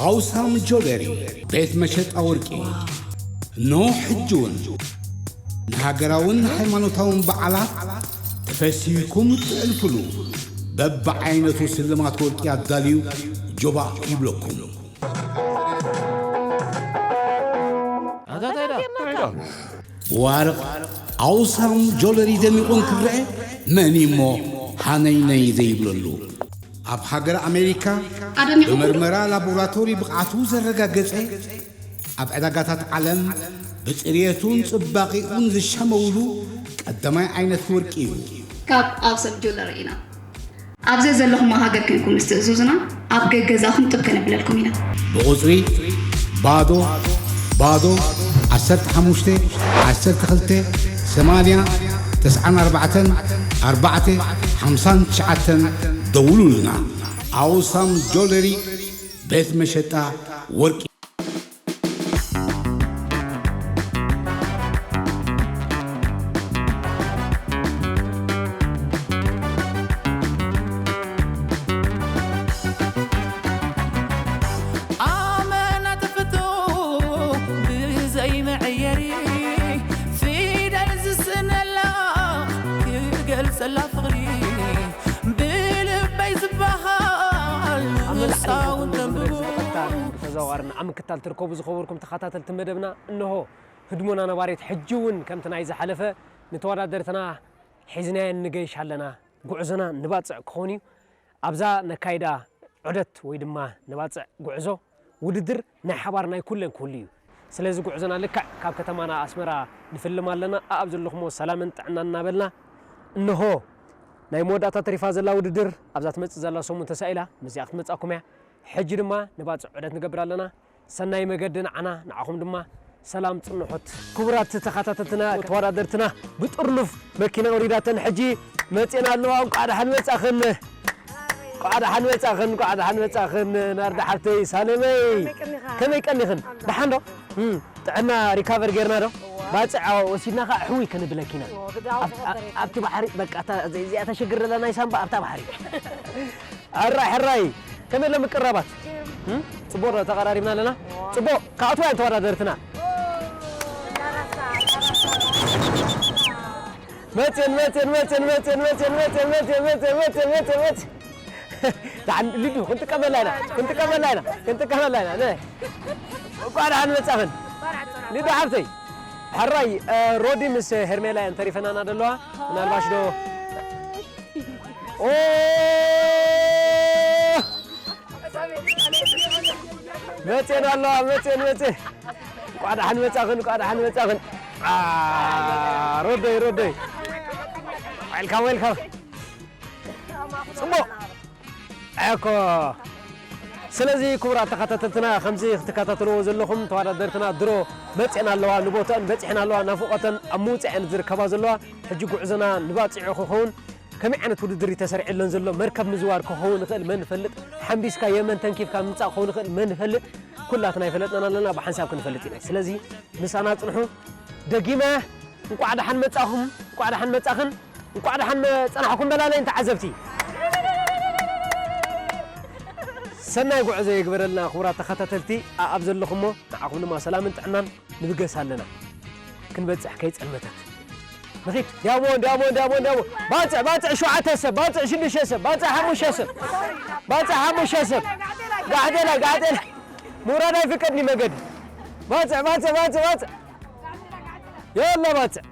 ኣውሳም ጆለሪ ቤት መሸጣ ወርቂ። ኖ ሕጂ እውን ንሃገራውን ሃይማኖታውን በዓላት ተፈሲህኩም እትዕልፍሉ በብዓይነቱ ስልማት ወርቂ ኣዳልዩ ጆባእ ይብለኩም። ብዋርቕ ኣውሳም ጆለሪ ደሚቑ እንክረአ መን እሞ ሃነይነይ ዘይብለሉ? ኣብ ሃገር ኣሜሪካ ኣደሚቑ ብመርመራ ላቦራቶሪ ብቕዓቱ ዘረጋገጸ፣ ኣብ ዕዳጋታት ዓለም ብጽርየቱን ጽባቒኡን ዝሻመውሉ ቀዳማይ ዓይነት ወርቂ እዩ። ካብ ኣውሳም ጆለሪ ኢና። ኣብ ዘዘለኹሞ ሃገር ኮይንኩም ምስ ትእዝዙና ኣብ ገገዛኹም ጥብ ከነብለልኩም ኢና። ብቑጽሪ ባዶ ባዶ ዓሰርተ ሓሙሽተ ዓሰርተ ክልተ ሰማንያ ተስዓን ኣርባዕተን ኣርባዕተ ሓምሳን ትሽዓተን ደውሉልና። ኣውሳም ጆለሪ ቤት መሸጣ ወርቂ። ኣመና ተፈቶ ብዘይ መዐየሪ ፊደል ዝስነላ ክገልጸላ ፍቕሪ ብልበይ ዝበሃል ኣብ መላእ ንሳውን ዓለማት ተንብቦ። ብቐጥታ ተዘዋዋርና ኣብ ምክታል ትርከቡ ዝኸበርኩም ተኸታተልቲ መደብና፣ እንሆ ህድሞና ነባሪት ሕጂ እውን ከምቲ ናይ ዝሓለፈ ንተወዳደርትና ሒዝናየን ንገይሽ ኣለና። ጉዕዞና ንባጽዕ ክኸውን እዩ። ኣብዛ ነካይዳ ዑደት ወይ ድማ ንባጽዕ ጉዕዞ ውድድር ናይ ሓባር ናይ ኩለን ክህሉ እዩ። ስለዚ ጉዕዞና ልክዕ ካብ ከተማና ኣስመራ ንፍልም ኣለና። ኣኣብ ዘለኹሞ ሰላምን ጥዕናን እናበልና፣ እንሆ ናይ መወዳእታ ተሪፋ ዘላ ውድድር ኣብዛ ትመጽእ ዘላ ሰሙን ተሳኢላ ምስዚኣ ክትመጻኩም እያ። ሕጂ ድማ ንባጽዕ ዑደት ንገብር ኣለና። ሰናይ መገዲ ንዓና፣ ንዓኹም ድማ ሰላም ጽንሖት። ክቡራት ተኸታተልትና፣ ተወዳደርትና ብጥርኑፍ መኪና ኣውሪዳተን ሕጂ መጺኤን ኣለዋ። እንቋዕ ደሓን መጻኽን። እንቋዕ ደሓን መጻኽን፣ እንቋዕ ደሓን መጻኽን ናርዳ ሓብተይ ሳለመይ። ከመይ ቀኒኻ? ከመይ ቀኒኽን? ኣላ። ደሓን ዶ? እም፣ ጥዕና ሪካቨር ጌርና ዶ? እዋ። ባጽዕ ወሲድና ኸኣ ሕውይ ከነብለኪ ኢና። እዋ፣ ብዳው ኣብ-፣ ተቐበረካ። ኣብቲ ባሕሪ በቃ እታ፣ እዚኣ ተሸግር ዘላ ናይ ሳምባ ኣብታ ባሕሪ። ሕራይ፣ ሕራይ። ከመይ ኣሎ ምቅራባት? እም? ጽቡቕ ዶ ተቐራሪብና ኣለና? እዋ። ጽቡቕ፣ ክኣትዋ እየን ተወዳደርትና። መጽየን፣ መጽየን፣ መጽየን። ደሓን ሊዱ፣ ክንጥቀመላ ኢና፣ ክንጥቀመላ ኢና፣ ክንጥቀመላ ኢና። ነ-፣ እንቋዕ ደሓን መጻኽን። ሊዱ ሓብተይ። ሕራይ፣ እ፣ ሮዲ ምስ ሄርሜላ እየን ተሪፈናና ዘለዋ። ምናልባሽ ዶ ኦ! መጽየን ኣለዋ፣ መጽየን፣ መጽየን። እንቋዕ ደሓን መጻኽን፣ እንቋዕ ደሓን መጻኽን። አ፣ ሮዶይ፣ ሮዶይ። ዌልካም፣ ዌልካም። ጽቡቕ። እኮ። ስለዚ ክቡራት ተኸታተልትና፣ ከምዚ ክትከታተልዎ ዘለኹም ተወዳደርትና ድሮ መጽየን ኣለዋ፣ ንቦትአን በጺሐን ኣለዋ፣ ናፍቖተን ኣብ ምውጻእ እየን ዝርከባ ዘለዋ። ሕጂ ጉዕዞና ንባጽዕ ክኸውን ከመይ ዓይነት ውድድር እዩ ተሰሪዕለን ዘሎ? መርከብ ምዝዋር ክኸውን ይኽእል፣ መን ይፈልጥ? ሓምቢስካ የመን ተንኪፍካ ምምጻእ ክኸውን ይኽእል፣ መን ይፈልጥ? ኩላትና ኣይፈለጥናን ኣለና፣ ብሓንሳብ ክንፈልጥ ኢና። ስለዚ ምሳና ጽንሑ። ደጊመ እንቋዕ ደሓን መጻኹም፣ እንቋዕ ደሓን መጻኽን፣ እንቋዕ ደሓን መ-፣ ጸናሕኩም በላለይን ተዓዘብቲ። ሰናይ ጉዕዞ የግበረልና ክቡራት ተኸታተልቲ፣ ኣኣብ ዘለኹሞ ንዓኹም ድማ ሰላምን ጥዕናን ንብገስ ኣለና። ክንበጽሕ ከይጸልመተት። ንኺድ። ዲያሞን፣ ዲያሞን፣ ዲያሞን፣ ዲያሞን። ባጽዕ፣ ባጽዕ፣ ሸውዓተ ሰብ፣ ባጽዕ፣ ሽዱሽተ ሰብ፣ ባጽዕ፣ ሓሙሽተ ሰብ፣ ባጽዕ፣ ሓሙሽተ ሰብ። ጋሕዴላይ፣ ጋሕዴላይ። ምውራድ ኣይፍቀድን እዩ መገዲ። ባጽዕ፣ ባጽዕ፣ ባጽዕ፣ ባጽዕ። የላ ባጽዕ።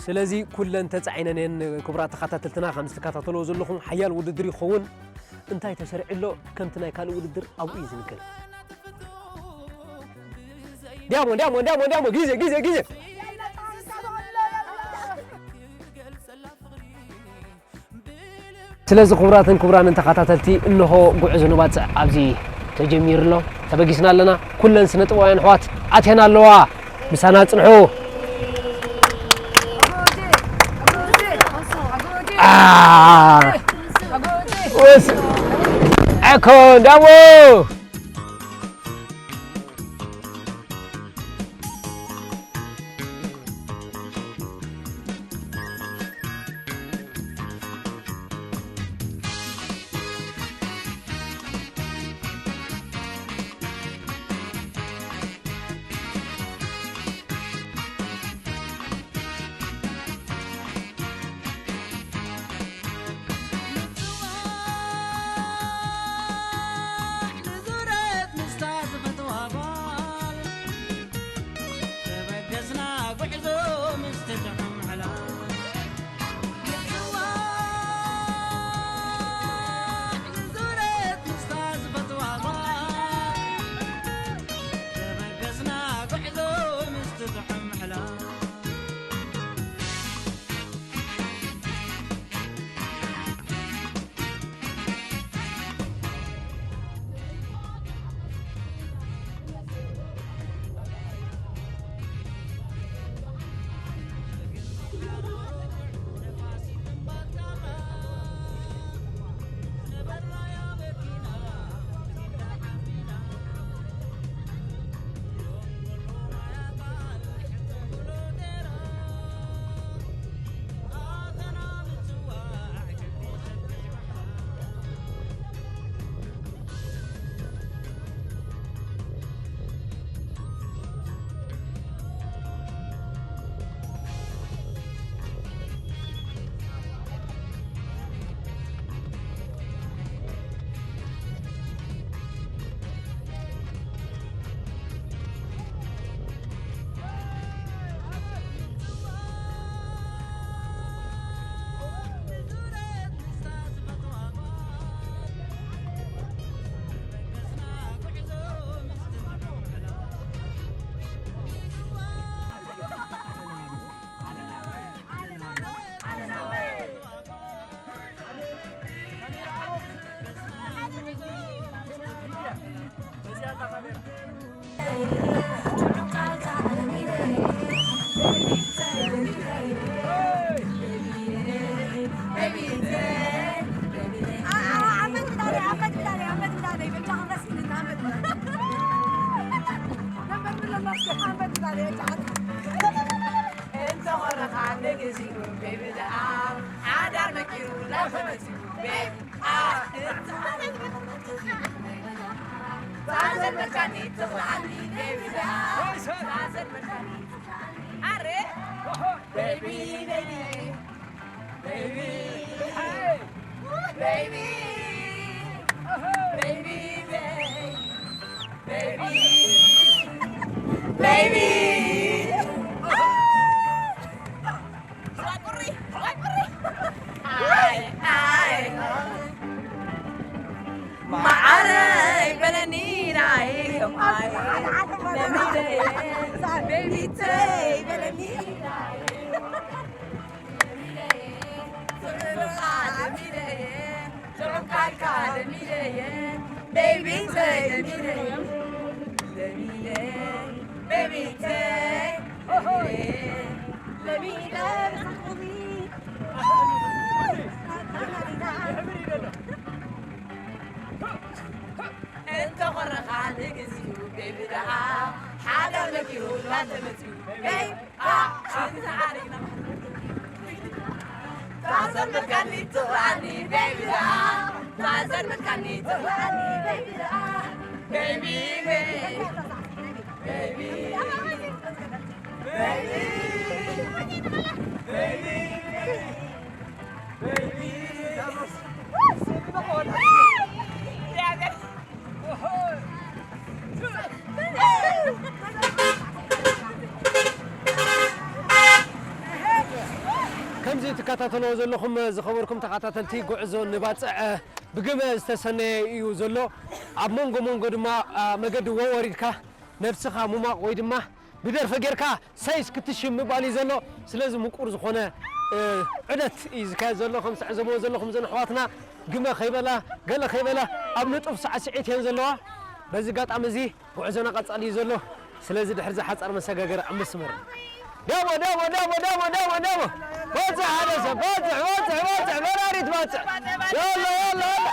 ስለዚ ኩለን ተጻዒነን እየን። ክቡራት ተኸታተልትና፣ ከም ዝትከታተልዎ ዘለኹም ሓያል ውድድር ይኸውን። እንታይ ተሰሪዑ ኣሎ? ከምቲ ናይ ካልእ ውድድር ኣብኡ እዩ ዝንገር። ዲያሞ፣ ዲያሞ፣ ዲያሞ፣ ዲያሞ፣ ግዜ፣ ግዜ፣ ግዜ። ስለዚ ክቡራትን ክቡራንን ተኸታተልቲ፣ እንሆ ጉዕዞ ንባጽዕ ኣብዚ ተጀሚሩ ኣሎ። ተበጊስና ኣለና። ኩለን ስነ ጥበባውያን ኣሕዋት ኣትየን ኣለዋ። ምሳና ጽንሑ። አ፣ ወስ-፣ ኣኮ፣ ዳሞ። Baby, the arm, I got make you laugh at you, baby. Ah, it's a hundred. Thousand mechanics to me, baby, the arm. Thousand mechanics. Are? Baby, baby. Baby. Baby. Baby, baby. Baby. Baby. Ay, ay. ማዓረይ በለኒ ናይ ማይ ለሚደየ ቤቢተይ በለኒ ናይ ለሚደየ ጨረቃልካ ለሚደየ ቤቢተይ ለሚደየ ለሚደየ ቤቢተይ ለሚደየ እንተኾረኻ ንግዚኡ ቤቢ ደኣ ሓዳር መኪሩ እናተመፅኡ ቤቢ ኣ፣ እዚ ተዓሪግና። ታዘመርካኒ ትኽኣኒ ቤቢ ደኣ፣ ታዘመርካኒ ትኽኣኒ ቤቢ ደኣ፣ ቤቢ፣ ቤቢ፣ ቤቢ፣ ቤቢ፣ ቤቢ፣ ቤቢ፣ ከምዚ ትከታተልዎ ዘለኹም ዝኸበርኩም ተኸታተልቲ ጉዕዞ ንባጽዕ ብግመ ዝተሰነየ እዩ ዘሎ። ኣብ መንጎ መንጎ ድማ፣ ኣ፣ መገዲ ወወሪድካ ነብስኻ ምሟቕ ወይ ድማ ብደርፈ ጌርካ ሰይስ ክትሽም ምባል እዩ ዘሎ። ስለዚ ምቁር ዝኾነ፣ እ፣ ዑደት እዩ ዝካየድ ዘሎ። ከም ትዕዘብዎ ዘለኹም እዘን ኣሕዋትና ግመ ከይበላ፣ ገለ ከይበላ ኣብ ንጡፍ ሳዕስዒት እየን ዘለዋ። በዚ ኣጋጣሚ እዚ ጉዕዞና ቀጻሊ እዩ ዘሎ። ስለዚ ድሕሪ እዚ ሓጻር መሰጋገሪ ኣብ መስመር። ደሞ፣ ደሞ፣ ደሞ፣ ደሞ፣ ደሞ፣ ደሞ። በጽሕ ሓደ ሰብ፣ በጽሕ፣ በጽሕ፣ በጽሕ፣ በራሪት በጽሕ። የሎ፣ የሎ፣ የሎ።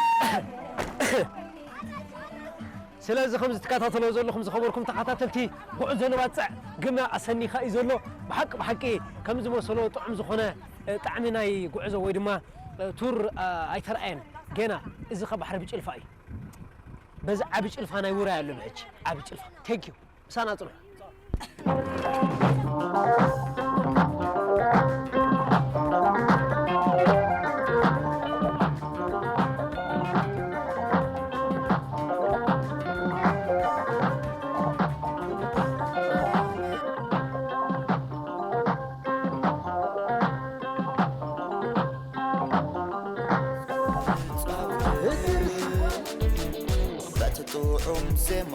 ስለዚ ከምዚ ትከታተልዎ ዘለኹም ዝኸበርኩም ተኸታተልቲ ጉዕዞ ንባጽዕ ግመ ኣሰኒኻ እዩ ዘሎ። ብሓቂ፣ ብሓቂ ከም ዝመሰሎ ጥዑም ዝኾነ፣ እ፣ ጣዕሚ ናይ ጉዕዞ ወይ ድማ፣ እ፣ ቱር፣ እ፣ ኣይተረኣየን ገና። እዚ ኸ ባሕሪ ብጭልፋ እዩ። በዚ ዓቢ ጭልፋ ናይ ውራይ ኣሎ ብሕጂ። ዓቢ ጭልፋ። Thank you። ምሳና ጽንሑ። በቲ ጥዑም ዜማ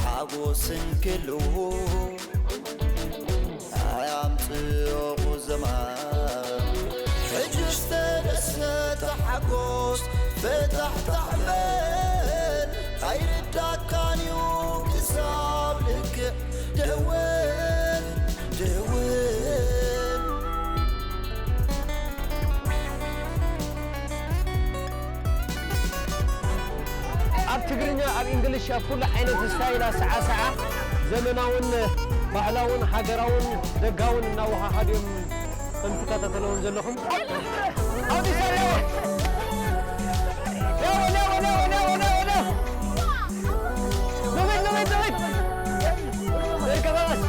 ሓጎስን ክሉ ኣያምጽኦ ዘማ። ሕጂ ዝተደሰተ ሓጎስ ፍታሕታሕ በል። ኣይርዳካን እዩ ክሳብ ልክዕ ደወል፣ ደወል። ኣብ ትግርኛ፣ ኣብ እንግሊሽ፣ ኣብ ኩሉ ዓይነት ስታይል ኣሰዓስዓ፣ ዘመናውን ባህላውን ሃገራውን ደጋውን እናወሃሃዱ እዮም ከም ትከታተልዎም ዘለኹም። ኣውዲስ ኣለዎ። ለዎ፣ ለዎ፣ ለዎ፣ ለዎ፣ ለዎ፣ ለዎ። ንኺድ፣ ንኺድ፣ ንኺድ። ይርከባባስ።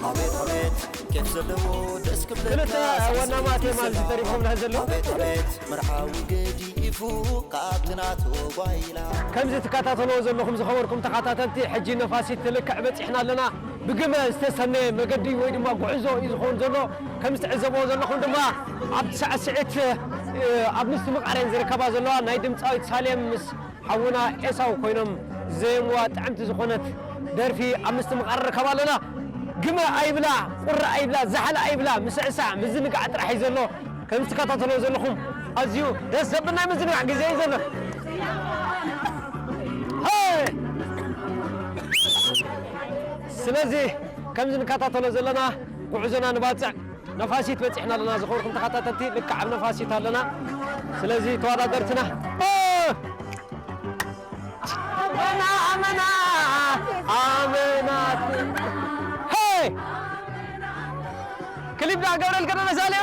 ኣቤት፣ ኣቤት፣ ኬፍ ዘለዎ ደስ ክብለካ። ክልተ ዋና ማቴ ማለት ተሪፎምና ዘለዉ። ኣቤት፣ ኣቤት፣ መርሓዊ ገዲፉ ካብቲ ናቱ ጓይላ። ከምዚ ትከታተልዎ ዘለኹም ዝኸበርኩም ተኸታተልቲ፣ ሕጂ ነፋሲት ልክዕ በጺሕና ኣለና። ብግመ ዝተሰነየ መገዲ ወይ ድማ ጉዕዞ እዩ ዝኸውን ዘሎ። ከም ዝትዕዘብዎ ዘለኹም ድማ ኣብቲ ሳዕስዒት፣ እ፣ ኣብ ምስትምቓር እየን ዝርከባ ዘለዋ። ናይ ድምፃዊት ሳሌም ምስ ሓውና ኤሳው ኮይኖም ዘየምዋ ጥዕምቲ ዝኾነት ደርፊ ኣብ ምስትምቓር ንርከባ ኣለና። ግመ ኣይብላ፣ ቁሪ ኣይብላ፣ ዛሕሊ ኣይብላ፣ ምስዕሳዕ፣ ምዝንጋዕ ጥራሕ እዩ ዘሎ። ከም ትከታተልዎ ዘለኹም ኣዝዩ ደስ ዘብል ናይ ምዝንጋዕ ግዜ እዩ ዘሎ። ሄይ! ስለዚ ከምዚ ንከታተሎ ዘለና ጉዕዞና ንባጽዕ ነፋሲት በጺሕና ኣለና። ዝኸበርኩም ተኸታተልቲ ልክዕ ኣብ ነፋሲት ኣለና። ስለዚ ተወዳደርትና፣ ኦ! ኣመና፣ ኣመና፣ ኣመና። ሄይ! ክሊፕ ዳ ገብረል ከደረሳለ።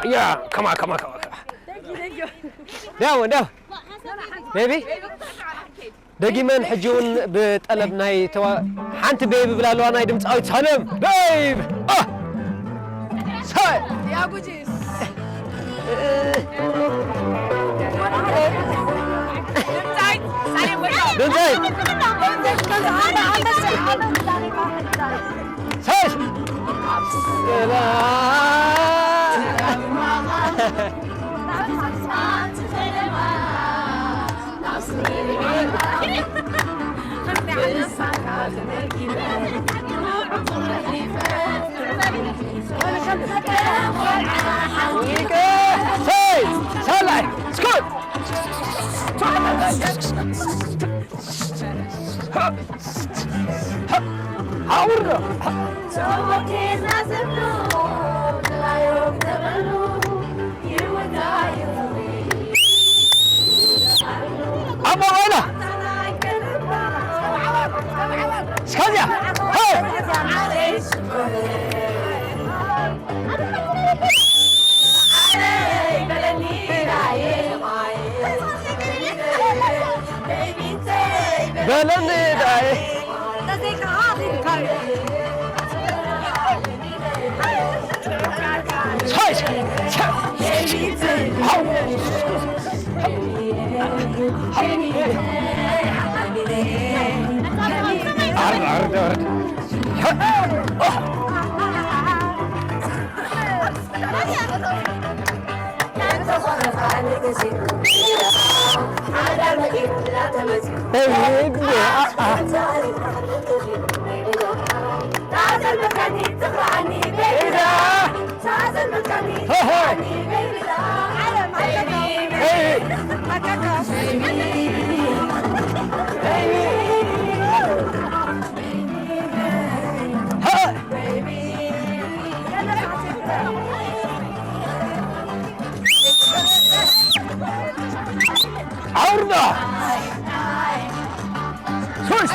Yeah, come on, come on, come on, come on. That one, that one. Baby? ደጊመን ሕጂ እውን ብጠለብ ናይ ተዋ ሓንቲ ቤቢ ብላ ኣለዋ ናይ ድምፃዊት ሳለም ቤብ። አ! ሰ- ያ ጉጂ። ድምፃዊት ሳለም ቤብ። ድምፃዊት። ሰስ- Hey! Salai! Scoot! Aurra! Ama wala! Skadia! Hey! በለኒ ዳይ። Aurna! Sus!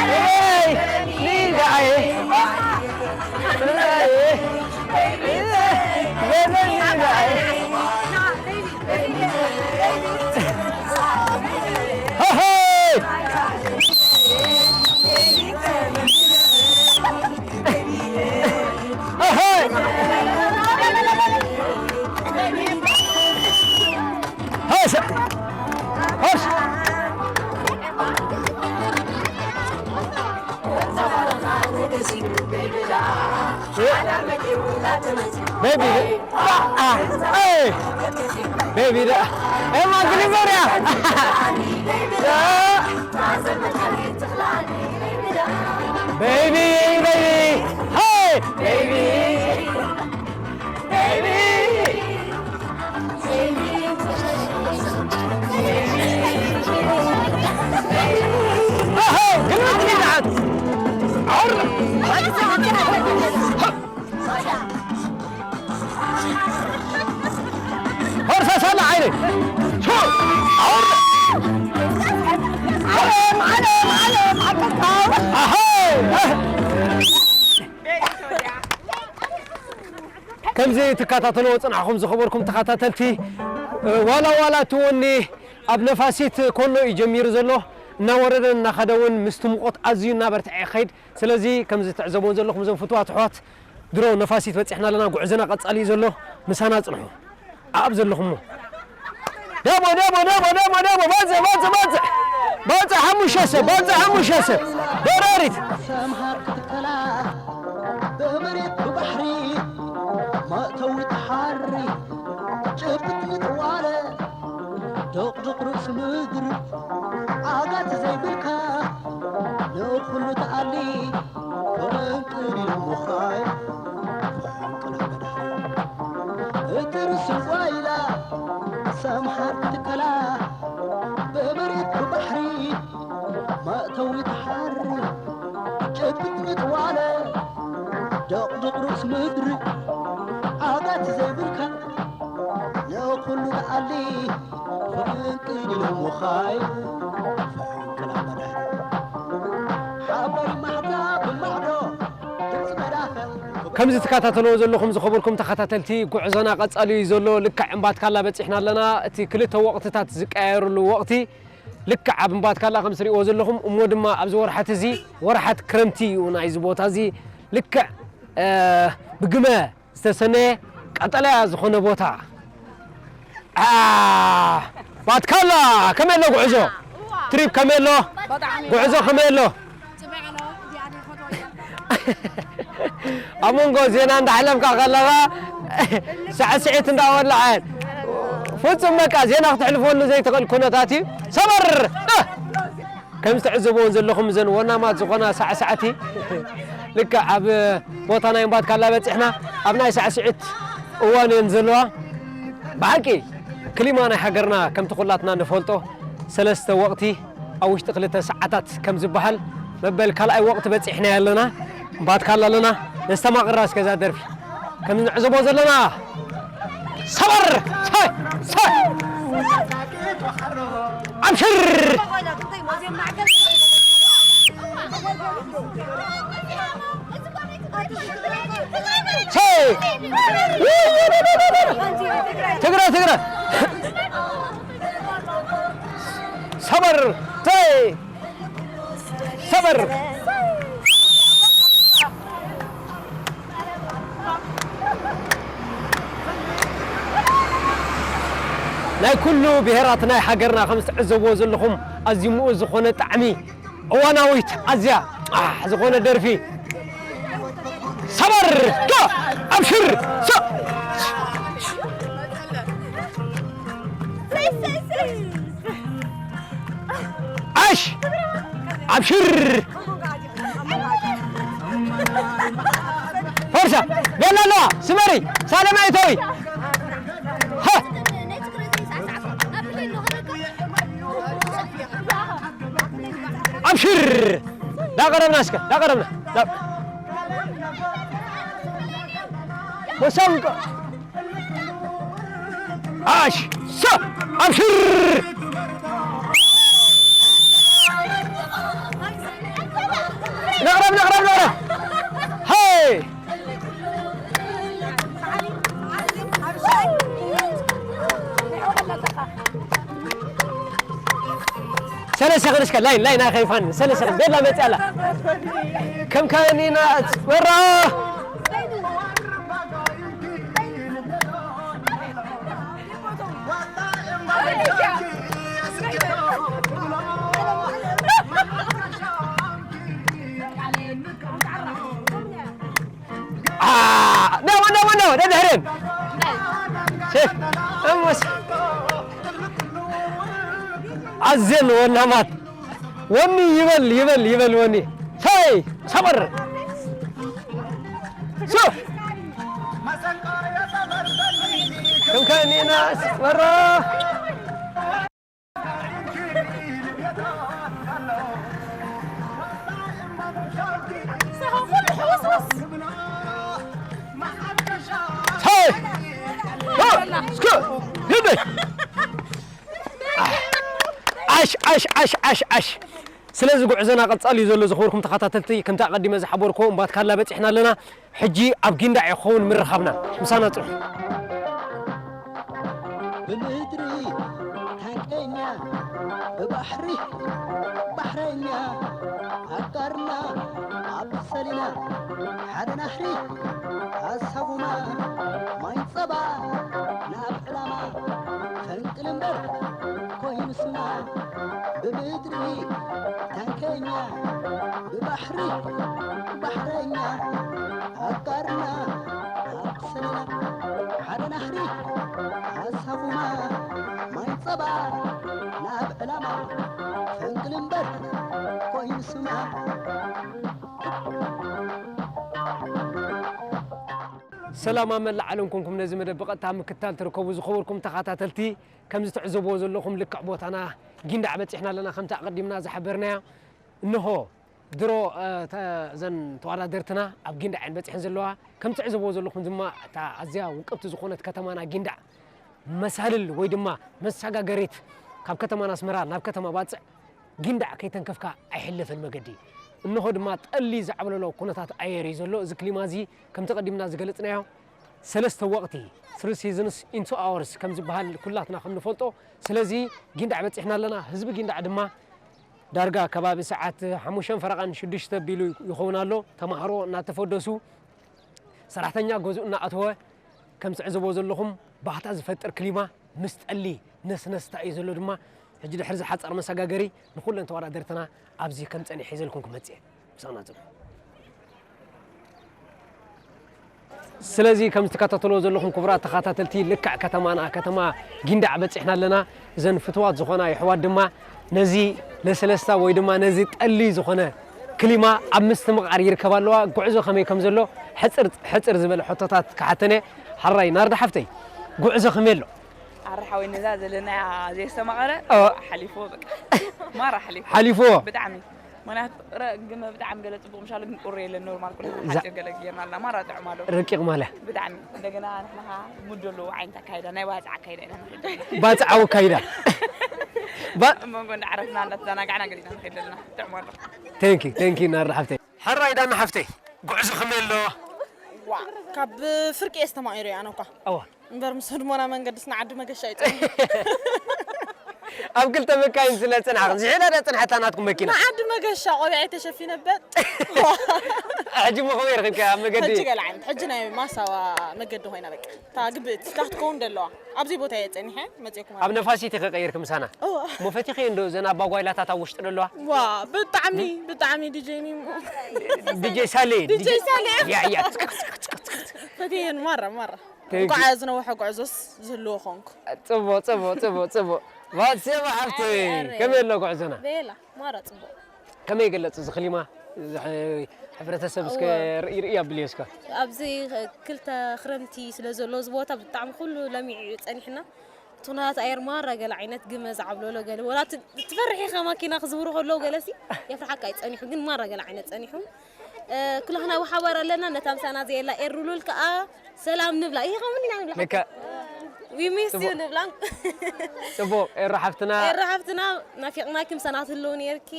Hey! Ni dai! Hey! Hey! Hey! Baby, ah, ah, hey, baby, da, Emma, deliver ya. Baby, baby, hey, baby, baby. ሆርሳ ሳላ ዓይነ። ሹ! ዓወር! ዓለም፣ ዓለም፣ ዓለም፣ ዓለም። ኣሃ! ከምዚ ትከታተልዎ ጽናሕኩም ዝኸበርኩም ተኸታተልቲ፣ ዋላ ዋላ እቲ ወኒ ኣብ ነፋሲት ኮኖ እዩ ጀሚሩ ዘሎ። እናወረደን እናኸደ እውን ምስቲ ሙቐት ኣዝዩ እናበርትዐ ይኸይድ። ስለዚ ከምዚ ትዕዘብዎ ዘለኹም እዞም ፍቱዋት ኣሕዋት ድሮ ነፋሲት በጺሕና ኣለና። ጉዕዞና ቀጻሊ እዩ ዘሎ። ምሳና ጽንሑ። ኣብ ዘለኹሞ። ደቦ፣ ደቦ፣ ደቦ፣ ደቦ፣ ደቦ፣ ባጽዕ፣ ባጽዕ፣ ባጽዕ። ባጽዕ ሓሙሽተ ሰብ፣ ባጽዕ ሓሙሽተ ሰብ። በራሪት። ሰምሃር ክትከላ፣ ብመሬት ብባሕሪ፣ መእተዊ ተሓሪ፣ ጭብጥ ምጥዋለ፣ ድቕድቕ ርእሲ ምድሪ፣ ዓጋቲ ዘይብልካ፣ ንኹሉ ተኣሊ ፈንቅል ኢሎም ምዃይ ፈንቅል ኣበዳሪ እጥር ስንቋ ኢላ ሰምሃር ትከላ ብመሬት ብባሕሪ መእተዊ ተሓሪ ጨብጥ ንጥዋለ ደቕድቕ ርእስ ምድሪ ዓጋት ዘይብልካ ንኹሉ ተኣሊ ፈንቅል ኢሎም ምዃይ ፈንቅል ኣበዳሪ ሓባሪ ማሕታ ብማዕዶ ድምፂ መዳፈ ከምዚ ትከታተልዎ ዘለኹም ዝኸበርኩም ተኸታተልቲ ጉዕዞና ቀጻሊ እዩ ዘሎ። ልክዕ እምባትካላ በጺሕና ኣለና። እቲ ክልተ ወቕትታት ዝቀያየርሉ ወቕቲ ልክዕ ኣብ እምባትካላ ከም ትሪእዎ ዘለኹም እሞ ድማ ኣብዚ ወርሓት እዚ ወርሓት ክረምቲ እዩ ናይዚ ቦታ እዚ ልክዕ ብግመ ዝተሰነየ ቀጠለያ ዝኾነ ቦታ ባትካላ ከመይ ኣሎ ጉዕዞ ትሪፕ ከመይ ኣሎ ጉዕዞ ከመይ ኣሎ ኣብ መንጎ ዜና እንዳሕለፍካ ከለኻ ሳዕስዒት እንዳወላዐ ፍፁም በቃ ዜና ክትሕልፈሉ ዘይትኽእል ኩነታት እዩ ሰበር ከም ትዕዘብዎ ዘለኹም እዘን ወናማት ዝኾና ሳዕሳዕቲ ልክዕ ኣብ ቦታ ናይ እምባትካላ በፂሕና ኣብ ናይ ሳዕስዒት እዋን እየን ዘለዋ። ብሓቂ ክሊማ ናይ ሃገርና ከምቲ ኩላትና ንፈልጦ ሰለስተ ወቕቲ ኣብ ውሽጢ ክልተ ሰዓታት ከም ዝበሃል መበል ካልኣይ ወቕቲ በፂሕና ኣለና። እምባትካላ ኣለና። ነስተማቕራ እስከ እዛ ደርፊ ከም ንዕዘቦ ዘለና ሰበር ኣብሽር ትግረ ትግረ ሰበር ሰበር ናይ ኩሉ ብሄራት ናይ ሃገርና ከም ትዕዘብዎ ዘለኹም ኣዝዩ ምኡ ዝኾነ ጣዕሚ እዋናዊት ኣዝያ ኣሕ ዝኾነ ደርፊ ሰበር ዶ ኣብሽር ሶ ዓሽ ኣብሽር ፈርሳ ቤላ ኣለዋ ስመሪ ሳለማይ እተዊ ኣብሽር ዳቀረብና እስከ ዳቀረብና መሰንቆ ዓሽ ሰ ኣብሽር ነቕረብ ነቕረብ ነቕረብ ሃይ ሰለስተ ክንስከ ላይን ላይን ኣይኸይፋን ሰለስተ ቤላ መፅያ ኣላ ከም ካኒና ወራ ደሞ ደሞ ደሞ ደድሕሬን ሴፍ እሙስ ኣዜን ወናማት ወኒ ይበል ይበል ይበል ወኒ ሰይ ሰበር ሱ ከም ከኒና ስበራ ዓሽ ዓሽ ዓሽ ዓሽ ዓሽ ስለዚ ጉዕዞና ቀጻሊ እዩ ዘሎ ዝኽብርኩም ተኸታተልቲ ከምቲ ኣቐዲመ ዝሓበርኩዎ እምባትካላ በፂሕና ኣለና ሕጂ ኣብ ጊንዳዕ እዩ ክኸውን ምርኻብና ምሳና ፅንሑ ብምድሪ ታንቀኛ ብባሕሪ ባሕረኛ ኣጋርና ኣብ ሰሊና ሓደ ናሕሪ ኣሳጉማ ማይ ጸባ ናብ ዕላማ ፈንቅል እምበር ኮይኑ ስማ ብምድሪ ታንከኛ ብባሕሪ ባሕረኛ ኣጋርና ኣብ ሰሊና ሓደ ናሕሪ ኣሳጉማ ማይ ጸባ ናብ ዕላማ ፈንቅል እምበር ሰላም ኣብ መላእ ዓለም ኮንኩም ነዚ መደብ ብቐጥታ ምክታል ትርከቡ ዝኸበርኩም ተኸታተልቲ፣ ከምዚ ትዕዘብዎ ዘለኹም ልክዕ ቦታና ጊንዳዕ በጺሕና ኣለና። ከምቲ ኣቐዲምና ዝሓበርናዮ፣ እንሆ ድሮ፣ እ፣ ተ-፣ እዘን ተወዳደርትና ኣብ ጊንዳዕ እየን በጺሐን ዘለዋ። ከም ትዕዘብዎ ዘለኹም ድማ እታ ኣዝያ ውቅብቲ ዝኾነት ከተማና ጊንዳዕ መሳልል ወይ ድማ መሰጋገሪት ካብ ከተማና ኣስመራ ናብ ከተማ ባጽዕ ጊንዳዕ ከይተንከፍካ ኣይሕለፍን መገዲ። እንሆ ድማ ጠሊ ዝዓብለሎ ኩነታት ኣየር እዩ ዘሎ። እዚ ክሊማ እዚ ከምቲ ቀዲምና ዝገለጽናዮ ሰለስተ ወቕቲ፣ three seasons in two hours፣ ከም ዝበሃል ኩላትና ከም ንፈልጦ። ስለዚ ጊንዳዕ በጺሕና ኣለና። ህዝቢ ጊንዳዕ ድማ ዳርጋ ከባቢ ሰዓት ሓሙሽተ ፈረቓን ሽዱሽተ ቢሉ ይኸውን ኣሎ። ተማሃሮ እናተፈደሱ፣ ሰራሕተኛ ገዝኡ እናኣተወ፣ ከም ትዕዘብዎ ዘለኹም ባህታ ዝፈጥር ክሊማ ምስ ጠሊ ነስነስታ እዩ ዘሎ ድማ። ሕጂ ድሕሪ ዝሓጸር መሰጋገሪ ንኹለን ተወዳደርትና ኣብዚ ከም ጸኒሐ ሒዘልኩም ክመጽእ እየ። ምሳና ጽንሑ። ስለዚ ከም ትከታተልዎ ዘለኹም ክቡራት ተኸታተልቲ፣ ልክዕ ከተማና ከተማ ጊንዳዕ በጺሕና ኣለና። እዘን ፍትዋት ዝኾና የሕዋት ድማ ነዚ ለስለስታ ወይ ድማ ነዚ ጠሊ ዝኾነ ክሊማ ኣብ ምስትምቓር ይርከባ ኣለዋ። ጉዕዞ ከመይ ከም ዘሎ ሕጽር፣ ሕጽር ዝበለ ሕቶታት ክሓተነ። ሓራይ ናርዳ ሓፍተይ፣ ጉዕዞ ከመይ ኣሎ? ኣረ ሓወይ፣ ነዛ ዘለና ዘየስተማቐረ እወ። ሓሊፎ፣ በቃ። ማራ ሓሊፎ። ሓሊፎ። ብጣዕሚ። ምኽንያቱ፣ ረ-፣ ግመ ብጣዕሚ ገለ ጽቡቕ ምሻሉ፣ ግን ቁሪ የለን፣ ኖርማል፣ ኩሉ እዛ ሓጺር ገለ ጌርና ኣለና። ማራ ጥዑም ኣሎ። ረቂቕ ማልያ። ብጣዕሚ። እንደገና ንሕና ኸዓ ሙድ ዘለዎ ዓይነት ኣካይዳ፣ ናይ ባጽዕ ኣካይዳ ኢና ንኸይድ ዘለና። ባጽዓዊ ኣካይዳ። ባ- ኣብ መንጎ እንዳዕረፍና፣ እንዳተዘናጋዕና ገዲና ንኸይድ ዘለና። ጥዑም ኣሎ። Thank you፣ thank you ናርዳ ሓፍተይ። ሕራይ ዳና ሓፍተይ፣ ጉዕዞ ከመይ ኣሎ? ዋ፣ ካብ ፍርቂ እየ ዝተማቒረ ኣነ እኳ። እዋ። እምበር ምስ ህድሞና መንገድስ ንዓዲ መገሻ እዩ ጸኒሑ። ኣብ ክልተ መካይን ስለ ጽንሓ፣ ዝሕላ ዶ ጽንሓታ ናትኩም መኪና? ንዓዲ መገሻ ቆቢዐይ ተሸፊነ በጥ። ሕጂ እሞ ከመይ ረኺብካያ ኣብ መገዲ? ሕጂ ገለ ዓይነት፣ ሕጂ ናይ ማሳዋ መገዲ ኮይና በቃ። እታ ግብእቲ፣ እታ ክትከውን ደለዋ። ኣብዚ ቦታ እየ ጸኒሐ፣ መጺእኩም ኣብ ኣለኹ። ነፋሲት ኢኺ ቀይርኪ ምሳና? እዋ። እሞ ፈቲኺ እንዶ እዘን ኣባጓይላታት ኣብ ውሽጢ ደለዋ? ዋ፣ ብጣዕሚ፣ ብጣዕሚ ዲጄ ሚሞ። ዲጄ ሳሌ፣ ዲጄ ሳሌ። ያ፣ ያ። ፈትየን ማራ፣ ማራ። Thank you። እንኳዕ ዝነውሐ ጉዕዞስ ዝህልዎ ኾንኩ። ጽቡቕ፣ ጽቡቕ፣ ጽቡቕ፣ ጽቡቕ። ባትሴባ ሓፍተይ፣ ኣረ፣ ኣረ። ከመይ ኣሎ ጉዕዞና? ቤላ፣ ማራ ጽቡቕ። ከመይ ገለጽ እዚ ክሊማ? እዚ ሕ-፣ ሕብረተሰብ እስከ እወ። ርኢ፣ ርኢ ኣብልዮ እስከ። ኣብዚ ክልተ ክረምቲ ስለ ዘሎ፣ እዚ ቦታ ብጣዕሚ ኩሉ ለሚዑ እዩ ጸኒሕና። እቲ ኩነታት ኣየር ማራ ገለ ዓይነት ግመ ዝዓብለሎ ገለ፣ ወላ ት-፣ ትፈርሕ ኢኻ ማኪና ክዝውሩ ከለዉ ገለሲ የፍርሓካ እዩ ጸኒሑ፣ ግን ማራ ገለ ዓይነት ጸኒሑ። እ፣ ኩላህና ብሓባር ኣለና፣ ነታ ምሳና ዘየላ ኤሩሉል ከኣ ሰላም ንብላ። ይሄ ከምኒ ኢና ንብላ። ልክዕ። We miss you ጽቡቕ። ንብላ። ጽቡቕ፣ ኤሩ ሓፍትና። ኤሩ ሓፍትና፣ ናፊቕናኪ፣ ምሳና ትህልው ነይርኪ።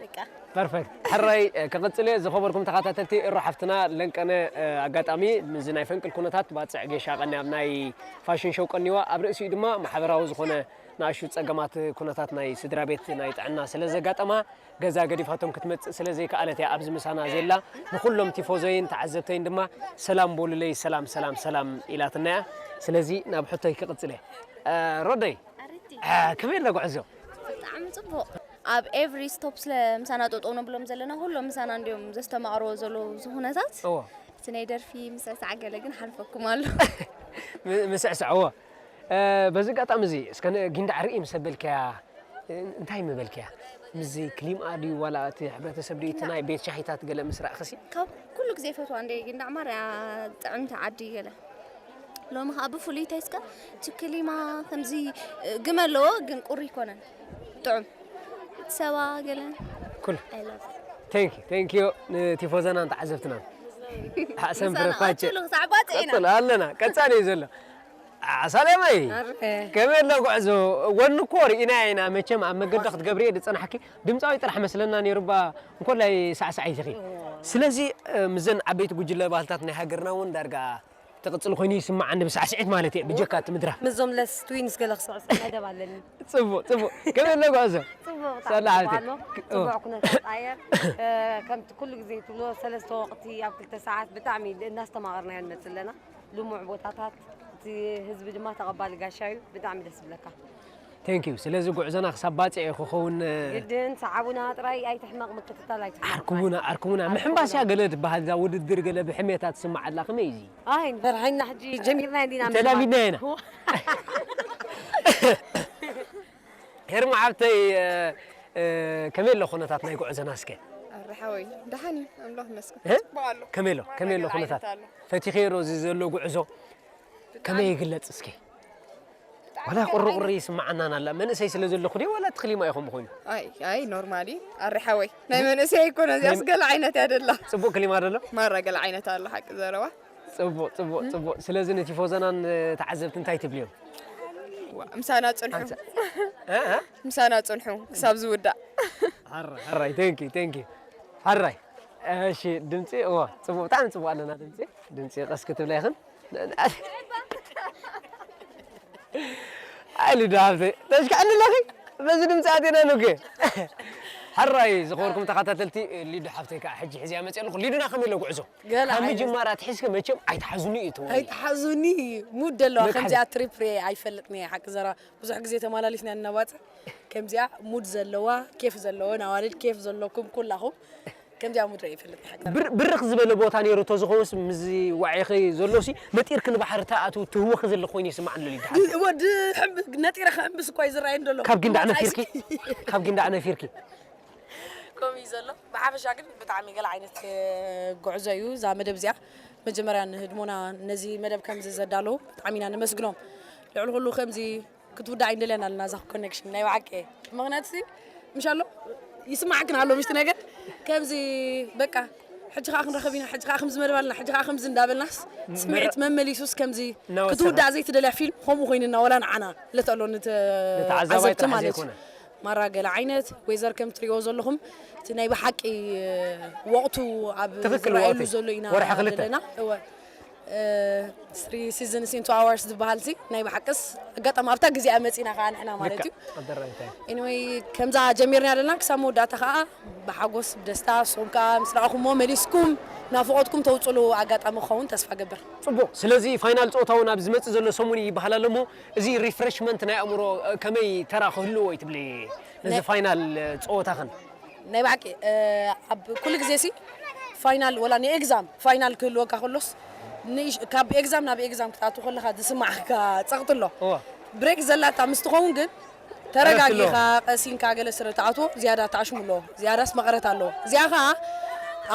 በቃ። ፐርፌክት። ሕራይ፣ እ፣ ክቕጽል እየ። ዝኸበርኩም ተኸታተልቲ፣ ኤሩ ሓፍትና ለንቀነ፣ እ፣ ኣጋጣሚ ምስዚ ናይ ፈንቅል ኩነታት ባጽዕ ጌሻ ቀንያ ኣብ ናይ ፋሽን ሾው ቀንይዋ፣ ኣብ ርእሲኡ ድማ ማሕበራዊ ዝኾነ ንኣሽቱ ጸገማት ኩነታት ናይ ስድራ ቤት ናይ ጥዕና ስለ ዘጋጠማ፣ ገዛ ገዲፋቶም ክትመጽእ ስለ ዘይከኣለት እያ ኣብዚ ምሳና ዘላ። ንኹሎም ቲፎዞይን ተዓዘብተይን ድማ ሰላም በሉለይ፣ ሰላም፣ ሰላም፣ ሰላም ኢላትና እያ። ስለዚ ናብ ሕቶይ ክቕጽል እየ። እ፣ ሮደይ፣ ኣረቲ። እ፣ ከመይ ኣሎ ጉዕዞ? ብጣዕሚ ጽቡቕ። ኣብ ኤቭሪ ስቶፕ ስለ ምሳና ጠጠው ነብሎም ዘለና፣ ኩሎም ምሳና እንዲዮም ዘስተማቕርዎ ዘለዉ እዚ ኩነታት። እዎ። እቲ ናይ ደርፊ ምስዕሳዕ ገለ ግን ሓልፈኩም ኣሎ። ም-፣ ምስዕሳዕ፣ እዎ። እ፣ በዚ ኣጋጣሚ እዚ፣ እስከ ን-፣ ጊንዳዕ ርኢ ምስ ኣበልካያ፣ እ፣ እንታይ ምበልካያ? ምስዚ ክሊምኣ ድዩ ዋላ እቲ ሕብረተሰብ ድዩ፣ እቲ ናይ ቤት ሻሂታት ገለ ምስ ረኣኽሲ? ካብ ኩሉ ግዜ ይፈትዋ እንደ ጊንዳዕ ማርያ ጥዕምቲ ዓዲ ገለ። ሎሚ ኸኣ ብፍሉይ እንታይ እስከ እቲ ክሊማ ከምዚ፣ እ፣ ግመ ኣለዎ፣ ግን ቁሪ ኣይኮነን። ጥዑም። እቲ ሰባ ገለ። ኩል። I love it። Thank you፣ thank you ንቲፎዘናን ተዓዘብትናን። ሓሰን ምሳና ፍረኳቸ። ቀጽሉ፣ ክሳዕ ባጽዕ ኢና። ቀጽሉ፣ ኣለና። ቀጻሊ እዩ ዘሎ። አ፣ ሰላመይ። ኣረ። ከመይ ኣሎ ጉዕዞ? ወኒ እኮ ርኢና ኢና። መቸም ኣብ መገዲ ክትገብርየ ዝጸናሕኪ ድምጻዊ ጥራሕ መስለና ነይሩ እባ፣ እንኮላይ ሳዕሳዒት ኢኺ። እዎ። ስለዚ፣ እ፣ ምስዘን ዓበይቲ ጉጅለ ባህልታት ናይ ሃገርና እውን ዳርጋ ትቕጽል ኮይኑ ይስምዓኒ ብሳዕስዒት ማለት እየ፣ ብጀካ እቲ ምድራ። ምስዞም ለስ ትዊንስ ገለ ክስዕስዕ መደብ ኣለኒ። ጽቡቕ፣ ጽቡቕ። ከመይ ኣሎ ጉዕዞ? ጽቡቕ፣ ብጣዕሚ ሳላ ጽቡቕ ሓብቲ። ኣሎ። ክ-፣ ጽቡቕ ኦ። ኩነታት ኣየር፣ እ፣ ከምቲ ኩሉ ግዜ ትብሎ ሰለስተ ወቕቲ ኣብ ክልተ ሰዓት ብጣዕሚ እናስተማቐርናዮ ንመጽእ ኣለና። ልሙዕ ቦታታት፣ እቲ ህዝቢ ድማ ተቐባሊ ጋሻ እዩ። ብጣዕሚ ደስ ዝብለካ። Thank you። ስለዚ ጉዕዞና ክሳብ ባጽዕ እዩ ክኸውን። ግድን፣ ሰዓቡና ጥራይ ኣይትሕመቕ፣ ምክትታል ኣይትሕመቕ። ዓርኩቡና፣ ዓርኩቡና። ምሕንባስ እያ ገለ ትበሃል፣ እዛ ውድድር ገለ ብሕሜታ ትስማዕ ኣላ፣ ከመይ እዩ እዚ? ኣይ፣ በርሃይና ሕጂ ጀሚርና እንዲና ምሕንባስ። ተላሚድና ኢና። ሄርማ ሓብተይ፣ እ፣ ከመይ ኣሎ ኩነታት ናይ ጉዕዞና እስከ? ኣረ ሓወይ ደሓን እዩ ኣምላኽ ይመስገን። እ? ጽቡቕ ኣሎ። ከመይ ኣሎ? ከመይ ኣሎ ማራ ኩነታት? ገለ ዓይነት ኣሎ። ፈቲኸዮ ዶ እዚ ዘሎ ጉዕዞ ከመይ ይግለጽ እስኪ? ዋላ ቁሪ ቁሪ ይስምዓና ኣላ። መንእሰይ ስለ ዘለኹ ድዩ ዋላ እቲ ክሊማ እዩ ከምኡ ኮይኑ? ኣይ ኣይ ኖርማሊ ኣረ ሓወይ ናይ መንእሰይ ኣይኮነ እዚኣስ ገለ ዓይነት እያ ደላ። ጽቡቕ ክሊማ ደሎ? ማራ ገለ ዓይነት ኣሎ ሓቂ ዘረባ። ጽቡቕ ጽቡቕ ጽቡቕ። ስለዚ ንቲፎዞናን ተዓዘብቲ እንታይ ትብልዮም? ዋ፣ ምሳና ጽንሑ ኣንተ- እ? እ? ምሳና ጽንሑ ክሳብ ዝውዳእ። ሓራይ ሓራይ thank you thank you ሓራይ። እሺ ድምጺ እዋ ጽቡቕ ብጣዕሚ ጽቡቕ ኣለና ድምጺ ድምጺ ቀስ ክትብላ ይኽን። ኣይ ሊዱ ሓፍተይ ተሽካዕኒ ኣለኺ። በዚ ድምፂ ኣቴና ንገ ሓራይ ዝኸበርኩም ተኸታተልቲ ሊዱ ሓፍተይ ከዓ ሕጂ ሕዚያ መፅእ ኣለኹ። ሊዱና ከመይ ኣሎ ጉዕዞ? ገለ ካብ ዓይነት- ምጅማር ኣትሒዝኪ መቸም ኣይትሓዙኒ እዩ ትብሉ። ኣይትሓዙኒ ሙድ ዘለዋ መግሓዝ- ከምዚኣ ትሪፕ ሪአ ኣይፈልጥን እየ ሓቂ ዘረባ ብዙሕ ግዜ ተመላሊስና ንነባፅዕ ከምዚኣ ሙድ ዘለዋ ኬፍ ዘለወን ኣዋልድ ኬፍ ዘለኩም ኩላኹም ከምዚኣ ሙድ ሪአ ኣይፈልጥን ሓቂ ዘረባ ብር- ብርኽ ዝበለ ቦታ ነይሩ ተዝኸውንስ ምዚ ዋዒኺ ዘሎሲ መጢርኪ ንባሕሪ ተኣትው ትህወኺ ዘለኺ ኮይኑ ይስማዕ ኣሎ ሊዱ ሓፍተይ። ወዲ ሕምብ- ነጢረ ክሕምብስ እኳ እዩ ዝረኣየኒ ዘሎ ካብ ጊንዳዕ ወፃኢ ነፊርኪ ካብ ጊንዳዕ ነፊርኪ ከምኡ እዩ ዘሎ ብሓፈሻ ግን ብጣዕሚ ገለ ዓይነት እ፣ ጉዕዞ እዩ እዛ መደብ እዚኣ መጀመርያ ንህድሞና ነዚ መደብ ከምዚ ዘዳለዉ ብጣዕሚ ኢና ነመስግኖም ልዕሊ ኩሉ ከምዚ ክትውዳእ ኣይንደልያን ኣለና እዛ ኮኔክሽን ናይ ብሓቂ ምክንያቱ ሲ ምሻሎ ይስማዕክን ኣሎ ምሽቲ ነገር ከምዚ በቃ ሕጂ ከዓ ክንረኸብ ኢና ሕጂ ከዓ ከምዚ መደብ ኣለና ሕጂ ከዓ ከምዚ እንዳበልናስ ስምዒት መመሊሱስ ከምዚ እናወሰኸ። ክትውዳእ ዘይትደልያ ፊልም ከምኡ ኮይንና ወላ ንዓና ለተሎ ንተዓዛባይ ንተዓዘብቲ ጥራሕ ማለት እዩ ዘይኮነ። ማራ ገለ ዓይነት ወይዘር ከም ትሪኦ ዘለኹም እቲ ናይ ብሓቂ ወቕቱ ኣብ ትኽክል ዝረኣየሉ ወቕቲ። ዘሎ ኢና ወርሒ ንርኢ ክልተ። ዘለና እወ three seasons in two hours ዝበሃል ሲ ናይ ብሓቅስ ኣጋጣሚ ኣብታ ግዜኣ መፂና ከዓ ንሕና ማለት እዩ ኣደራይታይ anyway ከምዛ ጀሚርና ዘለና ክሳብ መወዳእታ ከዓ ብሓጎስ ብደስታ ንስኹም ከዓ ምስ ረኣኹሞ መሊስኩም ናፍቖትኩም ተውፅሉ ኣጋጣሚ ክኸውን ተስፋ ገብር ጽቡቕ ስለዚ ፋይናል ጸወታ እውን ኣብ ዝመጽእ ዘሎ ሰሙን እዩ ይበሃል ኣሎ እሞ እዚ ሪፍሬሽመንት ናይ ኣእምሮ እ፣ ከመይ ተራ ክህልዎ እዩ ትብሊ ነዚ ናይ- ፋይናል እ፣ ጸወታኽን ናይ ብሓቂ እ፣ ኣብ ኩሉ ግዜ ሲ ፋይናል ወላ ንኤግዛም ፋይናል ክህልወካ ከሎስ ንእሽ- ካብ ኤግዛም ናብ ኤግዛም ክትኣቱ ከለካ ዝስማዕካ ጸቕጢ ኣሎ እዋ ብሬክ ዘላታ ምስ ትኸውን ግን ተረጋጊኻ ዕረፍቲ ቀሲንካ ገለ ስለ ትኣትዎ ዝያዳ ተኣሽሙ ኣለዎ ዝያዳስ መቐረት ኣለዎ እዚኣ ከዓ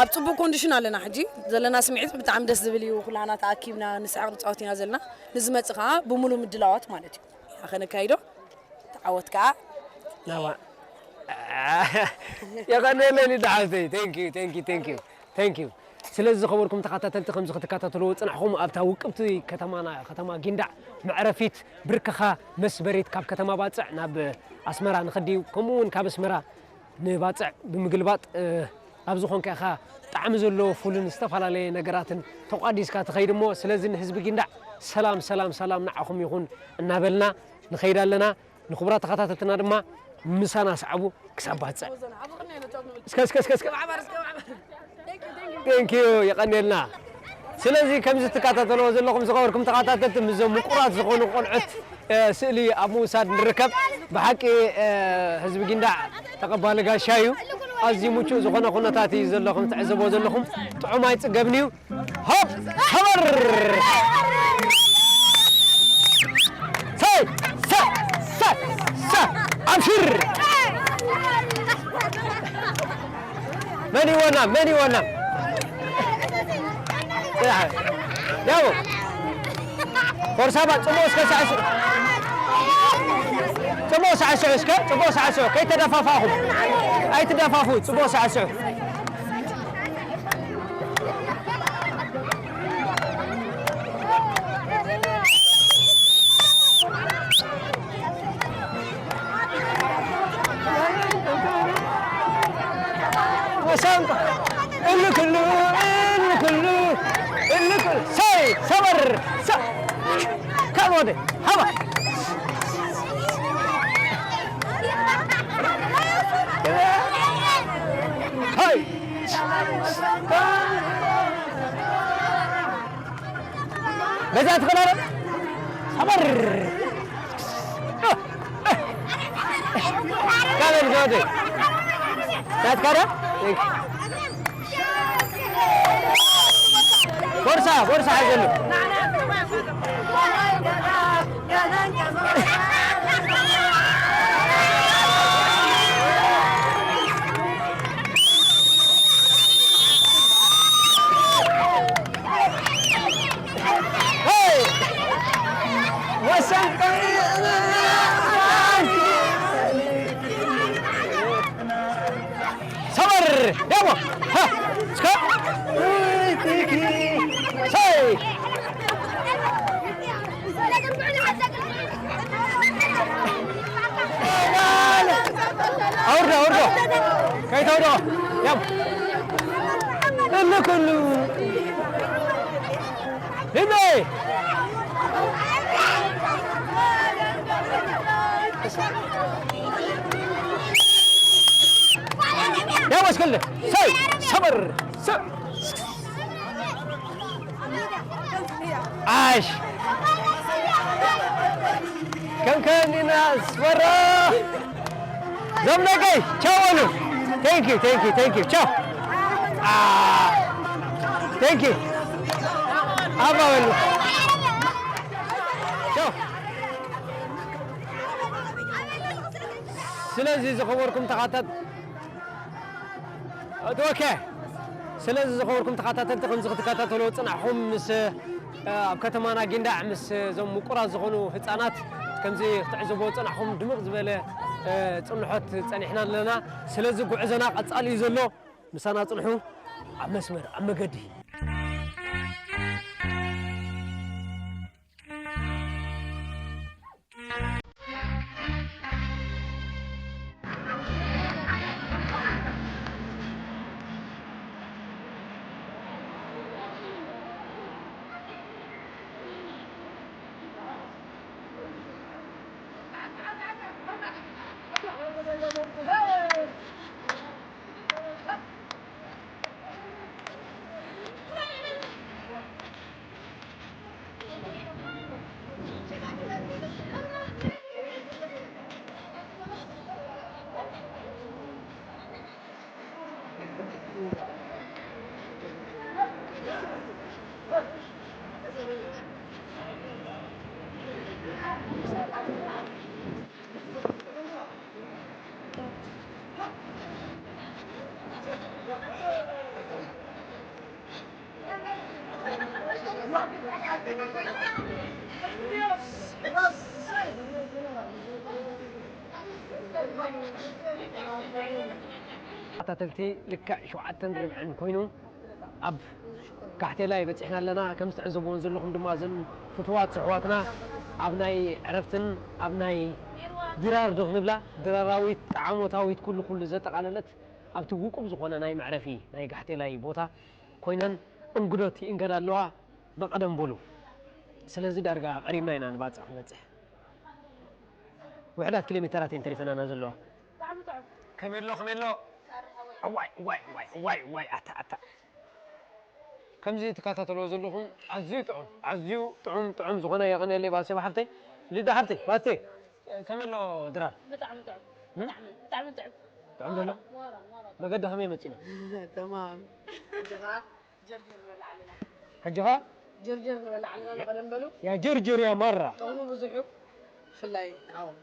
ኣብ ፅቡቅ ኮንዲሽን ኣለና ሕጂ ዘለና ስምዒት ብጣዕሚ ደስ ዝብል እዩ ኩላና ተኣኪብና ንስሕቅ ንፃወት ኢና ዘለና ንዝመፅእ ከዓ ብምሉ ምድላዋት ማለት እዩ ኢና ከነካይዶ ተዓወት ከዓ ናዋ የቐነለይ ሊዱ ሓፍተይ thank you thank you thank you thank you ስለዚ ዝኸበርኩም ተኸታተልቲ ከምዚ ክትከታተልዎ ዝፅናሕኹም ኣብታ ውቅብቲ ከተማና ከተማ ጊንዳዕ መዕረፊት ብርክኻ መስበሪት ካብ ከተማ ባፅዕ ናብ ኣስመራ ንኸዲ ከምኡ እውን ካብ ኣስመራ ንባፅዕ ብምግልባጥ እ፣ ኣብ ዝኾንካ ኢኻ ጣዕሚ ዘለዎ ፉልን ዝተፈላለየ ነገራትን ተቋዲስካ ትኸይድ እሞ ስለዚ ንህዝቢ ጊንዳዕ ሰላም ሰላም ሰላም ንዓኹም ይኹን እናበልና ንኸይድ ኣለና ንኽቡራት ተኸታተልትና ድማ ምሳና ሰዓቡ ክሳብ ባፅዕ እስከ እስከ እስከ እስከ thank you የቐንየልና ስለዚ ከምዚ ትከታተልዎ ዘለኹም ዝኸበርኩም ተኸታተልቲ ምስዞም ምቁራት ዝኾኑ ቆልዑት እ፣ ስእሊ ኣብ ምውሳድ ንርከብ ብሓቂ እ፣ ህዝቢ ጊንዳዕ ተቐባሊ ጋሻ እዩ ኣዝዩ ምቹእ ዝኾነ ኩነታት እዩ ዘሎ ከም ትዕዘቦ ዘለኹም ጥዑም ኣይፅገብን እዩ ሆፕ ሰበር ሰይ ሰ ሰ ሰ ኣብሽር መን ይወና መን ይወና ያው ፎርሳባ ጽሞ እስከ ሳዕስዑ ጽሞ ሳዕስዑ እስከ ጽሞ ሳዕስዑ ከይተደፋፋኹም ኣይትደፋፉ ጽሞ ሳዕስዑ መሰንቆ እልክሉ እልክሉ እልክሉ ሰይ ሰበር ሰ ካብ ወደ ሃባ ሃይ በዛ ትኸላለ ሰበር ካበል ከወደ ናትካዳ ቦርሳ ቦርሳ ሓዘሉ ኩሉ ሂበ ያወስከለ ሰይ ሰበር ሰ- ኣሽ ከም ከኒና ስፈራ ዘምለቀይ ቻው በሉ። Thank you, thank you, thank you. ቻው። Thank you. ኣባ በሉ። ቻው። ስለዚ ዝኸበርኩም ተኻታት ኦኬ። ስለዚ ዝኸበርኩም ተኸታተልቲ፣ ከምዚ ክትከታተልዎ ዝጸናሕኩም ምስ ኣብ ከተማና ጊንዳዕ ምስ እዞም ምቁራት ዝኾኑ ህጻናት ከምዚ ክትዕዘብዎ ዝጸናሕኩም ድምቕ ዝበለ ጽንሖት ጸኒሕና ኣለና። ስለዚ ጉዕዞና ቀጻሊ እዩ ዘሎ። ምሳና ጽንሑ። ኣብ መስመር ኣብ መገዲ። ተኸታተልቲ ልክዕ ሸውዓተን ርብዕን ኮይኑ ኣብ ካሕቴላይ በጺሕና ኣለና። ከም እትዕዘብዎን ዘለኹም ድማ እዘን ፍቱዋት ኣሕዋትና ኣብ ናይ ዕረፍትን ኣብ ናይ ድራር ዶ ክንብላ ድራራዊት ጣዕሞታዊት ኩሉ ኩሉ ዘጠቓለለት ኣብቲ ውቁብ ዝኾነ ናይ መዕረፊ ናይ ጋሕቴላይ ቦታ ኮይነን እንግዶት ይእንገዳ ኣለዋ። ብቐደም በሉ። ስለዚ ዳርጋ ቀሪብና ኢና ንባጽዕ ክንበጽሕ። ውሕዳት ኪሎ ሜተራት እየን ተሪፈናና ዘለዋ። ከመይ ኣሎ፣ ከመይ ኣሎ? እዋይ፣ እዋይ፣ እዋይ፣ እዋይ፣ እዋይ፣ ኣታ፣ ኣታ። ከምዚ ትከታተልዎ ዘለኹም ኣዝዩ ጥዑም፣ ኣዝዩ ጥዑም፣ ጥዑም ዝኾነ የቐንየለይ ባሴ ብሓፍተይ። ሊዳ ሓፍተይ፣ ባሴ፣ ከመይ ኣሎ ድራር? ብጣዕሚ ጥዑም፣ እም? ብጣዕሚ፣ ብጣዕሚ ጥዑም። ጥዑም ዘሎ? ዋራ፣ ዋራ። መገዲ ከመይ መጺና? ተማም። ሕጂ ኸ? ጀርጀር ንበልዕ ኣለና። ሕጂ ኸ? ጀርጀር ንበልዕ ኣለና፣ ንቐደም በሉ። ያ ጀርጀር ያ ማራ። ጥቕሙ ብዙሕ እዩ። ብፍላይ ንዓኹም።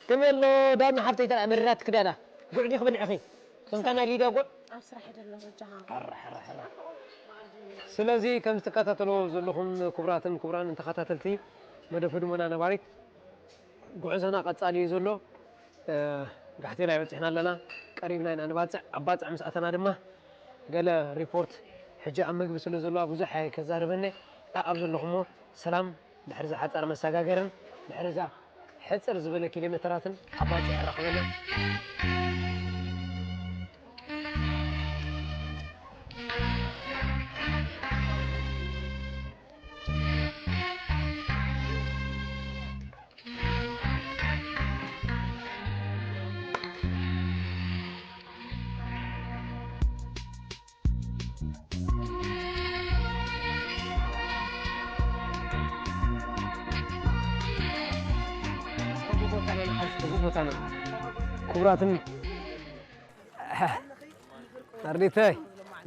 ከመይ ኣሎ ዳና ሓፍተይ፣ ተራ መሪራትኪ ዳና? ጉዕ ዲኺ በሊዕኺ? ከምታ ናይ ሊዳ ጉዕ? ኣብ ስራሕ ይደሎ በጃኻ። ኣረ፣ ኣረ፣ ኣረ። ስለዚ ከም ትከታተልዎ ዘለኹም ክቡራትን ክቡራን ተኸታተልቲ መደብ ህድሞና ነባሪት፣ ጉዕዞና ቀጻሊ እዩ ዘሎ። እ፣ ጋሕቴላይ በጺሕና ኣለና። ቀሪብና ኢና ንባጽዕ። ኣብ ባጽዕ ምስ ኣተና ድማ ገለ ሪፖርት፣ ሕጂ ኣብ ምግቢ ስለ ዘለዋ ብዙሕ ኣይከዛርበኒ። ኣብ ዘለኹሞ ሰላም፣ ድሕሪ እዛ ሓጻር መሰጋገርን ድሕሪ እዛ ሕጽር ዝበለ ኪሎ ሜተራትን ኣብ ባጽዕ ይራኸበና። ክቡራትን ኣርዲተይ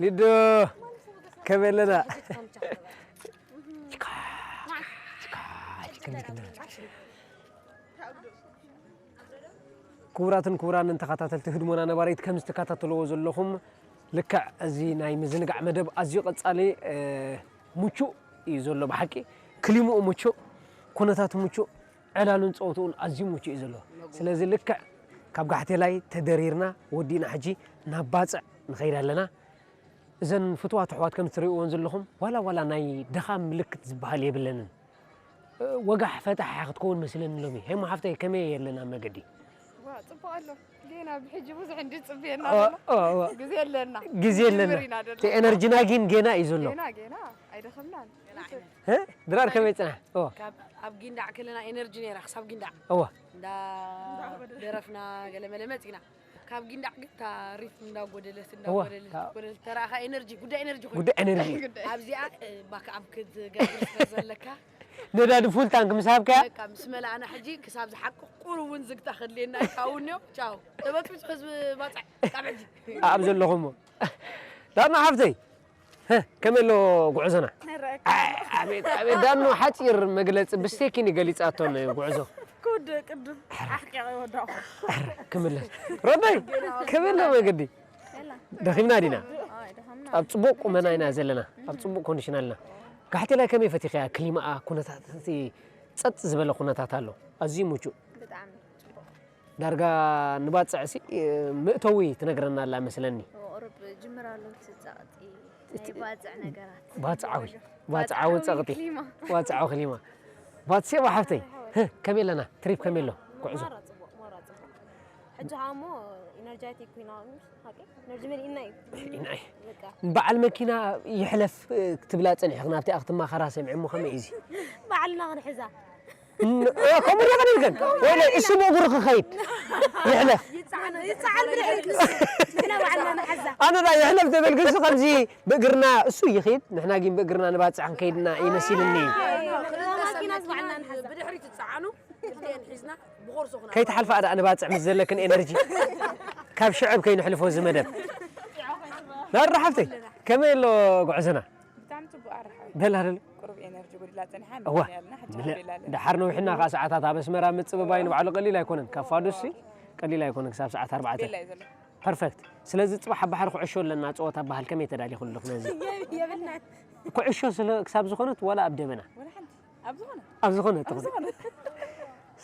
ሊዶ ከመይ ኣለና? ክቡራትን ክቡራንን ተኸታተልቲ ህድሞና ነባሪት፣ ከም ዝተከታተልዎ ዘለኹም ልክዕ እዚ ናይ ምዝንጋዕ መደብ ኣዝዩ ቀጻሊ፣ እ፣ ምቹእ እዩ ዘሎ። ብሓቂ ክሊምኡ ምቹእ፣ ኩነታቱ ምቹእ፣ ዕላሉን ጸወትኡን ኣዝዩ ምቹእ እዩ ዘሎ። ስለዚ ልክዕ ካብ ጋሕቴላይ ተደሪርና ወዲእና ሕጂ ናብ ባጽዕ ንኸይድ ኣለና። እዘን ፍቱዋት ኣሕዋት ከም እትርእይወን ዘለኹም ዋላ ዋላ ናይ ድኻም ምልክት ዝበሃል የብለንን። እ፣ ወጋሕ ፈታሕ እያ ክትከውን መስለኒ ሎሚ። ሄሞ ሓፍተይ ከመይ የለን ኣብ መገዲ? ዋ፣ ጽቡቕ ኣሎ። ጌና ብሕጂ ብዙሕ እንዲ ጽብየና ኦ፣ ዘሎ። ኦ፣ ኦ። ግዜ ኣለና። ግዜ ኣለና። ክንጅምር ኢና ዘለና። እቲ ኤነርጂና ግን ጌና እዩ ዘሎ። ጌና፣ ጌና። ኣይደኸምናን። እ? ድራር ከመይ ጽናሕ? ኦ። ካብ ኣብ ጊንዳዕ ከለና ኤነርጂ ነይራ፣ ክሳብ ጊንዳዕ። እዋ። እንዳ ደረፍና ገለ መለ መጺና። ካብ ጊንዳዕ ግን እታ ሪትም እንዳጎደለት፣ እዋ። እንዳጎደለት፣ ጎደለት። ተራኻ ኤነርጂ፣ ጉዳይ ኤነርጂ ኮይኑ። ጉዳይ ኤነርጂ። ኣብዚኣ፣ እ፣ ባክ ኣፕ ክትገብር ስለ ዘለካ። ነዳዲ ፉል ታንክ ምስ ሃብካያ? በቃ ምስ መላእና ሕጂ ክሳብ ዝሓቅቕ ቁሩብ እውን ዝግታ ከድልየና እዩ። ካብኡ እኒኦ፣ ቻው። ተበጥቢጡ ህዝቢ ባጽዕ፣ ካብ ሕጂ። ኣብ ዘለኹሞ። ዳና ሓፍተይ፣ ሀ፣ ከመይ ኣሎ ጉዕዞና? ይረኣየካ። ኣይ፣ ኣቤት፣ ኣቤት፣ ዳኑ ሓጺር መግለጺ ብስቴኪን ገሊጻቶ ንጉዕዞ። ክውድእ ቅድም ኣሕቂቐ ይወዳኹ። ክምለስ። ሮዳይ፣ ከመይ ኣሎ መገዲ? የላ። ደኺምና ዲና? ኣይ፣ ደኸምና። ኣብ ጽቡቕ ቁመና ኢና ዘለና። ኣብ ጽቡቕ ኮንዲሽን ኣለና። ጋሕቴላይ ከመይ ፈቲኽያ? ክሊማኣ፣ ኩነታት፣ እቲ ጸጥ ዝበለ ኩነታት ኣሎ። ኣዝዩ ምቹእ። ብጣዕሚ ጽቡቕ። ዳርጋ ንባጽዕሲ፣ እ፣ መእተዊ ትነግረና ኣላ መስለኒ። ቁሩብ ጅምር ኣሎ እቲ ጸቕጢ፣ ናይ እቲ ባጽዕ ነገራት። ባጽዓዊ፣ ባጽዓዊ ባጽዓዊ ጸቕጢ። ክሊማ። ባጽዓዊ ክሊማ። ባትሴባ ሓፍተይ፣ ህ፣ ከመይ ኣለና? ትሪፕ ከመይ ኣሎ? ጉዕዞ? ማራ ጽቡቕ፣ ማራ ጽቡቕ። ሕጂ ኸኣ እሞ ኢነርጃይቲክ ኮይና፣ ሓቂ? ኢነርጂ መሊእና እዩ። መሊእና እዩ። በቃ። በዓል መኪና ይሕለፍ፣ እ፣ ክትብላ ጸኒሕኽን ኣብቲ ኣኽትማኸራ ሰሚዐ እሞ ከመይ እዩ እዚ? ባዕልና ክንሕዛ። ን-፣ እ፣ ከምኡ ዶ ክንብል ግን? ወይለ እሱ ብእግሩ ክኸይድ ይሕለፍ። ይጸዓን፣ ይጸዓን ብድሕሪት ንሱ። ንሕና ባዕልና ንሓዛ። ኣነ ዳ ይሕለፍ ተበልክሱ ከምዚ ብእግርና እሱ ይኸይድ፣ ንሕና ግን ብእግርና ንባጽዕ ክንከይድና ይመሲልኒ። ንሕና ማኪናስ ባዕልና ንሓዛ። ብድሕሪት ትጸዓኑ፣ ክልቲኤን ሒዝና ብኾርሶ ክና- ከይትሓልፋ ደኣ ንባጽዕ ምስ ዘለክን ኤነርጂ። ካብ ሽዕብ ከይንሕልፎ እዚ መደብ። ናራ ሓፍተይ፣ ከመይ ኣሎ ጉዕዞና? ብጣዕሚ ጽቡቕ ኣርሓ። በላ ደሎ። ቁሩብ ኤነርጂ ጎዲላ ጸኒሓ፣ እዋ። ንበይና ኣለና፣ ሕጂ ንለ-፣ ንበይና ኣለና። ደሓር ነዊሕና ከኣ ሰዓታት ኣብ ኣስመራ ምጽብባይ ንባዕሉ ቀሊል ኣይኮነን። ካብ ፋዱስሲ ቀሊል ኣይኮነን ክሳብ ሰዓት ኣርባዕተ። ቤላ እዩ ዘሎ። ፐርፈክት። ስለዚ ጽባሕ ኣብ ባሕሪ ኩዕሾ ኣለና፣ ጸወታ በሃል። ከመይ ተዳሊኹ ኣለኹ ነዚ? የብ-፣ የብልናን። ኩዕሾ ስለ ክሳብ ዝኾነት ዋላ ኣብ ደበና። ዋላ ሓንቲ። ኣብ ዝኾነ። ኣብ ዝኾነ ኣብ ትኹን። ዝኾነ።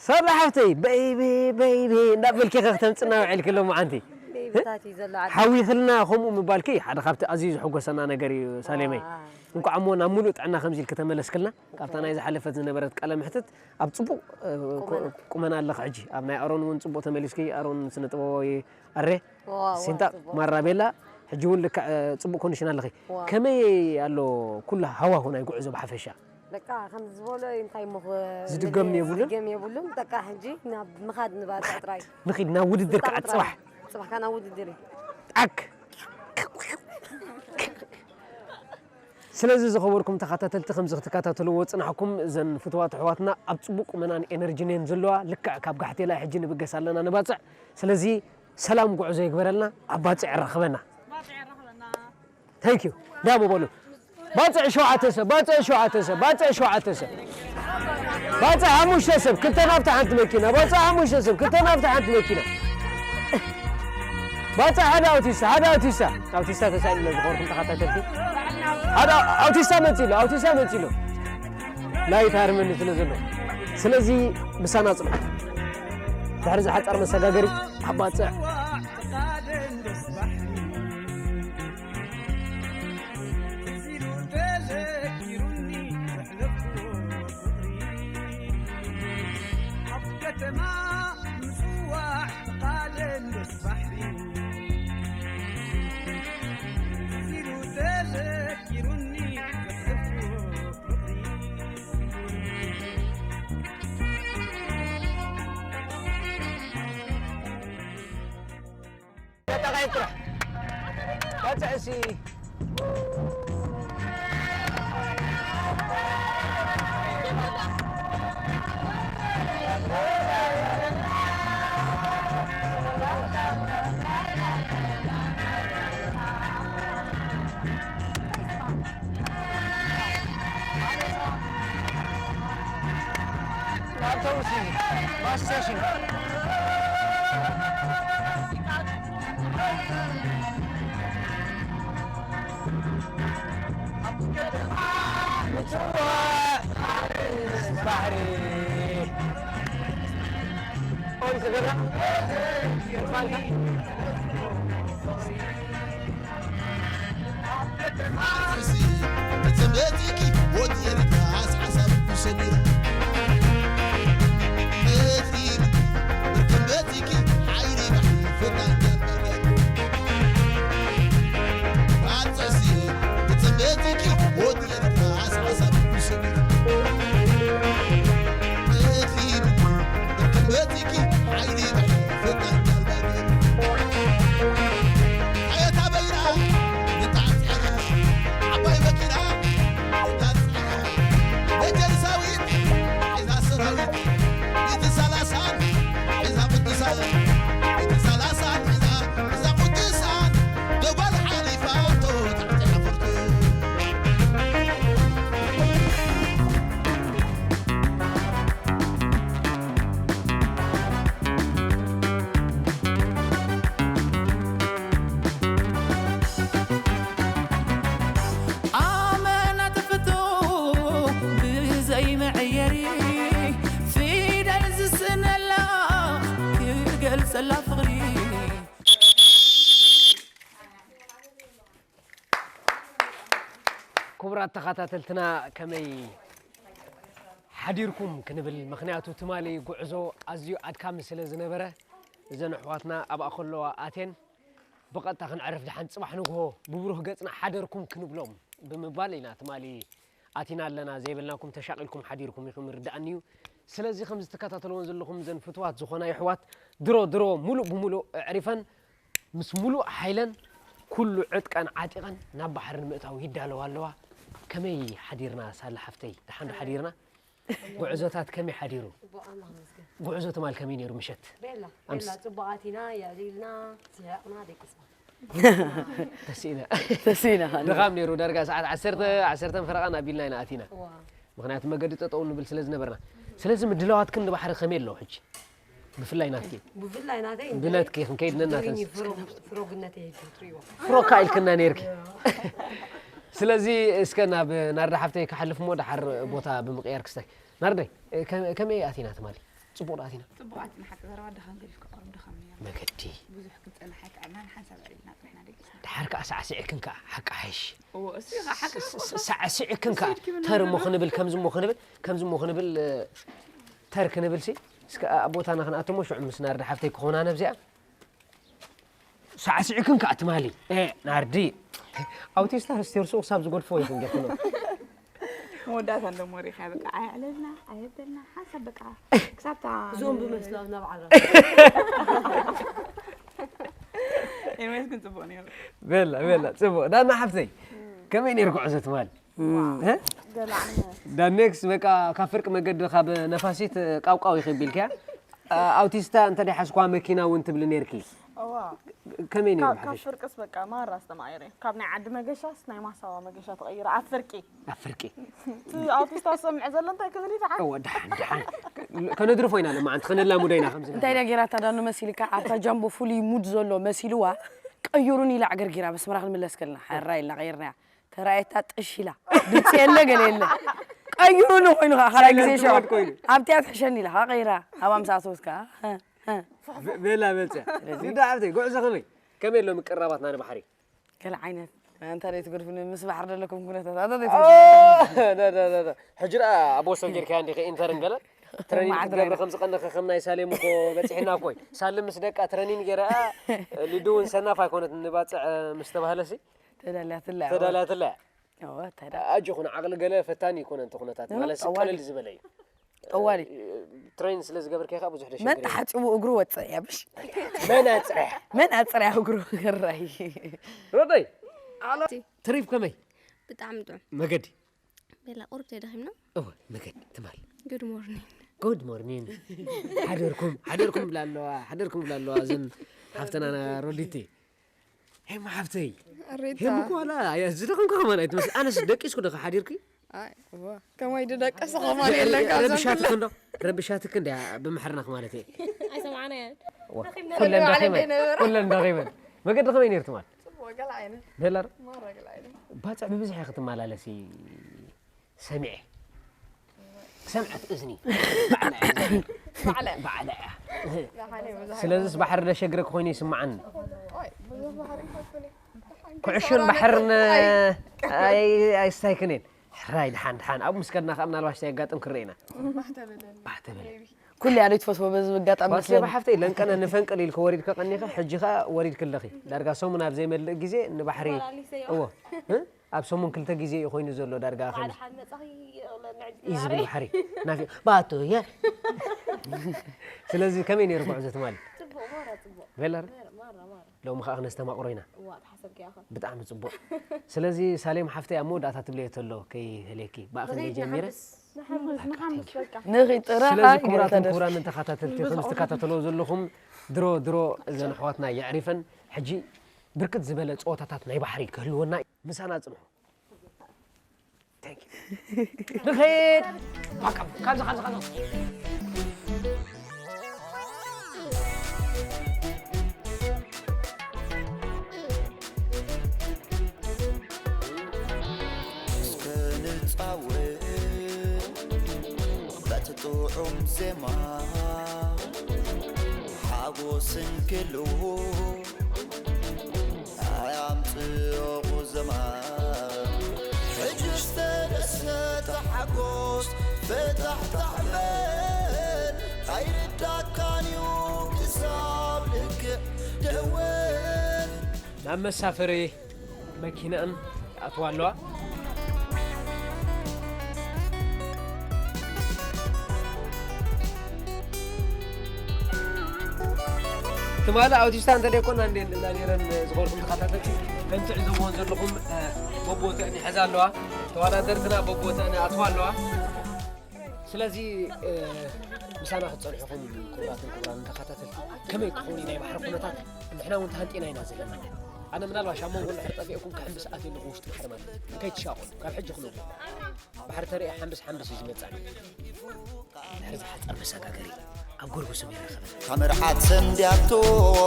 ሳላ ሓፍተይ፣ በይቢ፣ በይቢ፣ እንዳበልኪ ከ ክተምጽና ውዒልኪ ሎማዓንቲ? በይብታት እዩ ዘሎ ዓዲ። ሓዊኽልና ከምኡ ምባልኪ ሓደ ካብቲ ኣዝዩ ዘሐጎሰና ነገር እዩ፣ ሳሌመይ። ዋው። እንኳዕ እሞ ናብ ሙሉእ ጥዕና ከምዚ ኢልኪ ተመለስክልና። ካብታ ናይ ዝሓለፈት ዝነበረት ቃለ መሕትት ኣብ ጽቡቕ፣ እ፣ ቁመና። ቁመና ኣለኺ ሕጂ። ኣብ ናይ ኣሮን እውን ጽቡቕ ተመሊስኪ፣ ኣሮን ስነ ጥበባዊ ኣሬ፣ ዋው፣ ዋው፣ ሲንታ፣ ጽቡቕ። ማራ ቤላ፣ ሕጂ እውን ልክዕ፣ እ፣ ጽቡቕ ኮንዲሽን ኣለኺ። ዋው። ከመይ ኣሎ ኩሉ ሃዋሁ ናይ ጉዕዞ ብሓፈሻ? በቃ ከምዚ ዝበሎ እንታይ እሞ ኽ-፣ ዝድገም የብሉን? ዝድገም የብሉን። በቃ ሕጂ ናብ ምኻድ ንባጽዕ ጥራይ። ንኺድ ናብ ውድድር ምሳጣቕ ከዓ ጥራይ። ጽባሕ። ጽባሕ ከዓ ናብ ውድድር እዩ። ኣክ። ስለዚ ዝኸበርኩም ተኸታተልቲ፣ ከምዚ ክትከታተልዎ ጽናሕኩም፣ እዘን ፍትዋት ኣሕዋትና ኣብ ጽቡቕ ቁመናን ኤነርጂን እየን ዘለዋ። ልክዕ ካብ ጋሕቴላይ ሕጂ ንብገስ ኣለና ንባጽዕ። ስለዚ ሰላም ጉዕዞ ይግበረልና፣ ኣብ ባጽዕ የራኽበና። ባጽዕ የራኽበና። Thank you። ዳሞ በሉ። ባጽዕ ሸውዓተ ሰብ፣ ባጽዕ ሸውዓተ ሰብ፣ ባጽዕ ሸውዓተ ሰብ። ባጽዕ ሓሙሽተ ሰብ፣ ክልተ ናብታ ሓንቲ መኪና። ባጽዕ ሓሙሽተ ሰብ፣ ክልተ ናብታ ሓንቲ መኪና። ባጽዕ ሓደ ኣውቲስታ፣ ሓደ ኣውቲስታ። ኣውቲስታ ተሳኢኑ ኣሎ ዝኸበርኩም ተኸታተልቲ። ሓደ ኣውቲስታ መጺኡ ኣሎ፣ ኣውቲስታ መጺኡ ኣሎ። ላይት ሃርመኒ ስለ ዘሎ። ስለዚ ምሳና ጽንሑ። ድሕሪ ዝሓጸር መሰጋገሪ ኣብ ባጽዕ። ኣውቶቡስ እዩ፣ ባስ ስቴሽን። ባሕሪ። ክቡራት ተኸታተልትና ከመይ ሓዲርኩም ክንብል፣ ምኽንያቱ ትማሊ ጉዕዞ ኣዝዩ ኣድካሚ ስለ ዝነበረ፣ እዘን ኣሕዋትና ኣብኣ ከለዋ ኣትየን ብቐጥታ ክንዕርፍ፣ ደሓን ጽባሕ ንግሆ ብብሩህ ገጽና ሓደርኩም ክንብሎም ብምባል ኢና ትማሊ ኣቲና ኣለና። ዘይበልናኩም ተሻቒልኩም ሓዲርኩም ኢኹም፣ ይርድኣኒ እዩ። ስለዚ ከምዚ ትከታተልዎን ዘለኹም እዘን ፍትዋት ዝኾና የሕዋት ድሮ ድሮ ሙሉእ ብሙሉእ ኣዕሪፈን ምስ ሙሉእ ሓይለን ኩሉ ዕጥቀን ዓጢቐን ናብ ባሕሪ ንምእታው ይዳለዋ ኣለዋ። ከመይ ሓዲርና ሳላ ሓፍተይ? ደሓን ዶ ሓዲርና? ጉዕዞታት ከመይ ሓዲሩ? ጽቡቕ ኣምላኽ ይመስገን። ጉዕዞ ትማል ከመይ ነይሩ ምሸት? ቤላ፣ ኣምስ- ቤላ፣ ጽቡቓት ኢና፣ የዕሊልና፣ ስሒቕና፣ ደቂስና። ተሲእና። ተሲእና። ድኻም ነይሩ፣ ዳርጋ ሰዓት ዓሰርተ፣ ዓሰርተ ፈረቓን ኣቢልና ኢና ኣቲና። እዋ። ምኽንያቱ መገዲ ጠጠው ንብል ስለ ዝነበርና። ስለዚ ምድላዋትክን ንባሕሪ ከመይ ኣሎ ሕጂ? ብፍላይ ናትኪ። ብፍላይ ናተይ ብነትኪ ክንከይድ ነናተን። ፍሮ-፣ ፍሮግነተይ ሕጂ ትርእይዎ። ፍሮካ ኢልክና ነይርኪ። ስለዚ እስከ ናብ ናርዳ ሓፍተይ ክሓልፍ እሞ ደሓር ቦታ ብምቕያር ክስታይ። ናርደይ፣ ከ-፣ ከመይ ኣቲና ትማሊ? ጽቡቕ ዶ ኣቲና? ጽቡቕ ኣቲና፣ ሓቂ ዘረባ ድኻም ገዲፍካ፣ ቁሩብ ድኻም ነይሩ። መገዲ። ብዙሕ ክንጸንሕ ኣይከኣልናን፣ ሓንሳብ ኣዕሊልና ጽኒሕና ደቂስና። ደሓር ከኣ ሳዕሲዕክን ከኣ፣ ሓቂ ሓይሽ። እዎ፣ እሱ ኢኻ ሓቂ ስ-፣ ስ-፣ ሳዕሲዕክን ከኣ፣ እሱ ኢልኪ ምን ተር እሞ ነበር? ክንብል፣ ከምዚ እሞ ክንብል፣ ከምዚ እሞ ክንብል፣ እ፣ ተር ክንብልሲ፣ እስከ ኣብ ቦታና ክንኣቱ እሞ ሽዑ ምስ ናርዲ ሓፍተይ ክኾና ነብዚኣ። ሳዕሲዕክን ከኣ ትማሊ። እ፣ ናርዲ። ኣውቲስታ ስተርሱ ክሳብ ዝጎድፎ ይኹን ጌርኩ ነው። መወዳእታ እንዶ ሞሪኻ በቃ ኣየዕለልና፣ ኣየበልና፣ ሓንሳብ በቃ ክሳብታ እዞም ብመስሎም ናብ ዓራት። ኤርሜስ ግን ጽቡቕ ነይሩ። ቤላ፣ ቤላ፣ ጽቡቕ። ዳና ሓፍተይ፣ ከመይ ነይሩ ጉዕዞ ትማሊ? እ? ገለ ዓይነት። ዳ ኔክስ በቃ ካብ ፍርቂ መገዲ ካብ ነፋሲት ቃውቃው ይኽብ ኢልክያ። ኣ-፣ ኣውቲስታ እንተ ደይ ሓዝኳ መኪና እውን ትብሊ ነይርኪ። እዋ። ከመይ ነይሩ ካብ፣ ካብ ሓፈሻ? ፍርቅስ በቃ ማራ ዝተማቐረ። ካብ ናይ ዓዲ መገሻስ ናይ ማሳዋ መገሻ ተቐይሩ ኣብ ፍርቂ። ኣብ ፍርቂ። እቲ ኣውቲስታ ዝሰምዕ ዘሎ እንታይ ክብል እዩ ደሓን? እወ፣ ደሓን፣ ደሓን። ከነድርፎ ኢና ለማዓንቲ፣ ከነላሙዶ ኢና ከምዚ እንታይ ነገር። ደኣ ጌራታ ዳኑ መሲልካ? ኣብታ ጃምቦ ፍሉይ ሙድ ዘሎ መሲልዋ፣ ቀይሩኒ ኢላ ዕግርጊራ፣ በስመራ ክንምለስ ከለና፣ ሕራይ ኢልና ቀይርናያ። ተራእየታ ጥሽ ኢላ። ድምፂ የለ፣ ገለ የለ። ቀይሩኒ ኮይኑ ከዓ፣ ካልኣይ ግዜ ሳይለንት ሸዋ። ሞድ ኮይኑ። ኣብቲያ ትሕሸኒ ኢላ፣ ከዓ ቀይራ። ኣብኣ ምስ ኣተወት ከዓ፣ ሀ፣ ሀ። በ-፣ ቤላ በልፅያ። ስለዚ ንዳ ዓብተይ፣ ጉዕዞ ከመይ? ከመይ ኣሎ ምቅርራባትና ንባሕሪ? ገለ ዓይነት። ኣንታ ደይ ትገድፉኒ፣ ምስ ባሕሪ ዘለኩም ኩነታት። ኣታ ደይ ኦ፣ ትገድፉኒ። ዳ፣ ዳ፣ ዳ፣ ዳ። ሕጂ ደኣ ኣብ ወሰን ጌርካያ እንዲኺ ኢንተርን ገለ? ትረኒን ማዕድራ ክትገብሪ ኢና። ከም ዝቐነኺ ከም ናይ ሳሌም እኮ በፂሕና እኮ እዩ። ሳሌም ምስ ደቃ ትረኒን ገይራ፣ ሊዱ እውን ሰናፍ ኣይኮነት ንባፅዕ ምስ ተባህለሲ? ተዳልያትላ እያ። ተዳልያትላ እያ። እወ፣ እንታይ ደኣ? ኣጆኹን ዓቕሊ ገለ ፈታኒ ይኮነ እንተ ኩነታት፣ እወ፣ ማለት ጠዋሊ። ቀለል ዝበለ እዩ። ጠዋሊ። ትሬን ስለ ዝገበርካዮ ከዓ ብዙሕ መን ደሸግር የለን። ተሓጺቡ እግሩ ወፅእ እያ፣ ብሽ? መን ኣፅርያ? መን ኣፅርያ እግሩ? ራይ። ሮደይ፣ ኣሎ። ትሪፕ ከመይ? ብጣዕሚ ጥዑም። መገዲ? ቤላ፣ ቁሩብ ተደኺምና? እወ፣ መገዲ ትማል። ጉድ ሞርኒንግ። ጉድ ሞርኒንግ። ሓደርኩም፣ ሓደርኩም ብላ ኣለዋ፣ ሓደርኩም ብላ ኣለዋ፣ እዘን ሓፍተና ሮዲቲ። ሄማ ሓፍተይ። ኣሬታ። ሄማ እኮ ዋላ፣ ኣያ፣ ዝደኸምኩ ከማን ኣይትመስል። ኣነስ ደቂስኩ ዶ ሓዲርኩ? ኣይ፣ እዋ። ከማይ ድደቀሰ ከማን የለን ካብዞም ረብሻትክ ኩሎም። እንዶ? ረብሻትክ እንድያ ብምሕርናኽ ማለት እየ። ኣይሰማዕናያን። እዋ። ደኺምና ኩለን ኣለና ደኺመን። ኩለን ደኺመን። መገዲ ከመይ ነይሩ ትማል? ጽቡቕ፣ ገለ ዓይነት። ደላር? ማራ ገለ ዓይነት። ባጽዕ ብብዝሒ ኢኺ ትመላለሲ ሰሚዐ። ሰምዐት እዝኒ። ባዕላ እያ። ባዕላ። ባዕላ እያ። ደሓን እየ፣ ብዙሕ ስለዚስ ኣይኮነን። ባሕሪ ደሸግረኪ ኮይኑ ይስምዓኒ። ኣይ፣ ብዙሕ ባሕሪ ይፈቱን እየ። ደሓን ኩዕሾን ክሰራ ባሕርን ነበር። ኣይ፣ ኣይ-፣ ኣይስታይክን እየን። ሕራይ፣ ደሓን፣ ደሓን። ኣብኡ ምስ ከድና ከኣ ምናልባሽ እንታይ የጋጥም ክርኢ ኢና። ባህ ተበለኒ። ባህ ተበለኒ። ኩሉ እያ ዘይትፈትዎ በዚ ኣጋጣሚ ባስሌባ ስለዚ። ሓፍተይ፣ ለንቀነ ንፈንቅል ኢልኪ ወሪድኪ ቀኒኺ፣ ሕጂ ከኣ ወሪድኪ ኣለኺ። ዳርጋ ሰሙን ኣብ ዘይመልእ ግዜ ንባሕሪ፣ መላሊሰዮ። እዎ። እ? ኣብ ሰሙን ክልተ ግዜ እዩ ኮይኑ ዘሎ ዳርጋ ባዕል ከምዚ። ሓን መጻኺ ይቕለ ንዕድ እዩ ዝብል ባሕሪ። ናፊ-፣ ባቶ እየ። ስለዚ ከመይ ነይሩ ጉዕዞ ትማሊ? ጽቡቕ፣ ማራ ጽቡቕ። ቤላ ር? ማራ፣ ማራ። ሎሚ ከኣ ክነስተማቕሮ ኢና። እዋ፣ ተሓሰብኪ ኢኻ። ብጣዕሚ ጽቡቕ። ስለዚ ሳሌም ሓፍተይ ኣብ መወዳእታ ትብለዮ ተሎ ከይህልየኪ። ብኣ ክንደይ ንኸይድ ጀሚረ? ንሓምስ። ንሓምስ፣ ንሓምስ በቃ። ንኺድ ጥራሕ ስለዚ ኣይገለ ክቡራትን ተደርፊ። ክቡራንን ተኸታተልቲ፣ ከም ዝትከታተልዎ ዘለኹም ድሮ ድሮ እዘን ኣሕዋትና የዕሪፈን። ሕጂ ብርክት ዝበለ ጸወታታት ናይ ባሕሪ ክህልወና እዩ። ምሳና ጽንሑ። Thank you። ንኸይድ። ባካ፣ ካብዚ፣ ካብዚ፣ ካብዚ። እስከ ንጻወት በቲ ጥዑም ዜማ፣ ሓጎስን ክልዎ ኣያምጽኦ ቁዘማ። ሕጂ ፈታሕታሕ በል ኣይርዳካን እዩ ክሳብ ልክዕ ደወል። ናብ መሳፈሪ መኪናን ይኣትዋ ኣለዋ። ትማሊ ኣውቲስታ እንተደይኮና እንደ እንዳ ነይረን ዝኾንኩም ተኸታተልቲ ከም ትዕዘብዎን ዘለኹም በቦተእን ይሕዛ ኣለዋ። ተወዳደርትና በቦተእን ኣትዋ ኣለዋ። ስለዚ ምሳና ክትፀንሕኹም ክቡራትን ክቡራን ተኸታተልቲ ከመይ ክኸውን ናይ ባሕሪ ኩነታት ንሕና እውን ተሃንጢና ኢና ዘለና። ኣነ ምናልባሽ ኣብ መንጎ እንድሕር ጠፊእኩም ክሕምብስ ኣትየ ኣለኹ ውሽጢ ባሕሪ ማለት እዩ። ከይትሻቐሉ ካብ ሕጂ ክነግሩ ባሕሪ ተሪአ ሓምብስ ሓምብስ እዩ ዝመፅእ። ድሕሪ ዝሓፀር መሰጋገሪ ኣብ ጎርጉስም ይራኸበና። ካብ መርዓት ሰንድያቶ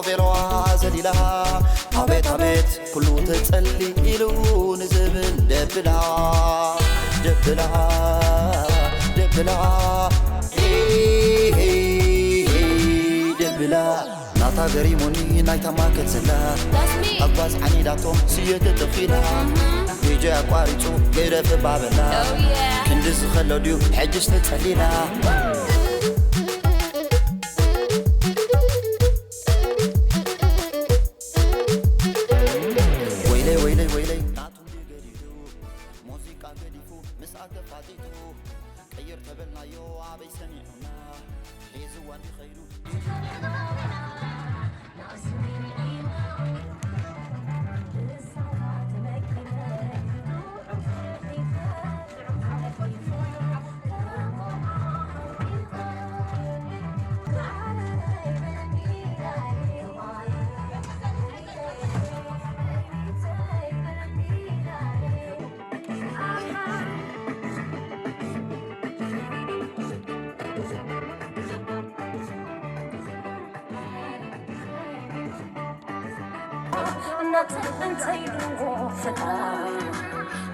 ቤሎዋ ዘሊላ ኣቤት ኣቤት ኩሉ ተጸሊሉ ንዝብል ደብላ ደብላ ደብላ ደብላ ናታ ገሪሙኒ ናይታ ማከት ዘላ ኣባዝ ዓኒዳቶ ስየ ተተኺላ ዲጀ ኣቋሪጹ ገደፍ ባበላ ክንዲ ዝኸሎ ድዩ ሕጅስ ተጸሊላ ወይለይ ወይለይ ወይለይ ናቱ ገዲዱ ሙዚቃ ገዲፉ ምስኣ ተፋጢጡ ቀይር ተበልናዮ ኣበይ ሰሚዑና ሒዝዋ እንዲ ኸይዱ እናተ እንተይልዎ ፈታ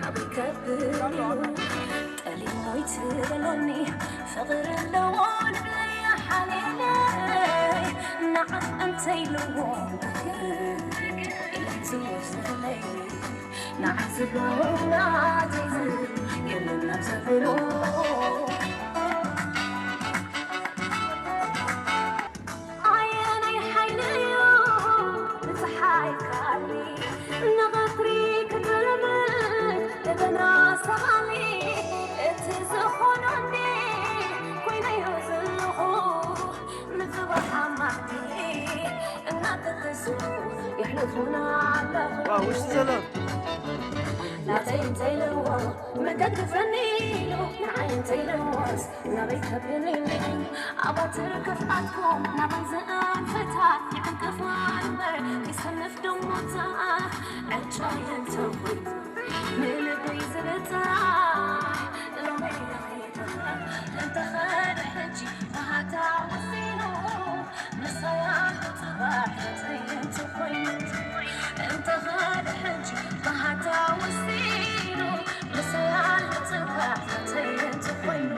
ኣበይ ከብል ጠሊሞይ ትበሎኒ ፍቕሪ ኣለዎ ልብለይ ሓሊለይ ንዓ እንተይልዎ ኢለቱ ዝብለይ ንዓ ዝብሎ ናተይ ዝብል የለን ናብ ዘብሎ ኣየናይ ሓይሊ እዩ ንዝሓይካኒ ንቐትሪ ክትርምስ ደበና ሰማኒ እቲ ዝኾኖኒ ኮይነዮ ዘለኹ ንጽባሕ ኣማዕዲ እናተተሱ የሕልፉና ኣለኹ ናተይ እንተይለዎ መገዲ ፈኒሉ ንዓይ እንተይለዎስ ናበይ ከብልኒ ኣባትር ክፍኣትኩም ናባይ ዝኣንፈታት ይዕንቅፋ እምበር ይሰንፍ ደሞታ ዕጫ የንተውት ንልበይ ዝብታ ሎመይ እንተኸደ ሕጂ ባህታ ወሲኑ ምሳያ ንጽባሕ ተይንት ኮይኑ እንተኸደ ሕጂ ባህታ ወሲኑ ምሳያ ንጽባሕ ተይንት ኮይኑ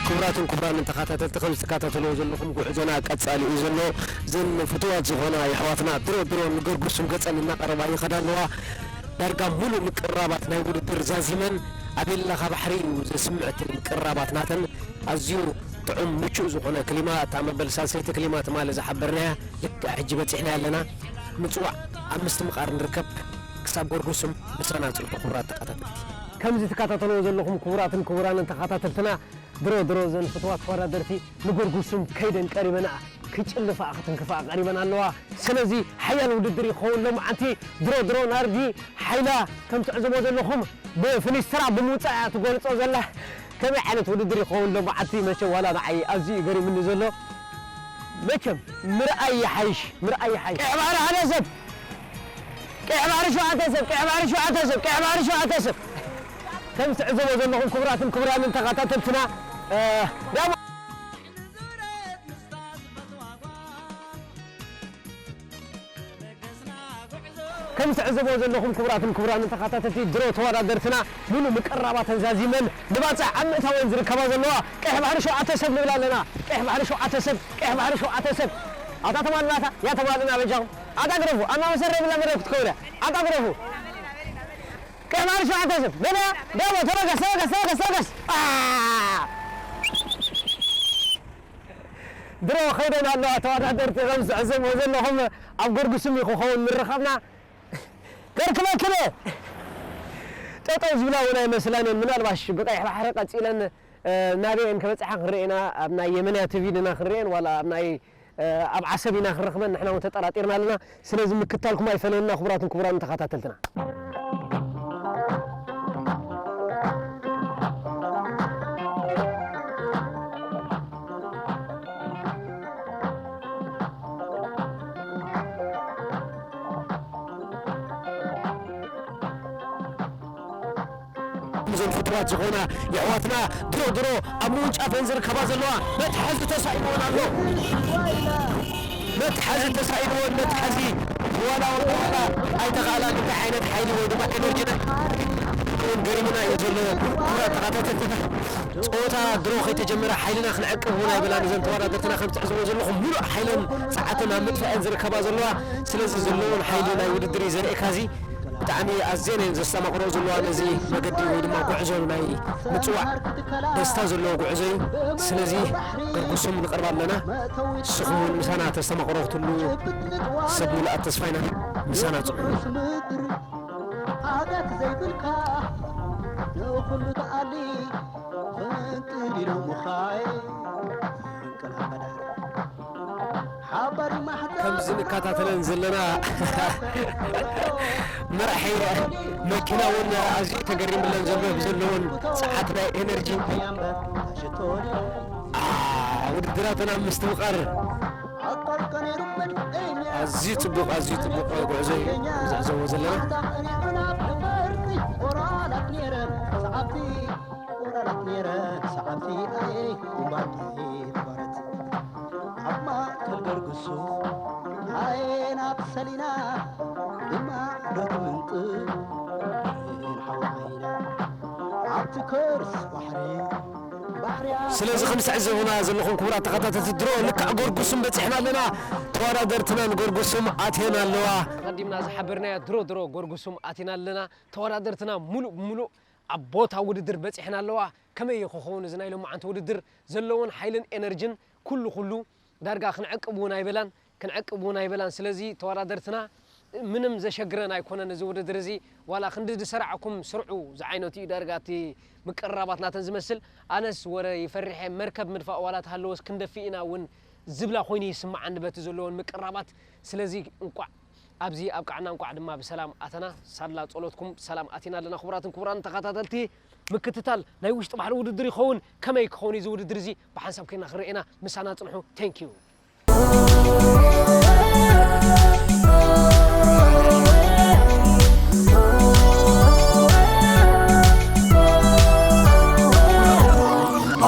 ክቡራትን ክቡራንን ተኸታተልቲ ከም ዝትከታተልዎ ዘለኹም ጉዕዞና ቀጻሊ እዩ ዘሎ። እዘን ፍትዋት ዝኾና የሕዋትና ድሮ ድሮ ንገርጉስም ገጸን እናቐረባ ይኸዳ ኣለዋ። ዳርጋ ሙሉእ ምቅርራባት ናይ ውድድር ዛዚመን ኣቤላኻ ባሕሪ እዩ ዘስምዕ እቲ ምቅርራባት ናተን። ኣዝዩ ጥዑም ምቹእ ዝኾነ ክሊማ እታ መበል ሳልሰይቲ ክሊማ ትማሊ ዝሓበርናያ ልክዕ ሕጂ በጺሕና ኣለና። ምጽዋዕ ኣብ ምስትምቓር ንርከብ። ክሳብ ጎርጎስም ምሳና ጽንሑ ክቡራት ተኸታተልቲ። ከምዚ ትከታተልዎ ዘለኹም ክቡራትን ክቡራንን ተኸታተልትና ድሮ ድሮ ዘን ፍትዋት ተወዳደርቲ ንጎርጎስም ከይደን ቀሪበና ክጭልፋ ክትንክፋ ቀሪበን ኣለዋ። ስለዚ ሓያል ውድድር ይኸውን ሎምዓንቲ ድሮ ድሮ ናርዲ ሓይላ ከም ትዕዘቦ ዘለኹም ብፍኒስትራ ብምውፃእ እያ ትገልፆ ዘላ። ከመይ ዓይነት ውድድር ይኸውን ሎምዓንቲ መቸም ዋላ ንዓይ ኣዝዩ እዩ ገሪምኒ ዘሎ። መቸም ምርኣይ ይሓይሽ ምርኣይ ይሓይሽ። ቀዕ ባህሪ ሓደ ሰብ ቀ ቀይሕ ባሕሪ ሸውዓተ ሰብ፣ ቀይሕ ባሕሪ ሸውዓተ ሰብ፣ ቀይሕ ባሕሪ ሸውዓተ ሰብ። ከም ትዕዘቦ ዘለኹም ክቡራትን ክቡራንን ተኸታተልትና፣ እ፣ ዳሞ ከም ትዕዘቦ ዘለኹም ክቡራትን ክቡራንን ተኸታተልቲ ድሮ ተወዳደርትና ሙሉ ምቅራባተን ዛዚመን ንባፅዕ ኣብ ምእታወን ዝርከባ ዘለዋ ቀይሕ ባሕሪ ሸውዓተ ሰብ ንብላ ኣለና። ቀይሕ ባሕሪ ሸውዓተ ሰብ፣ ቀይሕ ባሕሪ ሸውዓተ ሰብ። ኣታ ተማልናታ፣ ያ ተማልና በጃኹም። ኣታ ግረፉ፣ ኣና መሰረ ብላ መረ ክትከውለ። ኣታ ግረፉ። ቀይሕ ባሕሪ ሸውዓተ ሰብ። በለ፣ ደሞ፣ ተበገስ፣ ተበገስ፣ ተበገስ፣ ተበገስ። ኣ! ድሮ ኸይደን ኣለዋ ተወዳደርቲ፣ ከም ዝዕዘብዎ ዘለኹም ኣብ ገርጉስም እዩ ክኸውን ምርኻብና። ከርክበክበ! ጠጠው ዝብላ እውን ኣይመስላን እየን። ምናልባሽ ብቀይሕ ባሕሪ ቀጺለን፣ እ፣ ናበይ እየን ክበጽሓ ክንርኢ ኢና። ኣብ ናይ የመንያ ቲቪ ኢና ክንርእየን ዋላ ኣብ ናይ፣ እ፣ ኣብ ዓሰብ ኢና ክንረኽበን ንሕና እውን ተጠራጢርና ኣለና። ስለዚ ምክታልኩም ኣይፈለየና ክቡራትን ክቡራንን ተኸታተልትና። እዞም ፍጡራት ዝኾና የሕዋትና ድሮ ድሮ ኣብ ምውንጫፈን ዝርከባ ዘለዋ መትሓዚ ተሳኢንወን ኣሎ። መትሓዚ ተሳኢንወን፣ መትሓዚ ዋላ ዋላ ኣይተኻእላን። እንታይ ዓይነት ሓይሊ ወይ ድማ ኤነርጂ ናይ እውን ገሪሙና እዩ ዘሎ። ክቡራት ተኸታተልትና፣ ጸወታ ድሮ ከይተጀመረ ሓይልና ክንዕቅብ እውን ኣይበላን። እዘን ተወዳደርትና ከም ትዕዝቦ ዘለኹም ሙሉእ ሓይለን ጸዓተን ኣብ ምጥፋእን ዝርከባ ዘለዋ። ስለዚ ዘለዎን ሓይሊ ናይ ውድድር እዩ ዘርእየካ። እዚ ብጣዕሚ ኣዝየን እየን ዘስተማቕሮ ዘለዋ ነዚ መገዲ ወይ ድማ ጉዕዞ ናይ ምጽዋዕ ደስታ ዘለዎ ጉዕዞ እዩ። ስለዚ ገርጉስም ንቐርብ ኣለና። ንስኹም እውን ምሳና ተስተማቕሮ ክትህሉ ሰብ ሙሉኣት ተስፋ ኢና። ምሳና ጽንሑ። ሓጢኣት ዘይብልካ ንኹሉ ትኣሊ ፍንቅል ኢሉ ምኻይ ፍንቅል ኣበዳር ሓባሪ ማሕዛ ከምዚ ንከታተለን ዘለና መራሒ መኪና እውን ኣዝዩ ተገሪምለን ዘሎ ብዘለዎን ጸዓት ናይ ኤነርጂ። ኣ፣ ውድድራተን ኣብ ምስትምቓር ኣዝዩ ጽቡቕ፣ ኣዝዩ ጽቡቕ ጉዕዞ እዩ ንዕዘቦ ዘለና። ኣብ ማእከል ገርግሱ ሃየና ተሰሊና ድማ ዶ ትምንጥል ሓወዓይና ኣብቲ ከርስ ባሕሪ ባሕርያ ስለዚ ከም ትዕዘቡና ዘለኹም ክቡራት ተኸታተልቲ ድሮ ልክዕ ጎርጉስም በጺሕና ኣለና። ተወዳደርትና ንጎርጉስም ኣትየን ኣለዋ። ኣቐዲምና ዝሓበርናዮ ድሮ ድሮ ጎርጉስም ኣቲና ኣለና። ተወዳደርትና ሙሉእ ብሙሉእ ኣብ ቦታ ውድድር በጺሕና ኣለዋ። ከመይ እዩ ክኸውን እዚ ናይ ሎማዓንቲ ውድድር? ዘለዎን ሓይልን ኤነርጅን ኩሉ ኩሉ ዳርጋ ክንዕቅብ እውን ኣይበላን፣ ክንዕቅብ እውን ኣይበላን። ስለዚ ተወዳደርትና ምንም ዘሸግረን ኣይኮነን እዚ ውድድር እዚ። ዋላ ክንዲ ዝሰራዕኩም ስርዑ ዝዓይነቱ እዩ ዳርጋ እቲ ምቅርራባት ናተን ዝመስል። ኣነስ ወረ ይፈርሕ እየ፣ መርከብ ምድፋእ ዋላ ተሃለወስ ክንደፊእ ኢና እውን ዝብላ ኮይኑ ይስምዓኒ በቲ ዘለዎን ምቅርራባት። ስለዚ እንቋዕ ኣብዚ ኣብቃዕና፣ እንቋዕ ድማ ብሰላም ኣተና። ሳላ ጸሎትኩም ሰላም ኣቲና ኣለና። ክቡራትን ክቡራን ተኸታተልቲ፣ ምክትታል ናይ ውሽጢ ባሕሪ ውድድር ይኸውን። ከመይ ክኸውን እዩ እዚ ውድድር እዚ? ብሓንሳብ ኮይና ክንርኢ ኢና። ምሳና ጽንሑ። Thank you።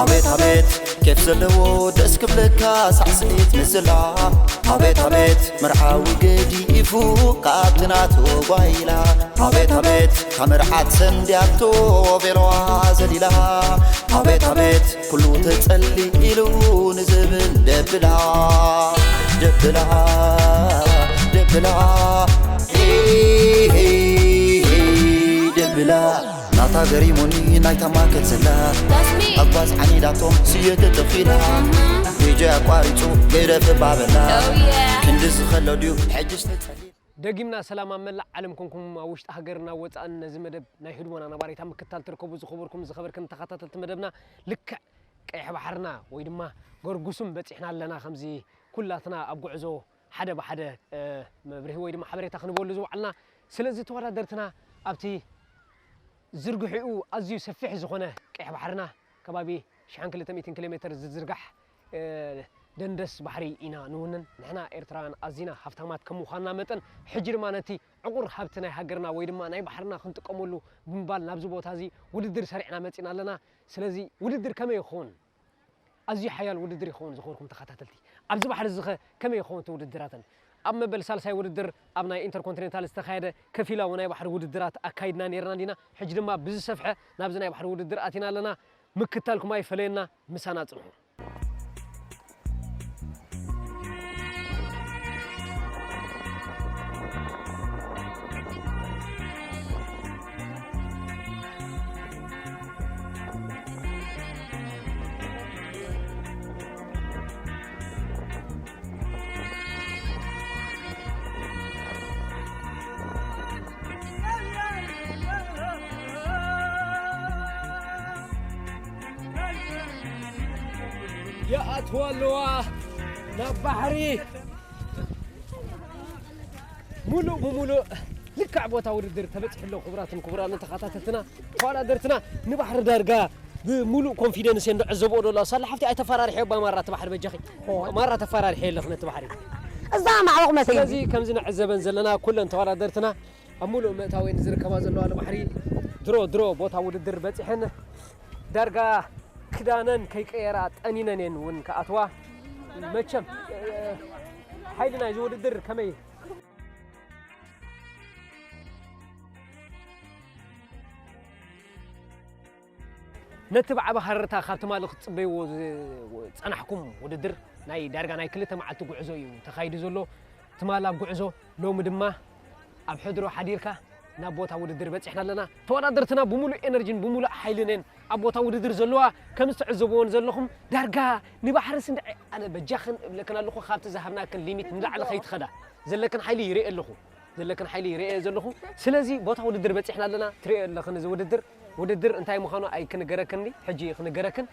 ኣቤት ኣቤት ኬፍ ዘለዎ ደስ ክብለካ ሳዕስዒት ምስላ። ኣቤት ኣቤት መርዓዊ ገዲፉ ካብቲ ናቱ ጓይላ። ኣቤት ኣቤት ካብ መርዓት ሰንድያቶ ቤሎዋ ዘሊላ። ኣቤት ኣቤት ኩሉ ተጸሊሉ ንዝብል ደብላ ደብላ ደብላ ሄይ ሄይ ሄይ ደብላ ናታ ገሪሙኒ ናይታ ማከት ዘላ That's me. ኣባዝ ዓኒዳቶ ስየ ተጠኺላ እህ። ዲጀ ኣቋሪጹ ገደፍ ባበላ Oh, yeah. ክንዲ ዝኸሎ ድዩ ሕጅስ ተጸሊላ ደጊምና ሰላም ኣብ መላእ ዓለም ኮንኩም ኣብ ውሽጢ ሃገርና ወጻእን ነዚ መደብ ናይ ህድሞና ነባሪታ ምክታል ትርከቡ ዝኸበርኩም ዝኸበርክን ተኸታተልቲ መደብና ልክዕ ቀይሕ ባሕርና ወይ ድማ ገርጉስም በጺሕና ኣለና። ከምዚ ኩላትና ኣብ ጉዕዞ ሓደ ብሓደ፣ እ፣ መብርሂ ወይ ድማ ሓበሬታ ክንበሉ ዝወዓልና። ስለዚ ተወዳደርትና ኣብቲ ዝርግሒኡ ኣዝዩ ሰፊሕ ዝኾነ ቀይሕ ባሕርና ከባቢ ሽሕን ክልተ ሚእትን ኪሎ ሜትር ዝዝርጋሕ፣ እ፣ ደንደስ ባሕሪ ኢና ንውንን። ንሕና ኤርትራውያን ኣዚና ሃፍታማት ከም ምዃንና መጠን፣ ሕጂ ድማ ነቲ ዕቑር ሃብቲ ናይ ሃገርና ወይ ድማ ናይ ባሕርና ክንጥቀመሉ ብምባል ናብዚ ቦታ እዚ ውድድር ሰሪዕና መጺና ኣለና። ስለዚ ውድድር ከመይ ይኸውን? ኣዝዩ ሓያል ውድድር ይኸውን ዝኸበርኩም ተኸታተልቲ። ኣብዚ ባሕሪ እዚ ኸ ከመይ ይኸውን እቲ ውድድራተን? ኣብ መበል ሳልሳይ ውድድር ኣብ ናይ ኢንተርኮንቲኔንታል ዝተኻየደ ከፊላዊ ናይ ባሕሪ ውድድራት ኣካይድና ነይርና እንዲና። ሕጂ ድማ ብዝሰፍሐ ናብዚ ናይ ባሕሪ ውድድር ኣቲና ኣለና። ምክታልኩም ኣይፈለየና፣ ምሳና ጽንሑ። ይኣትዋ ኣለዋ ናብ ባሕሪ። ሙሉእ ብሙሉእ ልክዕ ቦታ ውድድር ተበፂሑ ኣሎ። ክቡራትን ክቡራንን ተኸታተልትና፣ ተወዳደርትና ንባሕሪ ዳርጋ ብሙሉእ ኮንፊደንስ እየን ዝዕዘብኦ ዘለዋ። ሳላ ሓፍቲ ኣይተፈራርሕዮ፣ ባ ማራ እቲ ባሕሪ በጃኺ። ማራ ተፈራርሕዮ ኣለኺ ነቲ ባሕሪ። እዛ ማዕበቕ መሰለኝ። ስለዚ ከምዚ ንዕዘበን ዘለና ኩለን ተወዳደርትና ኣብ ሙሉእ ምእታወን ዝርከባ ዘለዋ ባሕሪ ድሮ ድሮ ቦታ ውድድር በፂሐን ዳርጋ ክዳነን ከይቀየራ ጠኒነን እየን እውን ክኣትዋ። መቸም፣ እ፣ ሓይሊ ናይዚ ውድድር ከመይ? ነቲ ብዓቢ ሃረርታ ካብ ትማሊ ክትጽበይዎ ዝ-፣ ጸናሕኩም ውድድር ናይ ዳርጋ ናይ ክልተ መዓልቲ ጉዕዞ እዩ ተኻይዱ ዘሎ። ትማሊ ኣብ ጉዕዞ፣ ሎሚ ድማ ኣብ ሕድሮ ሓዲርካ ናብ ቦታ ውድድር በጺሕና ኣለና። ተወዳደርትና ብምሉእ ኤነርጂን ብምሉእ ሓይልን እየን ኣብ ቦታ ውድድር ዘለዋ። ከም እትዕዘብዎን ዘለኹም ዳርጋ ንባሕርስ እንድዒ ኣነ በጃኽን እብለክን ኣለኹ፣ ካብቲ ዝሃብናክን ሊሚት ንላዕሊ ከይትኸዳ ዘለክን ሓይሊ ይርኢ ኣለኹ። ዘለክን ሓይሊ ይርእየ ዘለኹ። ስለዚ ቦታ ውድድር በጺሕና ኣለና። ትርእዮ ኣለኽን እዚ ውድድር፣ ውድድር እንታይ ምዃኑ ኣይክንገረክን፣ ሕጂ ክንገረክን።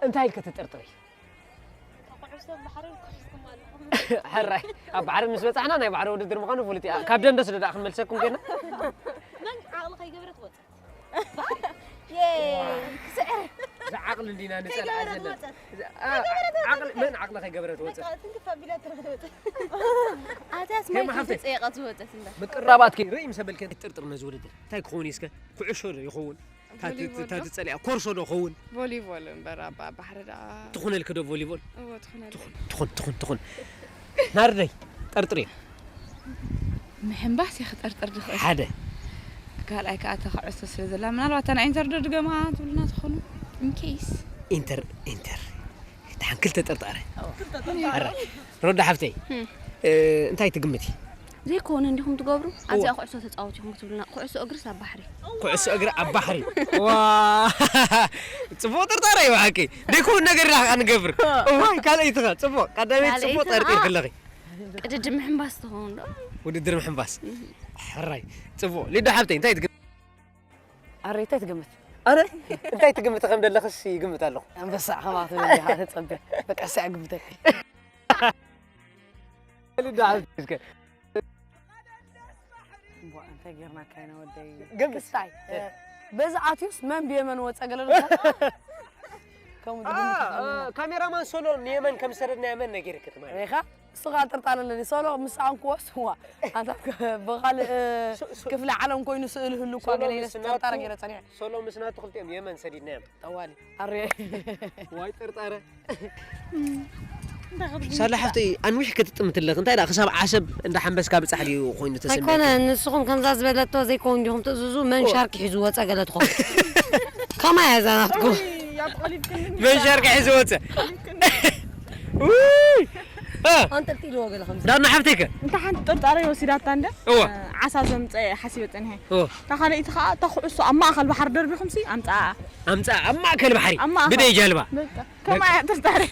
እንታይ ኢልከ ትጥርጥሪ? ሕራይ፣ ኣብ ባሕሪ ምስ በጻሕና ናይ ባሕሪ ውድድር ምዃኑ ፍሉጥ እዩ። ካብ ደንደስ ዶ ደኣ ክንመልሰኩም ጌርና? መን ዓቕሊ ከይገበረ ትወጽእ? ባሕሪ። የይ፣ ክስዕር። እዛ ዓቕሊ እንዲና ንጸልኣ ከይገበረት ዘለና። ወጸት። እዛ፣ አ፣ ከይገበረት ዓቕሊ፣ ወጸት። መን ዓቕሊ ከይገበረት ወጸት? በቃ፣ ትንክፍ ኣቢላ ትረኽብ ወጸት። ኣትያስ ማይ ከይማ ሓፍተይ። ከይተጸየቐት ዝወጸት እንዳ። ምቅራባትኪ ርእይ ምስ ኣበልከ ትጥርጥር ነዚ ውድድር። እንታይ ክኸውን እዩ እስከ? ኩዕሾ ዶ ይኸውን? ታቲ-፣ ቮሊቦል ዶ? ታቲ ጸሊኣ ኮርሶ ዶ ኸውን? ቮሊቦል እምበር ኣብ ባሕሪ ደኣ። ትኹነልኪ ዶ ቮሊቦል? እዎ፣ ትኹነል። ትኹን፣ ትኹን፣ ትኹን፣ ትኹን። ናርደይ፣ ጠርጥሪ። ምሕንባስ እየ ክጠርጥር ዝኽእል። ሓደ። ካልኣይ ከኣ እታ ኩዕሶ ስለ ዘላ፣ ምናልባት እታ ናይ ኢንተር ዶ ድገማ ትብሉና ትኾኑ? ኢንኬይስ። ኢንተር፣ ኢንተር። ደሓን ክልተ ጠርጣረ። ኣረ፣ ሮዳ ሓፍተይ፣ እም። እ፣ እንታይ ትግምቲ? ዘይኮነ እንዲኹም ትገብሩ? እወ። ኣብዚኣ ኩዕሶ ተጻወቱ ኢኹም ክትብሉና። ኩዕሶ እግርስ ኣብ ባሕሪ። ኩዕሶ እግሪ ኣብ ባሕሪ። ዋ! ጽቡቕ ጥርጣረ እዩ ብሓቂ። ዘይኮነ ነገር ኢና ንገብር። እወ። እዋይ፣ ካልኣይቲ ኸ? ጽቡቕ። ቀዳመይቲ ካልኣይቲ ጽቡቕ ጠርጢርኪ ኸኣ ኣለኺ። ቅድድም ምሕንባስ ትኸውን ዶ? ውድድር ምሕንባስ። እህ። ሕራይ። ጽቡቕ። ሊዶ ሓብተይ፣ እንታይ ትግ-? ኣረ፣ እንታይ ትግምት? ኣረ፣ እንታይ ትግምት ከም ዘለኽስ ይግምት ኣለኹ። ኣንበሳ፣ ከማኻ ትብል ኢኻ ተጸበ። በቃ፣ ሳዕ ግምተካ። ሊዶ ሓብተይ፣ እስከ። እምቧ፣ እንታይ ጌርናካ ኢና ወደይ? ግምት። ክስታይ፣ እ፣ በዚ ኣትዩስ መን ብየመን ወጸ ገለ ዶ? ከምኡ አ፣ ትግምት አ፣ ኣለና። ካሜራማን ሶሎ ንየመን ከም ዝሰደድናዮ መን ነጊርክ ትማሊ? ሪኻ? እሱ ኸኣ ጥርጣረ ኣለኒ። ሶሎ ምስ ሰኣንክዎ ስዋ። ኣንታ ብኻልእ ሶ-፣ ሶ-፣ ክፍለ ዓለም ኮይኑ ስእሊ ህሉ እኳ ሶሎ ገለ ኢለ ምስ ጥርጣረ ናቱ፣ ገይረ ጸኒሐ። ሶሎ ምስ ናቱ ክልቲኦም የመን ሰዲድናዮም። ጠዋሊ። ኣርየ። ዋይ ጥርጣረ። እንታይ ክትብል? ሳላ ሓፍተይ፣ ኣንዊሕ ክትጥምት ኣለኽ። እንታይ ደኣ፣ ክሳብ ዓሰብ እንዳ ሓንበስካ ብጻሕ ድዩ ኮይኑ ተሰሚዕካ? ኣይኮነን፣ ንስኹም ከምዛ ዝበለቶ ዘይከውን ዲኹም ትእዝዙ? መን ኦ። ሻርክ ሒዙ ወጸ ገለ ትኾኑ? ከማይ እያ እዛ ናትኩም። ውይ፣ ኣብ ቆሊፍክኒ። መን ሻርክ ሒዙ ወጸ? ቆሊፍክኒ። ውይ! እ። ኣንጠልጢልዎ ገለ ከምዚ። ዳና ሓፍተይ ከ? እንተ ሓንቲ ጥርጣረ ወሲዳታ እንደ፣ እወ። እ፣ ዓሳ ዘምጸ ሓሲበ ጸኒሐ። እወ። እታ ካልኣይቲ ከኣ፣ እታ ኩዕሶ ኣብ ማእከል ባሕሪ ደርቢኹምሲ ኣምጽኣ። ኣምጽኣ፣ ኣብ ማእከል ባሕሪ፣ ኣብ ማእከል። ብደይ ጀልባ። በቃ። ከማይ እያ ጥርጣረ።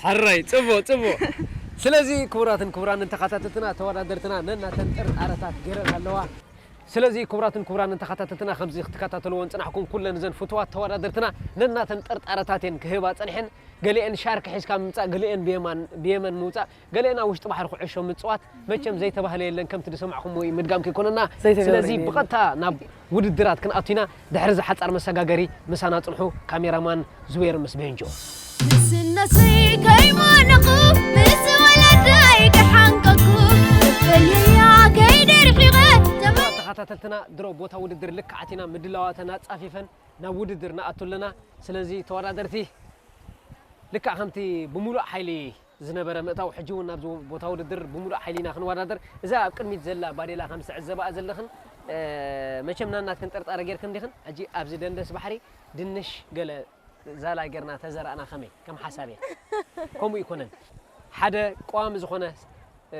ሕራይ፣ ጽቡቕ፣ ጽቡቕ። ስለዚ ክቡራትን ክቡራንን ተኸታተልትና፣ ተወዳደርትና ነናተን ጥርጣረታት ገይረን ኣለዋ። ስለዚ ክቡራትን ክቡራንን ተኸታተልትና፣ ከምዚ ክትከታተልዎን ጽናሕኩም፣ ኩለን እዘን ፍቱዋት ተወዳደርትና ነናተን ጥርጣረታት እየን ክህባ ጸኒሐን። ገሊአን ሻርክ ሒዝካ ምምጻእ፣ ገሊአን ብየማን፣ ብየመን ምውጻእ፣ ገሊአን ኣብ ውሽጢ ባሕሪ ኩዕሾ ምጽዋት። መቸም ዘይተባህለ የለን፣ ከምቲ ዝሰማዕኹምዎ እዩ፣ ምድጋም ከይኮነና። ዘይተገብረ ስለዚ የለን። ብቐጥታ ናብ ውድድራት ክንኣቱ ኢና። ድሕሪ እዚ ሓጻር መሰጋገሪ ምሳና ጽንሑ። ካሜራማን ዙቤር ምስ ቤንጆ። ንስና ከይሞነኹ ምስ ወለደይ ክሓንቀኩ፣ ፈልያ ከይደ ርሒቐ ተመ- ተኸታተልትና ድሮ ቦታ ውድድር ልክዓት ኢና ምድላዋተን ኣጻፊፈን ናብ ውድድር ንኣቱ ኣለና። ስለዚ ተወዳደርቲ ልክዕ ከምቲ ብምሉእ ሓይሊ ዝነበረ ምእታው፣ ሕጂ እውን ናብዚ ቦታ ውድድር ብምሉእ ሓይሊ ኢና ክንወዳደር። እዛ ኣብ ቅድሚት ዘላ ባዴላ ከም ዝትዕዘባኣ ዘለኽን፣ እ፣ መቸም ናናትክን ጥርጣረ ጌርክን ዲኽን? ሕጂ ኣብዚ ደንደስ ባሕሪ ድንሽ ገለ ዛላ ጌርና ተዘራእና ከመይ? ከም ሓሳብ እየ። ከምኡ ይኮነን። ሓደ ቀዋሚ ዝኾነ፣ እ፣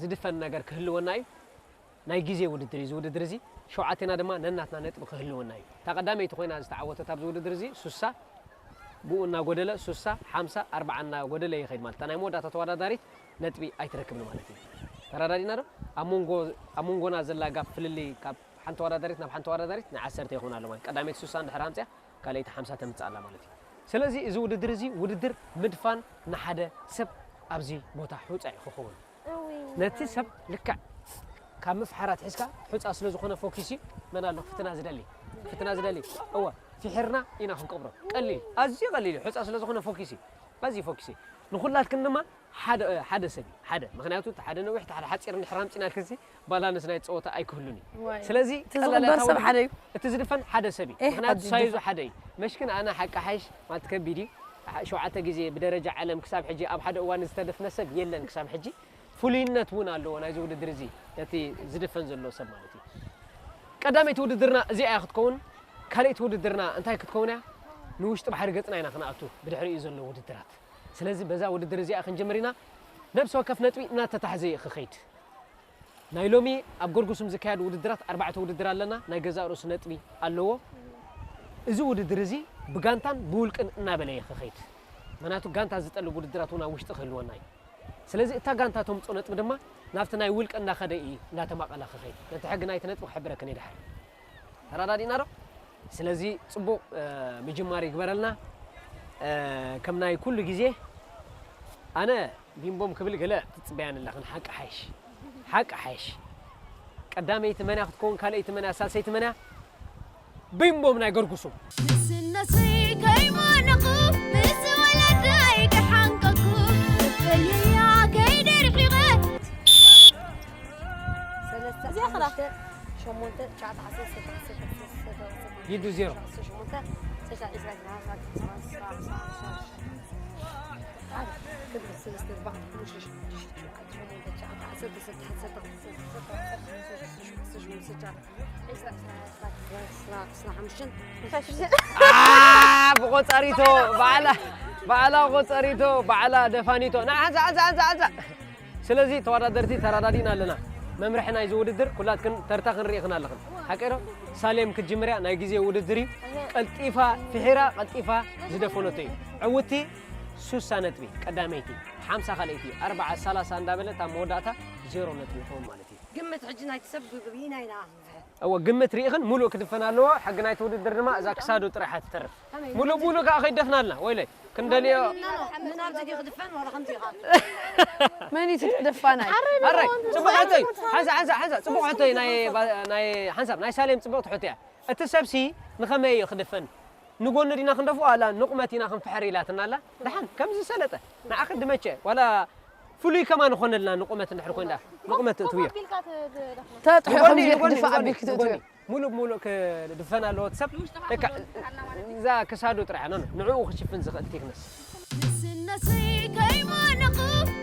ዝድፈን ነገር ክህልወና እዩ። ናይ ግዜ ውድድር እዩ። እዚ ውድድር እዚ ሸውዓቴና ድማ ነናትና ነጥቢ ክህልወና እዩ። እታ ቀዳመይቲ ኮይና ዝተዓወተት ኣብዚ ውድድር እዚ ሱሳ፣ ብኡ እናጎደለ ሱሳ፣ ሓምሳ፣ ኣርብዓ እናጎደለ ይኸይድ ማለት። እታ ናይ መወዳእታ ተወዳዳሪት ነጥቢ ኣይትረክብን ማለት እዩ። ተረዳዲና ዶ? ኣብ መንጎ፣ ኣብ መንጎና ዘላ ጋፕ ፍልልይ ካብ ሓንቲ ተወዳዳሪት ናብ ሓንቲ ተወዳዳሪት ናይ ዓሰርተ ይኾን ኣሎ ማለት። ቀዳመይቲ ሱሳ እንድሕር ኣምፅያ፣ ካልኣይቲ ሓምሳ ተምፅእ ኣላ ማለት እዩ። ስለዚ እዚ ውድድር እዚ ውድድር ምድፋን ንሓደ ሰብ ኣብዚ ቦታ ሑፃ እዩ ክኸውን። እውይ። ነቲ ሰብ ልክዕ ካብ ምፍሓር ኣትሒዝካ ሑፃ ስለ ዝኾነ ፎኪስ እዩ። መን ኣሎ ክፍትና ዝደሊ? ክፍትና ዝደሊ? እወ፣ ፍሒርና ኢና ክንቀብሮ። ቀሊል፣ ኣዝዩ ቀሊል እዩ። ሑፃ ስለ ዝኾነ ፎኪስ እዩ። ኣዝዩ ፎኪስ እዩ። ንኹላትክን ድማ ሓደ፣ ሓደ ሰብ እዩ። ሓደ። ምኽንያቱ እቲ ሓደ ነዊሕ፣ እቲ ሓደ ሓፂር እንድሕር ኣምፂናልክሲ ባላንስ ናይ ፀወታ ኣይክህሉን እዩ። ዋይ። ስለዚ እቲ ቀላል ዝቕበር ሰብ ኣይታወቅን። ሓደ እዩ። እቲ ዝድፈን ሓደ ሰብ እዩ። ኤህ፣ ምኽንያቱ ኣዲ ሳይዙ ዝድፈን። ሓደ እዩ። መሽክን ኣነ ሓቂ ሓይሽ ማለት ከቢድ እዩ። ሸውዓተ ግዜ ብደረጃ ዓለም ክሳብ ሕጂ ኣብ ሓደ እዋን ዝተደፍነ ሰብ የለን ክሳብ ሕጂ። ፍሉይነት እውን ኣለዎ ናይዚ ውድድር እዚ፣ ነቲ ዝድፈን ዘሎ ሰብ ማለት እዩ። ቀዳመይቲ ውድድርና እዚኣ እያ ክትከውን። ካልኣይቲ ውድድርና እንታይ ክትከውን እያ? ንውሽጢ ባሕሪ ገጽና ኢና ክንኣቱ ብድሕሪኡ ዘሎ ውድድራት። ስለዚ በዛ ውድድር እዚኣ ክንጅምር ኢና። ነብሲ ወከፍ ነጥቢ እናተታሕዘ እዩ ክኸይድ። ናይ ሎሚ ኣብ ጎርጉሱም ዝካየድ ውድድራት ኣርባዕተ ውድድር ኣለና። ናይ ገዛእ ርእሱ ነጥቢ ኣለዎ። እዚ ውድድር እዚ ብጋንታን ብውልቅን እናበለ እዩ ክኸይድ። ምኽንያቱ ጋንታ ዝጠልብ ውድድራት እውን ኣብ ውሽጢ ክህልወና እዩ። ስለዚ እታ ጋንታ ተምፅኦ ነጥቢ ድማ ናብቲ ናይ ውልቀ እናኸደ እዩ እናተማቐለ ክኸይድ። ነቲ ሕጊ ናይቲ ነጥቢ ክሕብረክን እዩ ድሓር። ተረዳዲእና ዶ? ስለዚ ፅቡቕ፣ እ፣ ምጅማር ይግበረልና። እ፣ ከም ናይ ኩሉ ግዜ ኣነ ቢምቦም ክብል ገለ ትፅበያን ኣለኽን። ሓቂ ሓይሽ፣ ሓቂ ሓይሽ። ቀዳመይቲ መን እያ ክትከውን? ካልኣይቲ መን እያ? ሳልሰይቲ መን እያ? ቢምቦም ናይ ገርጉሱም። ንስነሰይ ከይሞነኹ ምስ ወለደይ ክሓንቀኩ፣ ፈልያ ከይደ ርሒቐ። ሰለስተ፣ እዚኣ ኸላ። ሓሙሽተ፣ ሸሞንተ፣ ትሽዓተ፣ ዓሰርተ፣ ጊዱ ዜሮ። ሸሞንተ፣ ሸሞንተ፣ ሸሞንተ፣ አ፣ ብቆጻሪቶ፣ ባዕላ፣ ባዕላ ቆጻሪቶ፣ ባዕላ ደፋኒቶ። ና፣ ሓንሳ፣ ሓንሳ፣ ሓንሳ፣ ሓንሳ። ስለዚ ተወዳደርቲ ተረዳዲእና ኣለና። መምርሒ ናይዚ ውድድር ኩላትክን ተርታ ክንርኢ ኢኽን ኣለኽን። ሓቂ ዶ? ሳሌም ክትጅምር እያ። ናይ ግዜ ውድድር እዩ። ቀልጢፋ ፍሒራ፣ ቀልጢፋ ዝደፈነቶ እዩ። ዕውቲ ሱሳ ነጥቢ ቀዳመይቲ፣ ሓምሳ ካልኣይቲ፣ ኣርብዓ ሰላሳ እንዳበለት ኣብ መወዳእታ ዜሮ ነጥቢ ይኸውን ማለት እዩ። ግምት ሕጂ ናይቲ ሰብ ብበይናይ ኢና ክንፍሕር። እወ፣ ግምት ርኢኽን ሙሉእ ክድፈን ኣለዎ። ሕጊ ናይቲ ውድድር ድማ እዛ ክሳዱ ጥራሕ እያ ትተርፍ። ከመይ? ሙሉእ ሙሉእ ከኣ ከይደፍናልና፣ ወይለይ፣ ክንደልዮ። ምን ኣብዚ ድዩ ክድፈን ዋላ ከምዚ ኢኻ? መን እዩ እቲ ደፋናይ? ኣረ፣ ጽቡቕ ሕቶይ። ሓንሳ፣ ሓንሳ፣ ሓንሳ፣ ጽቡቕ ሕቶይ ናይ ባ-፣ ናይ ሓንሳብ፣ ናይ ሳሌም ጽቡቕ ትሕቶ እያ። እቲ ሰብሲ ንኸመይ እዩ ክድፈን? ንጎኒ ዲና ክንደፍኦ ኣላ፣ ንቑመት ኢና ክንፍሕር ኢላትና ኣላ። ደሓን፣ ከምዚ ዝሰለጠ፣ ንዓኺ ድመቸ፣ ዋላ ፍሉይ ከማን ኾነልና ንቑመት እንድሕር ኮይና፣ ንቑመት ትእትውዮ። ተጥሑ ንጎኒ፣ ከምዚ ንጎኒ፣ ድፋ ንጎኒ፣ ኣቢልክ ትእትውዮ። ንጎኒ። ሙሉእ ብሙሉእ ክድፈን ኣለዎ እቲ ሰብ። በቃ፣ እዛ ክሳዱ ጥራሕ፣ ኖ፣ ኖ፣ ንዕኡ ክሽፍን ዝኽእል ቴክነስ። ንስነሰይ ከይሞነኹ፣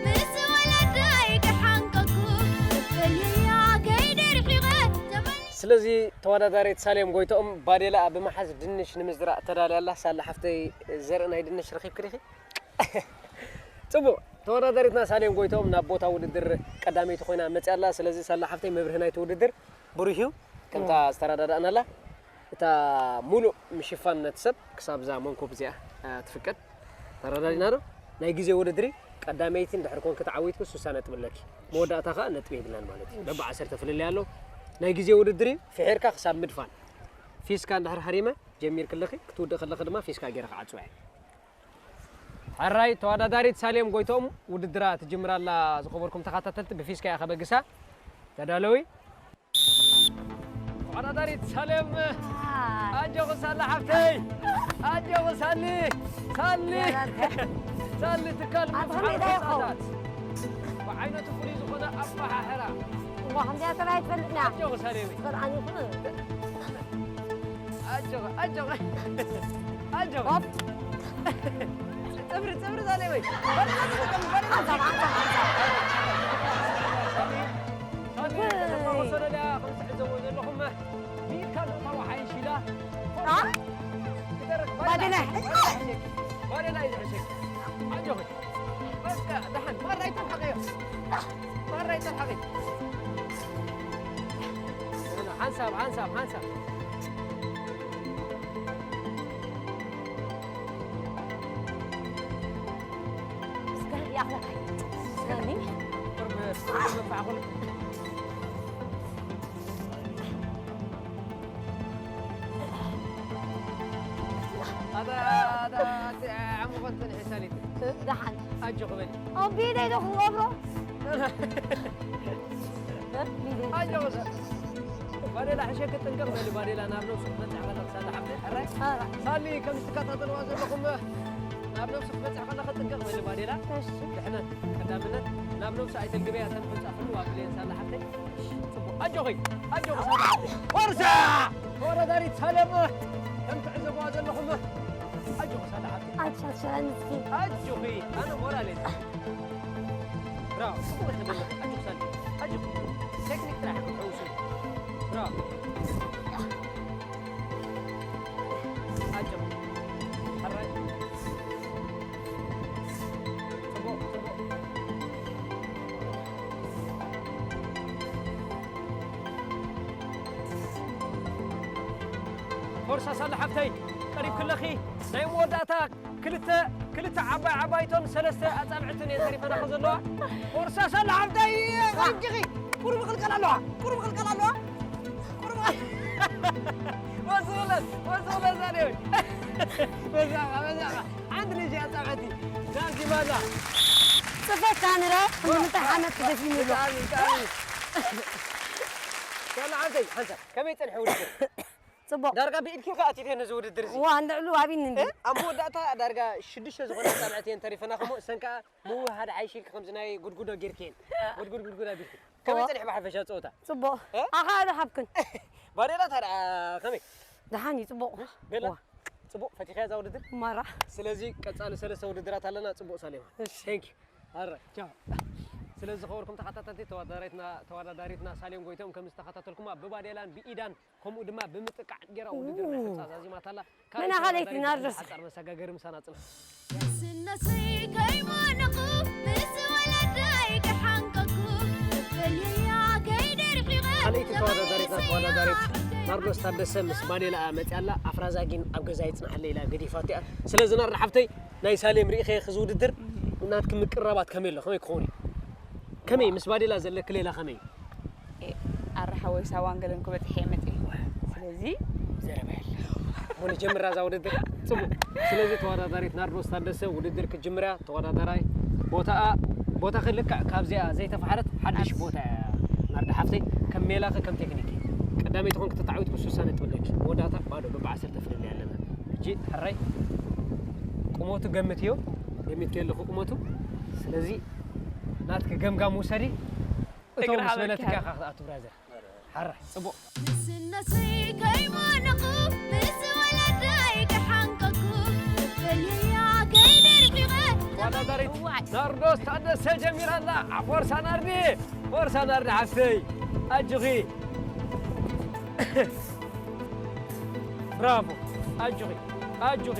ምስ ወለደይ ክሓንቀኩ፣ ፈልያ ከይደ ርሒቐ፣ ተመል- ስለዚ ተወዳዳሪት ሳሌም ጎይትኦም ባዴላኣ ብምሓዝ ድንሽ ንምዝራእ ተዳልያ ኣላ። ሳላ ሓፍተይ ዘርኢ ናይ ድንሽ ረኺብኪ ዲኺ? ጽቡቕ። ተወዳዳሪትና ሳሌም ጎይትኦም ናብ ቦታ ውድድር ቀዳመይቲ ኮይና መጽያ ኣላ። ስለዚ ሳላ ሓፍተይ መብርሂ ናይቲ ውድድር ብሩህ እዩ። ከምታ ዝተረዳዳእናላ እታ ሙሉእ ምሽፋን ነቲ ሰብ ክሳብ እዛ መንኮብ እዚኣ፣ እ፣ ትፍቀድ። ተረዳዲና ዶ? ናይ ግዜ ውድድሪ ቀዳመይቲ እንድሕር ኮንኪ ተዓዊትኪ ሱሳ ነጥቢ ኣለኪ። መወዳእታ ከኣ ነጥቢ የብላን ማለት እዩ። በብ ዓሰርተ ፍልልይ ኣሎ። ናይ ግዜ ውድድሪ ፍሒርካ ክሳብ ምድፋን። ፊስካ እንድሕር ሃሪመ ጀሚርኪ ኣለኺ፣ ክትውድእ ከለኺ ድማ ፊስካ ገይረ ክዓጽዋ እየ። ሕራይ ተወዳዳሪት ሳሌም ጎይትኦም ውድድራ ትጅምር ኣላ። ዝኸበርኩም ተኸታተልቲ ብፊስካ እያ ከበግሳ። ተዳለዊ። ተወዳዳሪት ሳሌም፣ ኣጆኺ ሳሊ ሓፍተይ፣ ኣጆኺ ሳሊ፣ ሳሊ። ሳሊ ትካል ኣንተ ከመይ ምፍሓር ዳይኹም? ሑጻታት። ብዓይነቱ ፍሉይ ዝኾነ ኣፈሓሕራ። እዋ፣ ከምዚኣ ተራይ ትፈልጥና። ኣጆኺ ሳሌመይ። ትፈልዓኒ ይኹን። ኣጆኺ፣ ኣጆኺ። ኣጆኺ። ሆፕ። ጽፍሪ፣ ጽፍሪ ሳሌመይ። በል፣ በል፣ በል፣ በል። ሓንሳብ፣ ሓንሳብ፣ ሓንሳብ። ሳሊ፣ ሳሊ፣ እይ። ተፋወሶ ለዳ፣ ከም ትዕዘብዎ ዘለኹም። ብኢድካ ዶ ተዋሓይሽ ኢላ? አ? ክደርፍ፣ ባዴላ። ባዴላ እዩ ዝሕሸኪ። ኣጆኺ። በቃ፣ ደሓን። ማራ ኣይተርሓቕዮ። ማራ ኣይተርሓቒ። ሓንሳብ፣ ሓንሳብ፣ ሓንሳብ። ስጋን ይኣኽለካ። ስጋኒ። ቁርብ፣ ቁርብ መፋዕኹል። ኣታ፣ ኣታ፣ ኣቲ፣ ዓሙኾን ጽንሒ ሳሊት። ደሓን። ኣጆኺ በሊ። ኣብ ቢደይ ዶ ክገብሮ? እ? ቢደይ። ኣጆኺ ሰ-፣ ባዴላ ሕሸኪ ጥንቅቕ በሊ፣ ባዴላ ናብ ነብሱ ክትበጽሕ ከለኺ ሳላ ሓፍተይ፣ ሕራይ? ሕራይ። ሳሊ ከም እትከታተልዋ ዘለኹም፣ ናብ ነብሱ ክትበጽሕ ከለኺ ጥንቅቕ በሊ፣ ባዴላ። እሺ። ድሕነት፣ ቀዳምነት፣ ናብ ነብሱ ኣይተልግበያ፣ እተን ሑጻ ፍልዋ ብለየን ሳላ ሓፍተይ። ጽቡቕ። ኣጆኺ፣ ኣጆኺ ሳላ ሓፍተይ። ፎርሳ! ተወዳዳሪት ሳሌም፣ ከም ትዕዘብዋ ዘለኹም፣ ኣጆኺ ሳላ ሓፍተይ። ኣሻሻ ንስኪ። ኣጆኺ፣ ኣነ ሞራል እየ። ብራቮ፣ ጽቡቕ ኢኺ ዘለኺ። ኣጆኺ ሳሌም፣ ኣጆኺ። ቴክኒክ ጥራሕ ኢኺ ትሕውሲ። ብራቮ። ኣጆኺ። ሕራይ። ጽቡቕ፣ ጽቡቕ። ፎርሳ ሳላ ሓፍተይ፣ ቀሪብኪ ኣለኺ። ናይ መወዳእታ ክልተ፣ ክልተ ዓባይ ዓባይቶን ሰለስተ ኣጻብዕትን እየን ተሪፈናኺ ዘለዋ። ፎርሳ ሳላ ሓፍተይ፣ ኣጆኺ። ቁሩብ ይቕልቀል ኣለዋ፣ ቁሩብ ይቕልቀል ኣለዋ። ቁሩብ። ወስኽለት፣ ወስኽለት ዛሬ። በዛኻ፣ በዛኻ። ሓንቲ ልጅ ኣጻብዕቲ። ዛዚ ማላ። ጽፈት ካሜራ፣ ንምንታይ ሓመድ ትደፊኑ ኣሎ? ብጣዕሚ፣ ብጣዕሚ። ሳላ ሓፍተይ፣ ሓንሳብ፣ ከመይ ጸንሐ ውድድር? ጽቡቕ። ዳርጋ ብኢድኪ ኢኺ ኣቲትዮ ነዚ ውድድር እዚ። እዋ፣ ልዕሉ ኣቢኒ እንዲ። እ? ኣብ መወዳእታ ዳርጋ ሽዱሽተ ዝኾና ኣጻብዕቲ እየን ተሪፈናኺ እሞ፣ እሰን ከኣ ምውህሃድ ዓይሺ ኢልኪ ከምዚ ናይ ጉድጉዶ ጌርክየን። ጉድጉድ፣ ጉድጉድ ኣቢልኪ። ከመይ እዋ። ጸኒሑ ብሓፈሻ ጸወታ? ጽቡቕ። እ? ኣኻ ዶ ሓብክን? ባዴላ ታዲያ ከመይ? ደሓን እዩ፣ ጽቡቕ። ምሽ? ቤላ? እዋ። ጽቡቕ፣ ፈቲኽያ እዛ ውድድር? ማራ። ስለዚ ቀጻሊ ሰለስተ ውድድራት ኣለና፣ ጽቡቕ ሳሌማ። እሺ። Thank you። ኣረ፣ ቻው። ስለዚ ዝኸበርኩም ተኸታተልቲ ተወዳዳሪትና፣ ተወዳዳሪትና ሳሌም ጎይቶም ከም ዝተኸታተልኩማ ብባዴላን ብኢዳን ከምኡ ድማ ብምጥቃዕ ጌራ ውድድር ናይ ሑጻ ዛዚማታ ኣላ። ካልእ መናኸለይቲ ተወዳዳሪት ናርዶስ። ሓጻር መሰጋገሪ ምሳና ጽንሑ። ስነሰይ ከይሞነኹ ምስ ወለደይ ክሓንቀኩ፣ ፈልየያ ከይደርፊቐ ካልኣይቲ ተወዳዳሪትና ተወዳዳሪት ናርዶስ ታደሰ ምስ ባዴላኣ መጽያ ኣላ። ኣፍራዛጊን ኣብ ገዛ ይጽናሓለይ ኢላ ገዲፋቶ እያ። ስለዚ ናርዲ ሓፍተይ ናይ ሳሌም ርኢኸ እዚ ውድድር ናትኪ ምቅርራባት ከመይ ኣሎ? ከመይ ክኸውን እዩ? ከመይ ምስ ባዴላ ዘለኪ ሌላ ከመይ እዩ? ኤ፣ ኣረ ሓወይ ሳዋን ገለን ክበጽሕ እየ መጽእ። ስለዚ ዘረባ የለ። እሞ ንጀምራ እዛ ውድድር። ጽቡቕ። ስለዚ ተወዳዳሪት ናርዶስ ታደሰ ውድድር ክትጅምር እያ። ተወዳዳራይ ቦታኣ፣ ቦታኺ ልክዕ ካብዚኣ ዘይተፋሕረት ሓድሽ ኣስ- ቦታ እያ። ናርዲ ሓፍተይ፣ ከም ሜላኺ ከም ቴክኒክ። ቀዳመይቲ ኮንኪ ተታዓዊትኪ ስሳ ነጥቢ ኣለኪ። መወዳእታ ባዶ፣ ብዓሰርተ ፍልልይ ኣለና። ሕጂ ሕራይ ቁመቱ ገምትዮ። ገሚትኪ ኣለኹ ቁመቱ። ስለዚ ናትኪ ገምጋም ውሰዲ። እቶም እግሪ ምስ ሃበልኪ በለትካ ሃበል። ኢኻ ክትኣቱ ብራዘር። ሓራይ፣ ጽቡቕ። ንስነሰይ ከይሞነኹ፣ ምስ ወለደይ ክሓንቀኩ፣ ፈልየያ ከይደርፊቐ፣ ተዋዳዳሪት እዋይ። ናርዶስ ታደሰ ጀሚራ ኣላ። ፎርሳ ናርዲ፣ ፎርሳ ናርዲ ሓፍተይ። ኣጆኺ። ብራቮ። ኣጆኺ፣ ኣጆኺ፣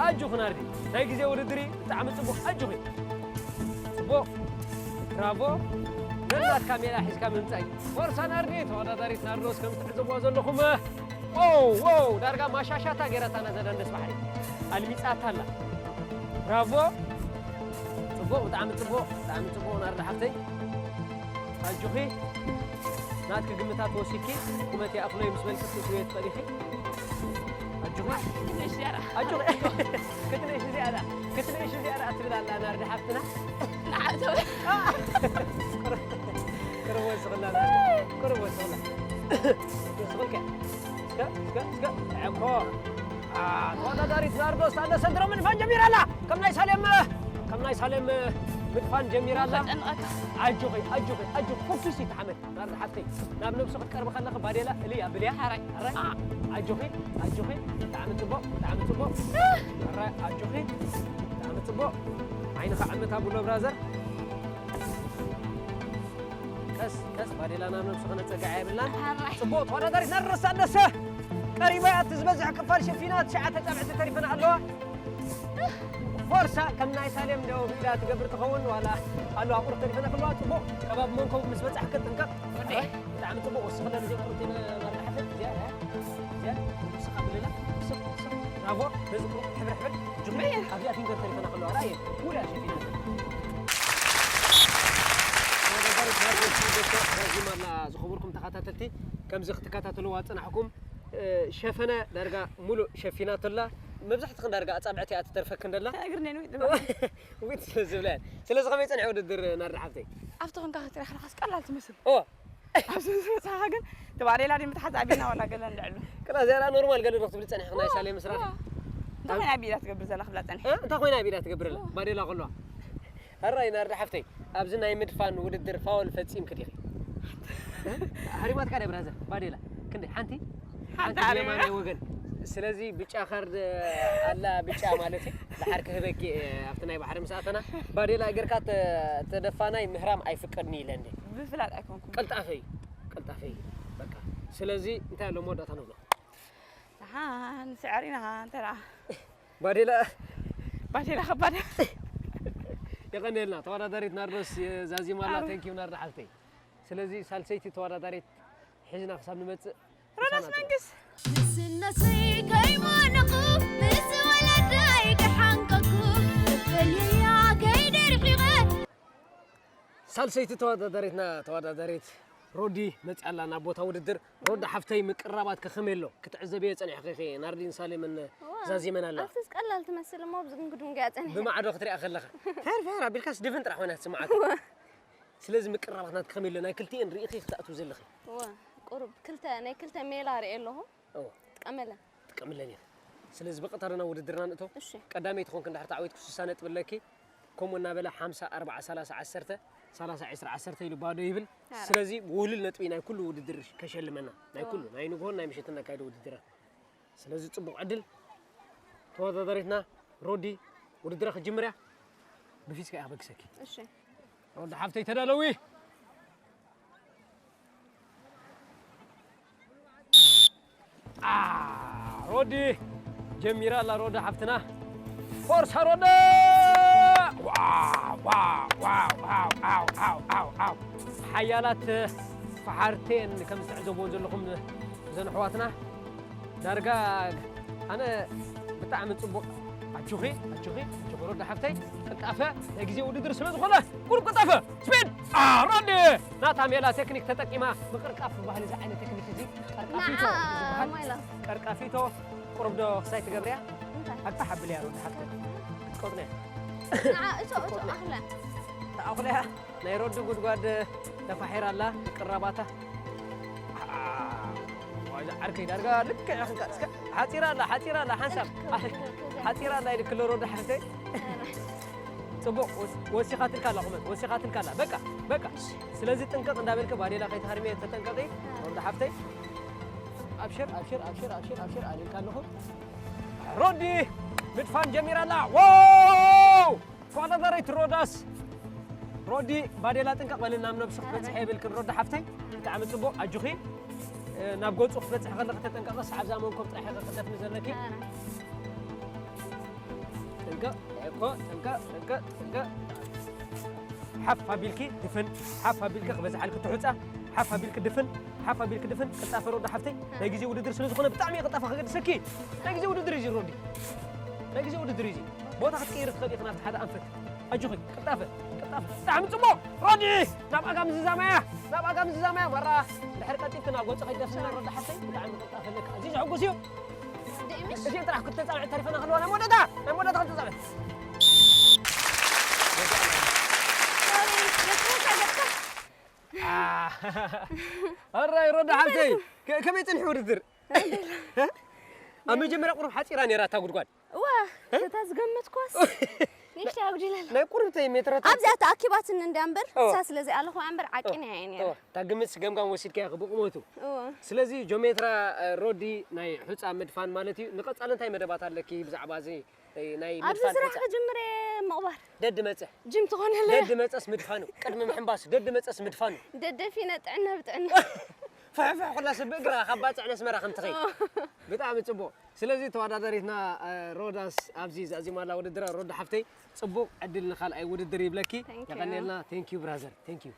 ኣጆኺ ናርዲ። ናይ ግዜ ውድድር እዩ። ብጣዕሚ ጽቡቕ። ኣጆኺ። ጽቡቕ። ብራቮ። ነናት ካሜራ ሒዝካ ምምጻይ። ፎርሳ ናርዲ፣ ተወዳዳሪት ናርዶስ ከም ትዕዘብዋ ዘለኹም። ኦ፣ ኦ፣ ዳርጋ ማሻሻታ ገይራታ ነዛ ደንደስ ባሕሪ። ኣልሚጻታ ኣላ። ብራቮ። ጽቡቕ፣ ብጣዕሚ ጽቡቕ፣ ብጣዕሚ ጽቡቕ ናርዲ ሓፍተይ። ኣጆኺ። ናትኪ ግምታት ወሲድኪ፣ ቁመት ይኣኽሎ እዩ ምስ በልኪ ክትእትውዮ ትኽእሊ ኢኺ። ኣጆኺ። ክትንእሽ ዝያዳ። ኣጆኺ። ክትንእሽ ዝያዳ። ክትንእሽ ዝያዳ ትብል ኣላ ናርዲ ሓፍትና። ንዓቶ። ቅርብ ወስኽላ ናርዲ። ቅርብ ወስኽላ። ወስኽልከ። እስከ፣ እስከ፣ እስከ። ዕኮ። አ፣ ተወዳዳሪት ናርዶስ ታደሰ ድሮ ምድፋን ጀሚራ ኣላ። ከም ናይ ሳሌም፣ እ፣ ከም ናይ ሳሌም ምድፋን ጀሚራ ኣላ። ጨንቐካ። ኣጆኺ ኣጆኺ ኣጆኺ፣ ፈኩሲ ተሓመድ ናርዲ ሓፍተይ። ናብ ነብሱ ክትቀርቢ ከለኺ ባዴላ እልይ ኣብልያ። ሓራይ። ኣረ፣ ኣጆኺ ኣጆኺ፣ ብጣዕሚ ጽቡቕ ብጣዕሚ ጽቡቕ። ኣረ ኣጆኺ፣ ብጣዕሚ ጽቡቕ። ዓይንኻ ዕምት ኣብሎ ብራዘር። ቀስ ቀስ፣ ባዴላ ናብ ነብሱ ከነጸግዓ የብልናን። ሓራይ። ጽቡቕ ተወዳዳሪት ናርዶስ ታደሰ ቀሪባ እያ። እቲ ዝበዝሕ ክፋል ሸፊና ትሽዓተ ጻብዕቲ ተሪፈን ኣለዋ። ፎርሳ ከም ናይ ሳሌም ደው ኢላ ትገብር ትኸውን ዋላ ኣሎ ኣቑርብ ተሪፈና ከለዋ። ጽቡቕ ከባቢ መንኮብ ምስ በጻሕኪ ጥንቀቕ። ወደ ብጣዕሚ ጽቡቕ ወስኽለ ንዘይ ቁርብ መርዳሕቲ እዚኣ እያ። እዚኣ ንስኻ ብልላ ስቕ ስቕ ብራቮ። በዚ ቁሩብ ሕብር ሕብር ጅምሪ ኣብዚኣ ፊንገር ተሪፈና ከለዋ ራእየ ውላ ሸፊና። ተወዳዳሪት ናርዶስ ታደሰ ዛዚማ ኣላ። ዝኸበርኩም ተኸታተልቲ ከምዚ ክትከታተልዋ ዝጸናሕኩም ሸፈነ ዳርጋ ሙሉእ ሸፊናቶ ኣላ። መብዛሕትኽን ዳርጋ ኣጻብዕቲ እያ ትተርፈክን ደላ። እግርኔን ወይ ውት ስለ ዝብላ እየን። ስለዚ ከመይ ጸኒሑ ውድድር ናርዲ ሓፍተይ? ኣብቲ ኮንካ ክትሪኣ ከለኻስ ቀላል ትመስል። እወ። ኣብዚ ምስ በጻኻ ግን እቲ ባዴላ ድዩ ምትሓዝ ኣቢልና ዋላ ገለ እንድዕሉ። ከላ እዚኣ ኖርማል ገለ ዶ ክትብል ጸኒሕኺ ናይ ሳሌ ምስራሕ? እንታይ ኮይና ኣብ ኢዳ ትገብር ዘላ ክብላ ጸኒሐ። እ? እንታይ ኮይና ኣብ ኢዳ ትገብር ኣላ? ባዴላ ከለዋ። ሕራይ ናርዲ ሓፍተይ፣ ኣብዚ ናይ ምድፋን ውድድር ፋውል ፈጺምኪ ዲኺ? እ? ኣሕሪማትካ ድያ ብራዘር? ባዴላ ክንደይ? ሓንቲ? ሓንቲ ሓንቲ ኣሪማ። የማናይ ወገን። ስለዚ ብጫ ካርድ ኣላ፣ ብጫ ማለት እዩ። ድሓር ክህበኪ፣ ኣብቲ ናይ ባሕሪ ምስ ኣተና፣ ባዴላ እግርካ ተ-፣ ተደፋናይ ምህራም ኣይፍቀድን ኢለ እንዴ? ብፍላጥ ኣይኮንኩም። ቀልጣፈ እዩ፣ ቀልጣፈ እዩ። በቃ። ስለዚ እንታይ ኣሎ መወዳእታ ንብሎ? ደሓን ስዕር ኢና፣ እንተ ደኣ። ባዴላ ባዴላ ከባድ። የቐንየልና። ተወዳዳሪት ናርዶስ ዛዚማ ኣላ። ኣረ። Thank you ናርዳ ሓፍተይ። ስለዚ ሳልሰይቲ ተወዳዳሪት ሒዝና ክሳብ ንመጽእ ሮዳስ ምሳና መንግስ። ንስነሰይ ከይማነኹ ምስ ወለደይ ክሓንቀኩ እፈልየያ ከይደ ርሒቐ ሳልሰይቲ ተወዳዳሪትና ተወዳዳሪት ሮዲ መጽያ ኣላ ናብ ቦታ ውድድር። ሮዲ ሓፍተይ ምቅራባት ከ ከመይ ኣሎ? ክትዕዘብዮ ጸኒሕኺ ኢኺ። ናርዲን ሳሌምን ዛዚመን ኣላ። ኣብቲስ ቀላል ትመስል እሞ ኣብዚ ግን ክድንጉያ ጸኒሐ። ብማዕዶ ክትሪኣ ከለኻ ፈር ፈር ኣቢልካስ ድፍን ጥራሕ ኮይና ትስምዓካ። ስለዚ ምቅራባት ናትኪ ከመይ ኣሎ? ናይ ክልቲኤን ርኢኺ ክትኣትዊ ዘለኺ? እወ፣ ቁሩብ ክልተ፣ ናይ ክልተ ሜላ ርእየ ኣለኹ። እወ። ጥቀመለን። ጥቀምለን እየ። ስለዚ ብቐጥታ ናብ ውድድርና ንእቶ። እሺ። ቀዳመይቲ ኮንክ እንድሕር ተዓዊትኩ ስሳ ነጥቢ ኣለኪ። ከምኡ እናበለ ሓምሳ፣ ኣርብዓ፣ ሰላሳ፣ ዓሰርተ፣ ሰላሳ፣ ዕስራ፣ ዓሰርተ ኢሉ ባዶ ይብል። ኣረ። ስለዚ ውህሉል ነጥቢ ናይ ኩሉ ውድድር ከሸልመና። ናይ እወ። ኩሉ፣ ናይ ንግሆን ናይ ምሽትን ነካይዶ ውድድራት። ስለዚ ጽቡቕ ዕድል። ተወዳዳሪትና ሮዲ ውድድራ ክትጅምር እያ። ብፊስካ እያ ክበግሰኪ። እሺ። ሮዲ ሓፍተይ ተዳለዊ። አ፣ ሮዲ ጀሚራ ኣላ ሮዲ ሓፍትና። ፎርሳ ሮዲ! ዋው፣ ዋው፣ ዋው፣ ኣው፣ ኣው፣ ኣው፣ ኣው። ሓያላት ፈሓርቴን ከም ዝተዕዘብዎ ዘለኹም እዘን ኣሕዋትና ዳርጋ ኣነ ብጣዕሚ ጽቡቕ። ኣጆኺ፣ ኣጆኺ፣ ኣጆኺ ሮዲ ሓፍተይ። ቅልጣፈ ናይ ግዜ ውድድር ስለ ዝኾነ ቁሩብ ቅልጣፈ። ስፒድ! አ፣ ሮዲ! ናታ ሜላ ቴክኒክ ተጠቂማ ምቅርቃፍ ዝበሃል እዚ ዓይነት ቴክኒክ እዚ ቀርቃፊቶ ንዓ ዝበሃል። ማይላ። ቀርቃፊቶ ቁሩብ ዶ ክሳይ ትገብርያ? እንታይ? ኣግፋሕ ኣብልያ ሮዲ ሓፍተይ። ክትቆጽነ። ንዓ እቶ፣ እቶ፣ ኣኽለ። ተኣኹለያ ናይ ሮዲ ጉድጓድ ተፋሒራ ኣላ፣ ቅራባታ። አ፣ ዋዛ ዓርከይ ዳርጋ ልክዕ ኢኻ እስከ። ሓጺራ ኣላ፣ ሓጺራ ኣላ፣ ሓንሳብ። ሓጺራ ኣላ ኢልክሎ ሮዲ ሓፍተይ። ጽቡቕ፣ ወስ-፣ ወሲኻትልካ ኣላ ቁመት፣ ወሲኻትልካ ኣላ። በቃ፣ በቃ። ስለዚ ጥንቅቕ እንዳበልከ ባዴላ ከይትሃርምየ ተጠንቀቒ። ሮዲ ሓፍተይ። ኣብሽር፣ ኣብሽር፣ ኣብሽር፣ ኣብሽር፣ ኣብሽር ኣልልካ ኣለኹ። ሮዲ ምድፋን ጀሚራ ኣላ። ዋው! ተወዳዳሪት ሮዳስ። ሮዲ ባዴላ ጥንቀቕ በሊ፣ ናብ ነብሱ ክትበጽሕ የብልክን ሮዲ ሓፍተይ። ብጣዕሚ ጽቡቕ፣ ኣጆኺ። እ፣ ናብ ገጹ ክትበጽሕ ከለኺ ተጠንቀቒ፣ ሰዓብ እዛ መንኮብ ጥራሕ ኢኺ ክትደፍኒ ዘለኪ። ጥንቀቕ፣ እኮ፣ ጥንቀቕ፣ ጥንቀቕ፣ ጥንቀቕ። ሓፍ ኣቢልኪ ድፍን፣ ሓፍ ኣቢልኪ ክበዝሓልኪ ትሑጻ፣ ሓፍ ኣቢልኪ ድፍን፣ ሓፍ ኣቢልኪ ድፍን። ቅልጣፈ ሮዲ ሓፍተይ፣ ናይ ግዜ ውድድር ስለ ዝኾነ ብጣዕሚ እየ ቅልጣፈ ከገድሰኪ። ናይ ግዜ ውድድር እዩ ሮዲ። ናይ ግዜ ውድድር እዩ። ቦታ ክትቅይሪ ትኽእሊ ኢኺ ናብቲ ሓደ ኣንፈት። ኣጆኺ፣ ቅልጣፈ፣ ቅልጣፈ። ብጣዕሚ ጽቡቕ። ሮዲ፣ ናብ ኣጋ ምዝዛማያ፣ ናብ ኣጋ ምዝዛማያ። መራ፣ ድሕሪ ቀጢልኪ ናብ ገጹ ከይደፍስና ሮዲ ሓፍተይ፣ ብጣዕሚ ቅልጣፈ ኣለካ። ኣዝዩ ዘሐጉስ እዩ። ደምሽ? እዚአን ጥራሕ ክልተ ጻብዕት ተሪፈና ከለዋ ናይ መወዳእታ፣ ናይ መወዳእታ ክልተ ጻብዕት። አ፣ ኣራይ ሮዳ ሓፍተይ፣ ከ-፣ ከመይ ጽንሒ ውድድር? ኣብ መጀመርያ ቁሩብ ሓጺራ ነይራ እታ ጉድጓድ። እዋ፣ እታ ዝገመትኳስ ንእሽተይ ኣጉዲለላ። ናይ ቁርብተይ ሜትሮ ኣብዚኣ ተኣኪባትኒ እንድያ እምበር፣ እዋ። እሳ ስለ ዘይኣለኹ እምበር ዓቂነ እየ ነይረ። እዋ፣ እታ ግምት ገምጋም ወሲድካያ ብቑመቱ። እዋ። ስለዚ ጆሜትራ፣ እ፣ ሮዲ ናይ ሑጻ ምድፋን ማለት እዩ። ንቐጻሊ እንታይ መደባት ኣለኪ ብዛዕባ እዚ፣ እ፣ ናይ ኣብዚ ምድፋን ስራሕ ሑጻ? ክጅምር እየ ምቕባር። ደድ መጸ። ጅም ትኾነለይ። ደድ መጸስ ምድፋኑ። ቅድሚ ምሕንባሱ ደድ መጸስ ምድፋኑ። ደደፊነ ጥዕና ብጥዕና። ፍሕፍሕ ኩላ ሰብ ብእግራ ካብ ባጽዕ ነስመራ ከም ትኸይድ። ኦ። ብጣዕሚ ጽቡቕ። ስለዚ ተወዳዳሪትና፣ እ፣ ሮዳስ ኣብዚ ዘዕዚማላ ውድድር ሮዳ ሓፍተይ ጽቡቕ ዕድል ንኻልኣይ ውድድር ይብለኪ። Thank you። የቐንየልና። Thank you brother። Thank you።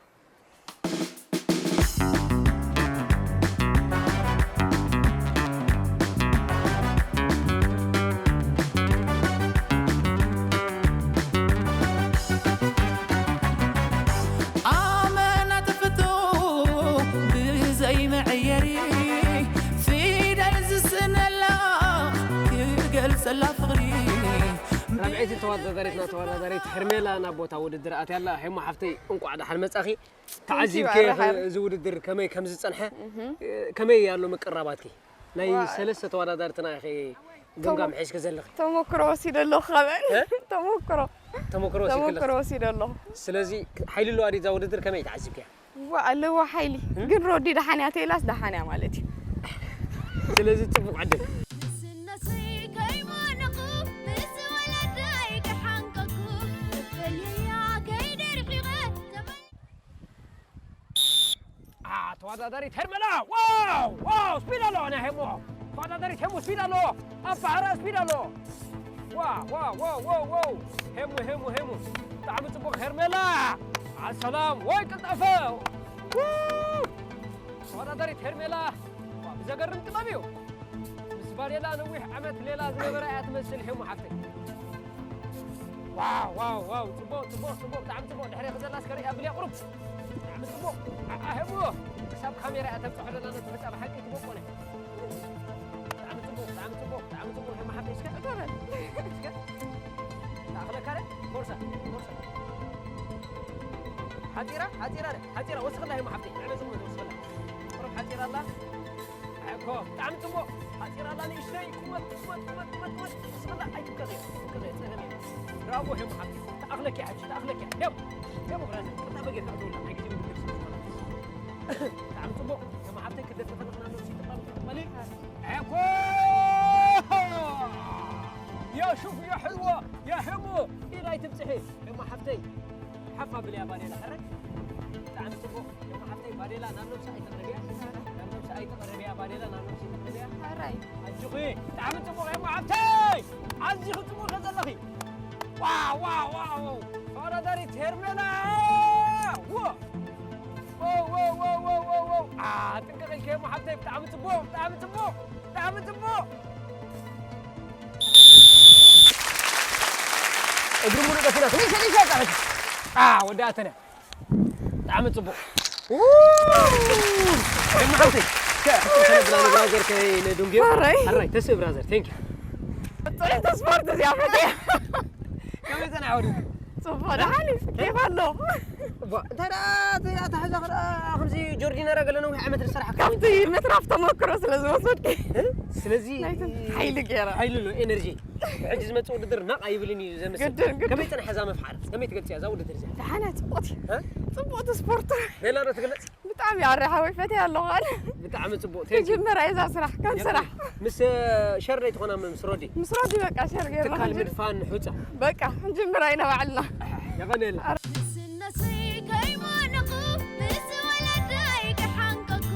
ኣመና ትፍቶ ብዘይ መዐየሪ ፊደል ዝስእነላ ክገልጸላ ፍቕሪ። ራብዐይቲ ተወዳዳሪትና ተወዳዳሪት ሄርሜላ ናብ ቦታ ውድድር ኣትያ ኣላ። ሄሞ ሓፍተይ እንቋዕ ደሓን መጻኺ። Thank you፣ ተዓዚብኪ ኣረ ሓር። እዚ ውድድር ከመይ ከም ዝጸንሐ፣ እህ። ከመይ ኣሎ ምቅራባትኪ? ናይ ዋው። ሰለስተ ተወዳዳርትና ኢኺ ገምጋም ተሞ-፣ ሒዝኪ ዘለኺ። ተሞክሮ ወሲደ ኣለኹ ካብአን። እ? ተሞክሮ። ተሞክሮ ወሲድኪ ኣለኺ። ተሞክሮ ወሲደ ኣለኹ። ስለዚ ሓይሊ ኣለዋ ድዩ እዛ ውድድር ከመይ ተዓዚብኪያ? ዋ፣ ኣለዋ ሓይሊ። እ? ግን ሮዲ ደሓን እያ፣ ቴላስ ደሓን እያ ማለት እዩ። ስለዚ ጽቡቕ ዕድል። ንስነሰይ ከይሞነኹ፣ ምስ ወለደይ ክሓንቀኩ፣ በልየያ ከይደ ርሒቐ፣ ተመ- አ፣ ተወዳዳሪት ሄርሜላ! ዋው! ዋው! ስፒድ ኣለዎ ናይ ሄሞ። ተወዳዳሪት ሄሞ ስፒድ ኣለዎ። ኣብ ባሕራ ስፒድ ኣለዎ። ዋው! ዋው! ዋው! ዋው! ዋው! ሄሞ፣ ሄሞ፣ ሄሞ። ብጣዕሚ ጽቡቕ ሄርሜላ! ኣሰላም ወይ ቅልጣፈ! ው! ተወዳዳሪት ሄርሜላ! ዋ፣ ብዘገርም ጥበብ እዩ። ምስ ባዴላ ነዊሕ ዓመት ሌላ ዝነበራ እያ ትመስል ሄሞ ሓፍተይ። ዋው፣ ዋው፣ ዋው፣ ጽቡቕ፣ ጽቡቕ፣ ጽቡቕ፣ ብጣዕሚ ጽቡቕ። ድሕሬኺ ዘላ እስከ ርእያ ብልያ ቁሩብ። ብጣዕሚ ጽቡቕ። ኣኣ፣ ሄሞ፣ ክሳብ ካሜራ እያ ተብጽሖ ዘላ ነቲ ሑጻ ብሓቂ ትበቆለ። ብጣዕሚ ጽቡቕ፣ ብጣዕሚ ጽቡቕ፣ ብጣዕሚ ጽቡቕ። ሄሞ ሓፍተይ፣ እስከ፣ እስከ። ተኣኽለካ ረ? ቦርሳ፣ ቦርሳ። ሓጺራ፣ ሓጺራ ረ? ሓጺራ፣ ወስኽላ ሄሞ ሓፍተይ። ንዕመ ጽቡቕ ወስኽላ። ቁሩብ ሓጺራ ኣላ። ኣኮ፣ ብጣዕሚ ጽቡቕ። ሓጺራ ኣላ ንእሽተይ። ቁመት፣ ቁመት፣ ቁመት፣ ቁመት፣ ቁመት። ስቕላ ኣይትብቀቕ እየ። ትብቀቕ እየ፣ ጸገም የለን። ብራቮ፣ ሄሞ ሓፍቲ። ተኣኽለኪ እያ፣ ሕጂ ተኣኽለኪ እያ። ሄም፣ ሄሞ ብራዘር፣ ቅርታ በጌርካ ክትውላ፣ ናይ ግዜ ውድድር ስለ ዝኾነ። ብጣዕሚ ጽቡቕ። ሄሞ ሓፍተይ፣ ክደፊ ከለኺ ናብ ነብሲ ትቐም-፣ ትቐሊ። ኣኮ! ያ ሹፍ፣ ያ ሕልዋ፣ ያ ሄሞ፣ ኢድ ኣይትብጽሒ። ሄሞ ሓፍተይ፣ ሓፍ ኣብልያ ባዴላ፣ ሕራይ። ብጣዕሚ ጽቡቕ። ሄሞ ሓፍተይ፣ ባዴላ ናብ ነብሲ ኣይተቕርብያ። ናብ ነብሲ ኣይተቕርብያ፣ ባዴላ ናብ ነብሲ ኣይተቕርብያ። ሕራይ። ኣጆኺ፣ ብጣዕሚ ጽቡቕ ሄሞ ሓፍተይ። ኣዚኺ ጽቡቕ ኢኺ ዘለኺ። ዋው፣ ዋው፣ ዋው። ተወዳዳሪት ሄርሜላ። ዎ። ዎ፣ ዎ፣ ዎ። ኣ፣ ጥንቅቕ ኢልኪ ሄሞ ሓፍተይ፣ ብጣዕሚ ጽቡቕ፣ ብጣዕሚ ጽቡቕ፣ ብጣዕሚ ጽቡቕ። እግሪ ሙሉእ ደፊናቶ። ንእሽተይ፣ ንእሽተይ ኣጻዕረኪ። ኣ፣ ወዳእተነ። ብጣዕሚ ጽቡቕ። ው! ሄሞ ሓፍተይ፣ ከ-፣ ከ-፣ ብራዘር ከይ ነዱንግዮ። ሕራይ። ሕራይ፣ ተስእ ብራዘር፣ ቴንክ ዩ። ጥዕምቲ ስፖርት እዚኣ ፈትየ። ከመይ ጸንሐ ውድድር? ጽቡቕ፣ ደሓን እዩ፣ ኬፍ ኣሎ። ዋ፣ እንታይ ደኣ፣ እንታይ ደኣ፣ ኣታ ሕዛ ኸ ደኣ፣ ከምዚ ጆርዲነር ገለ ነዊሕ ዓመት ዝሰራሕካ ካብቲ ምትራፍ ተመክሮ ስለ ዝወሰድኩ። እ? ስለዚ ናይቲ ሓይሊ ገይረ። ሓይሊ ኣሎ፣ ኤነርጂ። ሕጂ ዝመጽእ ውድድር ናቕ ኣይብልን እዩ ዘምስል። ግድን፣ ግድን። ከመይ ጸንሐ እዛ መፍሓር? ከመይ ትገልጽያ እዛ ውድድር እዚኣ? ደሓን እያ፣ ጽቡቕቲ። እ? ጽቡቕቲ ስፖርት። ሜላ ዶ ትግለጽ? ብጣዕሚ ኣረ ሓወይ ፈትያ ኣለኹ ኣነ። ብጣዕሚ ጽቡቕ። ቴንክ ዩ። ክጅምር እየ እዛ ስራሕ፣ ከም የቐንየልና። ስራሕ። ምስ፣ እ፣ ሸር ዶ ኣይትኾና ምስ ሮዲ? ምስ ሮዲ በቃ ሸር ጌርና ትካል ክንጅምር። ምድፋን ሑጻ። በቃ ክንጅምር ኢና ባዕልና። የቐንየልና። ንስነሰይ ከይሞነኹ፣ ምስ ወለደይ ክሓንቀኩ፣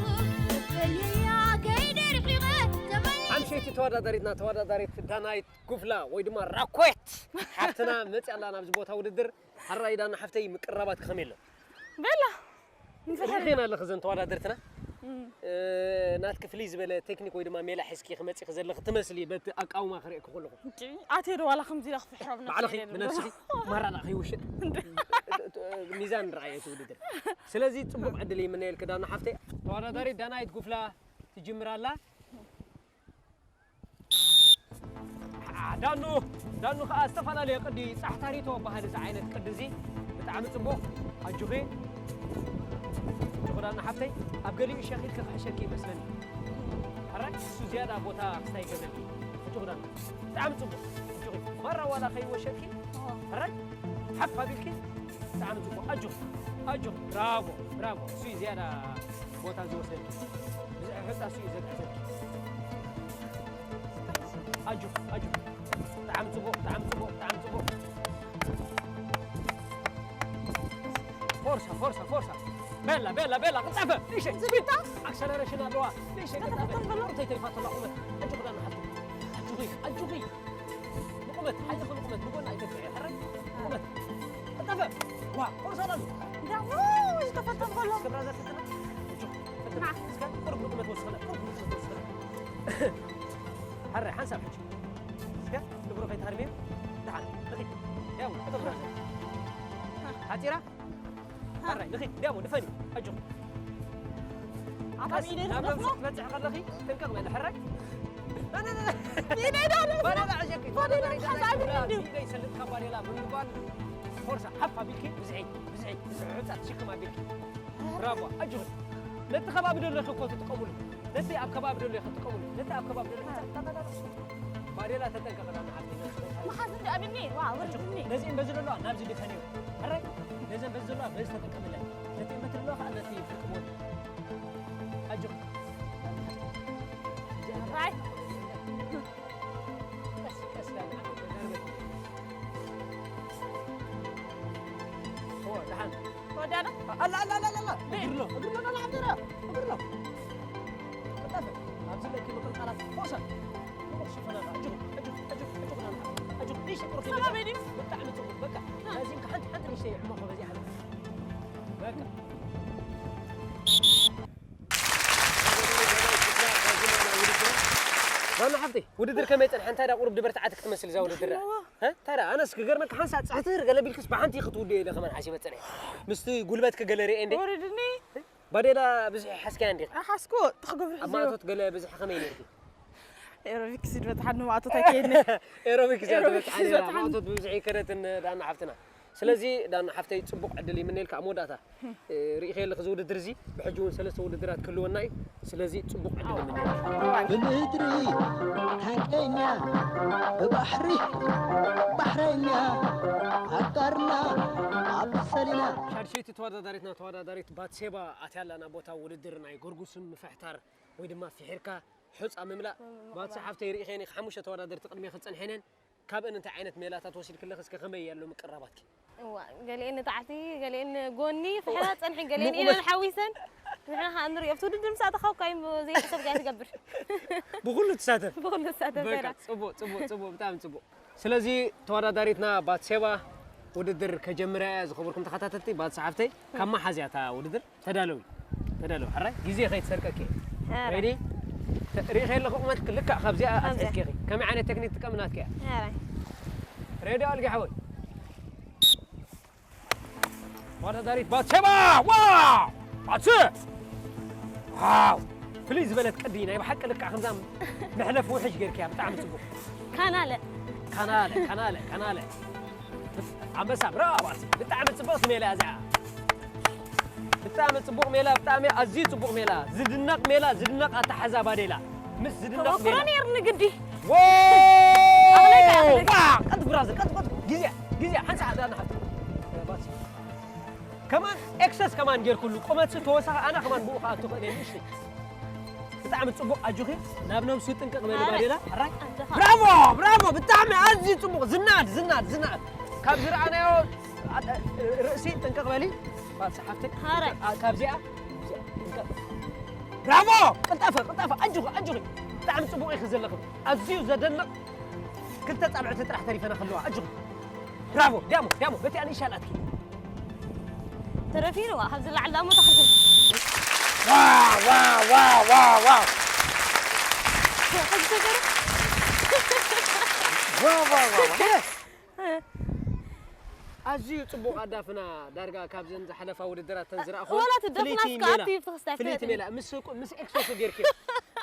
በልየያ ከይደ ርሒቐ፣ ተመሊሰ ሓምሸይቲ ተወዳዳሪትና ተወዳዳሪት ዳናይት ጉፍላ ወይ ድማ ራኮየት ሓፍትና መጽያ ኣላ ናብዚ ቦታ ውድድር። ሕራይ ዳና ሓፍተይ ምቅርራባት ከመይ ኣሎ? በላ። ርኢኺና ኣለኺ እዘን ተወዳደርትና? እም። እ፣ ናትኪ ፍልይ ዝበለ ቴክኒክ ወይ ድማ ሜላ ሒዝኪ ክመጺኺ ዘለኺ ትመስሊ በቲ ኣቃውማ ክርእየኪ ከለኹ። እንጂ ኣትየ ዶ ዋላ ከምዚ ኢለ ክፍሕሮም ባዕልኺ ነብሰይ ብነብስኺ ደሎ። ማራ ደኣ ከይውሽጥ። እንደ- ሚዛን ረኣየ እቲ ውድድር። ስለዚ ጽቡቕ ዕድል ይምነየልኪ ዳና ሓፍተይ። ተወዳዳሪት ዳናይት ጉፍላ ትጅምር ኣላ። ዳኑ፣ ዳኑ ከኣ ዝተፈላለየ ቅዲ ጻሕታሪቶ በሃል እዚ ዓይነት ቅዲ እዚ ብጣዕሚ ጽቡቕ። ኣጆኺ፣ ኣጆኺ ዳኑ ሓፍተይ፣ ኣብ ገሊኡ ሸኺልኪ ክሕሸኪ ይመስለኒ። ሕራይ፣ እሱ ዝያዳ ቦታ ክስታይ ይገብረልኪ። ኣጆኺ ዳና። ብጣዕሚ ጽቡቕ። ኣጆኺ። ማራ ዋላ ከይወሸጥኪ፣ ሕራይ፣ ሓፍ ኣቢልኪ። ብጣዕሚ ጽቡቕ። ኣጆኺ። ኣጆኺ። ብራቮ፣ ብራቮ። እሱ እዩ ዝያዳ ቦታ ዝወስደልኪ። ብዙሕ ሕጻ እሱ እዩ ዘግዕዘልኪ። ኣጆኺ፣ ኣጆኺ። ብጣዕሚ ጽቡቕ፣ ብጣዕሚ ጽቡቕ፣ ብጣዕሚ ጽቡቕ። ፎርሳ፣ ፎርሳ፣ ፎርሳ። ቤላ፣ ቤላ፣ ቤላ፣ ቅልጠፈ። ንእሽተይ፣ ስፒድ። ኣክሰለሬሽን ኣለዋ። ንእሽተይ፣ ቅልጠፈ። እንታይ ተሪፋቶ ኣላ ቁመት? ኣጆኺ ዳና ሓፍቲ። ኣጆኺ፣ ኣጆኺ። ንቁመት፣ ሓይልኺ ንቁመት፣ ንጎኒ ኣይተድፍዒ። ሕራይ፣ ንቁመት። ቅልጠፈ። ዋ፣ ፎርሳ ኣላ። ዳ፣ ው፣ ዝተፈተን ከሎ። ክብራ ዘትትና። ኣጆኺ። ፈትና። እስከ ቁሩብ ንቁመት ወስኸለ፣ ቁሩብ ንቁመት ወስኸለ። ሕራይ፣ ሓንሳብ ሕጂ። እስከ ንብሮ ከይትሃርምዮ። ደሓን፣ ንኺድ። ያው፣ እቶ ብራዘር። ሓጺራ? ሕራይ፣ ንኺድ። ዲያቦ፣ ድፈኒ። ኣጆኺ። ኣታ ቀስ፣ ኢደይ ናብ ነብሲ ክትበጽሒ ከለኺ፣ ጥንቅቕ በሊ፣ ሕራይ። ና፣ ና፣ ና፣ ና። ኢደይ ዶ ነብሲ? ባዴላ፣ ዕሸኪ። ባዴላ፣ ባዴላ፣ ሓሳብ ባዴላ፣ እንዲሁ። ኢደይ ሰልጥ ካብ ባዴላ ብምባል፣ ፎርሳ፣ ሓፍ ኣቢልኪ፣ ብዝሒ፣ ብዝሒ፣ ብዝሒ፣ ሑጻ ትሽክም ኣቢልኪ። ብራቮ፣ ኣጆኺ። ነቲ ከባቢ ደሎ ኢኺ እኮ ትጥቀሙሉ። ነቲ ኣብ ከባቢ ደሎ ኢኺ ትጥቀሙሉ። ነቲ ኣብ ከባቢ ደሎ ኢኺ ትጥቀሙሉ። ባዴላ ተጠንቀቕ፣ ዳና ሓፍተይ፣ ነዚ መሓዝ እንዲ ኣብኒ፣ ዋ፣ ወርድኒ። ነዚ እምበዚ ደሎ፣ ናብዚ ድፈንዮ። ሕራይ፣ ነዚ እምበዚ ደሎ፣ በዚ ተጠቀምለን። ነቲ እምበቲ ደሎ፣ ከዓ ነቲ ፍርቂ ቦት። ኣጆኺ። ራይ። ቀስ፣ ቀስ፣ ዳና ሓፍተይ፣ ተዛረበ። ኦ፣ ደሓን። ወዳዶ? ኣላ፣ ኣላ፣ ኣላ፣ ኣላ፣ ኣላ። እግሪ ኣሎ፣ እግሪ ኣሎ፣ ኣላ፣ ዓብደራ፣ እግሪ ኣሎ። ቀልጣፈ፣ ኣብዚ ለኪ ምቅልቃላት፣ ፎርሳ። ንቑር ሽፈና፣ ኣጆኺ፣ ኣጆኺ፣ ኣጆኺ፣ ኣጆኺ፣ ኣጆኺ፣ ኣጆኺ፣ ንእሽተይ ቁርፊ። ሰላም፣ ቤቢ። ብጣዕሚ ጽቡቕ፣ በቃ። ና። ናዚም፣ ሓንቲ፣ ሓንቲ ንእሽተይ ዕመኾ በዚኣ። በቃ። ዳና ሓፍተይ፣ ውድድር ከመይ ጸንሐ? እንታይ ደኣ ቁሩብ ድበርትዓት ክትመስል እዛ ውድድር ደኣ? ኣለዋ። ሀ? እንታይ ደኣ? ኣነስ ክገርመካ ሓንሳእ ጽሕትር ገለ ቢልክስ ብሓንቲ ክትውድእ ኢለ ከማን ሓሲበ ጸኒሐ። ምስቲ ጉልበት ክገለርየ እንዴ? ወርድኒ። ባዴላ ብዝሒ ሓስክያ እንዲኻ? ሓስኩ፣ ትኽገብር ኣብ ሕዝዮ። ማእቶት ገለ ብዝሒ ከመይ ነይርኪ? ኤሮቢክስ ድበትሓኒ ማእቶት ኣይከየድኒ። ኤሮቢክስ እያ ኤሮቢክስ ትበጽሓ ነይራ። ድበትሓኒ። ማእቶት ብብዝሒ ከደትን ዳና ሓፍትና። ስለዚ ዳና ሓፍተይ ጽቡቕ ዕድል ይምነየልካ ኣብ መወዳእታ። እ፣ ርኢኸ ኣለኹ እዚ ውድድር እዚ፣ ብሕጂ እውን ሰለስተ ውድድራት ክህልወና እዩ። ስለዚ ጽቡቕ ዕድል ይምነየልካ። ብምድሪ ሓቀኛ፣ ብባሕሪ ባሕረኛ፣ ኣጋርና ኣብ ሰሊና። ሻድሸይቲ ተወዳዳሪትና ተወዳዳሪት ባትሴባ ኣትያ ኣላ ናብ ቦታ ውድድር ናይ ጎርጉስም ምፍሕታር ወይ ድማ ፍሒርካ ሑጻ ምምላእ። ምምላእ። ባትሲ ሓፍተይ ርኢኸ እየ፣ ሓሙሽተ ተወዳደርቲ ቅድሜኺ ዝጸንሐ እየን። ካብአን እንታይ ዓይነት ሜላታት ወሲድኪ ኣለኺ? እስከ ከመይ ኣሎ ምቅራባትኪ? እዋ፣ ገሊኤን ንታሕቲ፣ ገሊኤን ጎኒ፣ ፍሕራ ጸንሐን፣ ገሊኤን ንቑመት። ኢለን ሓዊሰን። ንሕና ኸኣ ንሪኦ። ኣብቲ ውድድር ምስ ኣተኻ እኳ እዩ ዘይሕሰብ ጋር ትገብር። ብኹሉ ትሳተፍ? ብኹሉ ትሳተፍ በቃ፣ ነይራ። ጽቡቕ፣ ጽቡቕ፣ ጽቡቕ፣ ብጣዕሚ ጽቡቕ። ስለዚ ተወዳዳሪትና ባትሴባ ውድድር ከጀምራ እያ። ዝኸበርኩም ተኸታተልቲ፣ ባትሲ ሓፍተይ፣ ካብ መሓዝያ እታ ውድድር ተዳለዊ፣ ተዳለዊ። ሕራይ፣ ግዜ ከይትሰርቀኪ። ሕራይ። ሬዲ? ተ-፣ ርኢኺ ኣለኺ ቁመት ልክዕ ካብዚኣ ካብዚኣ። ኣትሒዝኪ ኢኺ። ከመይ ዓይነት ቴክኒክ ትጥቀም ናትኪ እያ? ሕራይ። ሬዲ ኣልጊ ሓወይ። ተወዳዳሪት ባትሴባ! ዋው! ባትሲ! ዋው! ፍልይ ዝበለት ቅዲ፣ ናይ ብሓቂ ልክዕ ከምዛ መሕለፊ ውሕጅ ጌርክያ፣ ብጣዕሚ ጽቡቕ። ካናለ። ካናለ፣ ካናለ፣ ካናለ። ኣንበሳ፣ ብራቮ ባትሲ። ብጣዕሚ ጽብቕቲ ሜላ እዚኣ። ብጣዕሚ ጽቡቕ ሜላ፣ ብጣዕሚ ኣዝዩ ጽቡቕ ሜላ። ዝድነቕ ሜላ፣ ዝድነቕ ኣተሓዛ ባዴላ። ምስ ዝድነቕ ተመክሮ ሜላ። ነይርኒ ግዲ። ዎ! ኣኽለካ፣ ኣኽለካ። ዋ! ቀልጥፍ ብራዘር፣ ቀልጥፍ፣ ቀልጥፍ። ግዜ፣ ግዜ፣ ሓንሳእ ኣዳና ሓፍቲ። ባትሲ። ከማን ኤክሰስ ከማን ጌርኩሉ። ቁመትሲ ተወሳኺ ኣነ ከማን ብኡ ከኣቱ ክእል እየ፣ ንእሽተይ። ብጣዕሚ ጽቡቕ፣ ኣጆኺ። ናብ ነብሱ ጥንቅቕ በሊ ኣረ፣ ባዴላ። ሕራይ። ኣጆኻ። ብራቮ፣ ብራቮ፣ ብጣዕሚ ኣዝዩ ጽቡቕ። ዝናድ፣ ዝናድ፣ ዝናድ። ካብ ዝረኣናዮ ኣ-፣ ርእሲ ጥንቅቕ በሊ። ባትሲ ሓፍተይ። ኣረ። ኣ-፣ ካብዚኣ፣ ጥንቅቕ። ብራቮ! ቅልጣፈ፣ ቅልጣፈ፣ ኣጆኺ፣ ኣጆኺ። ብጣዕሚ ጽቡቕ ኢኺ ዘለኺ። ኣዝዩ ዘደንቕ ክልተ ጻብዕቲ ጥራሕ ተሪፈና ከለዋ። ኣጆኺ። ብራቮ፣ ዲያሞ፣ ዲያሞ፣ በቲኣ ንእሻ ኣላትኪ። ተረፊንዋ፣ ካብ ዝለዓል ዳሞ ተኽርፍን። ዋው፣ ዋው፣ ዋው፣ ዋው፣ ዋው። ሕጂ ተገረ። ዋው፣ ዋው፣ ዋው፣ ዋው። የስ። ኣዝዩ ጽቡቕ ኣዳፍና፣ ዳርጋ ካብዘን ዝሓለፋ ውድድራት ተን ዝረኣኹ ዋላ እቲ ፍልይቲ ደፍናስ ሜላ። ከኣቲ ብትኽስታይ ፍልይቲ ፍልይቲ። ሜላ፣ ምስ ቁ-፣ ምስ ኤክሶሱ ጌርኪ።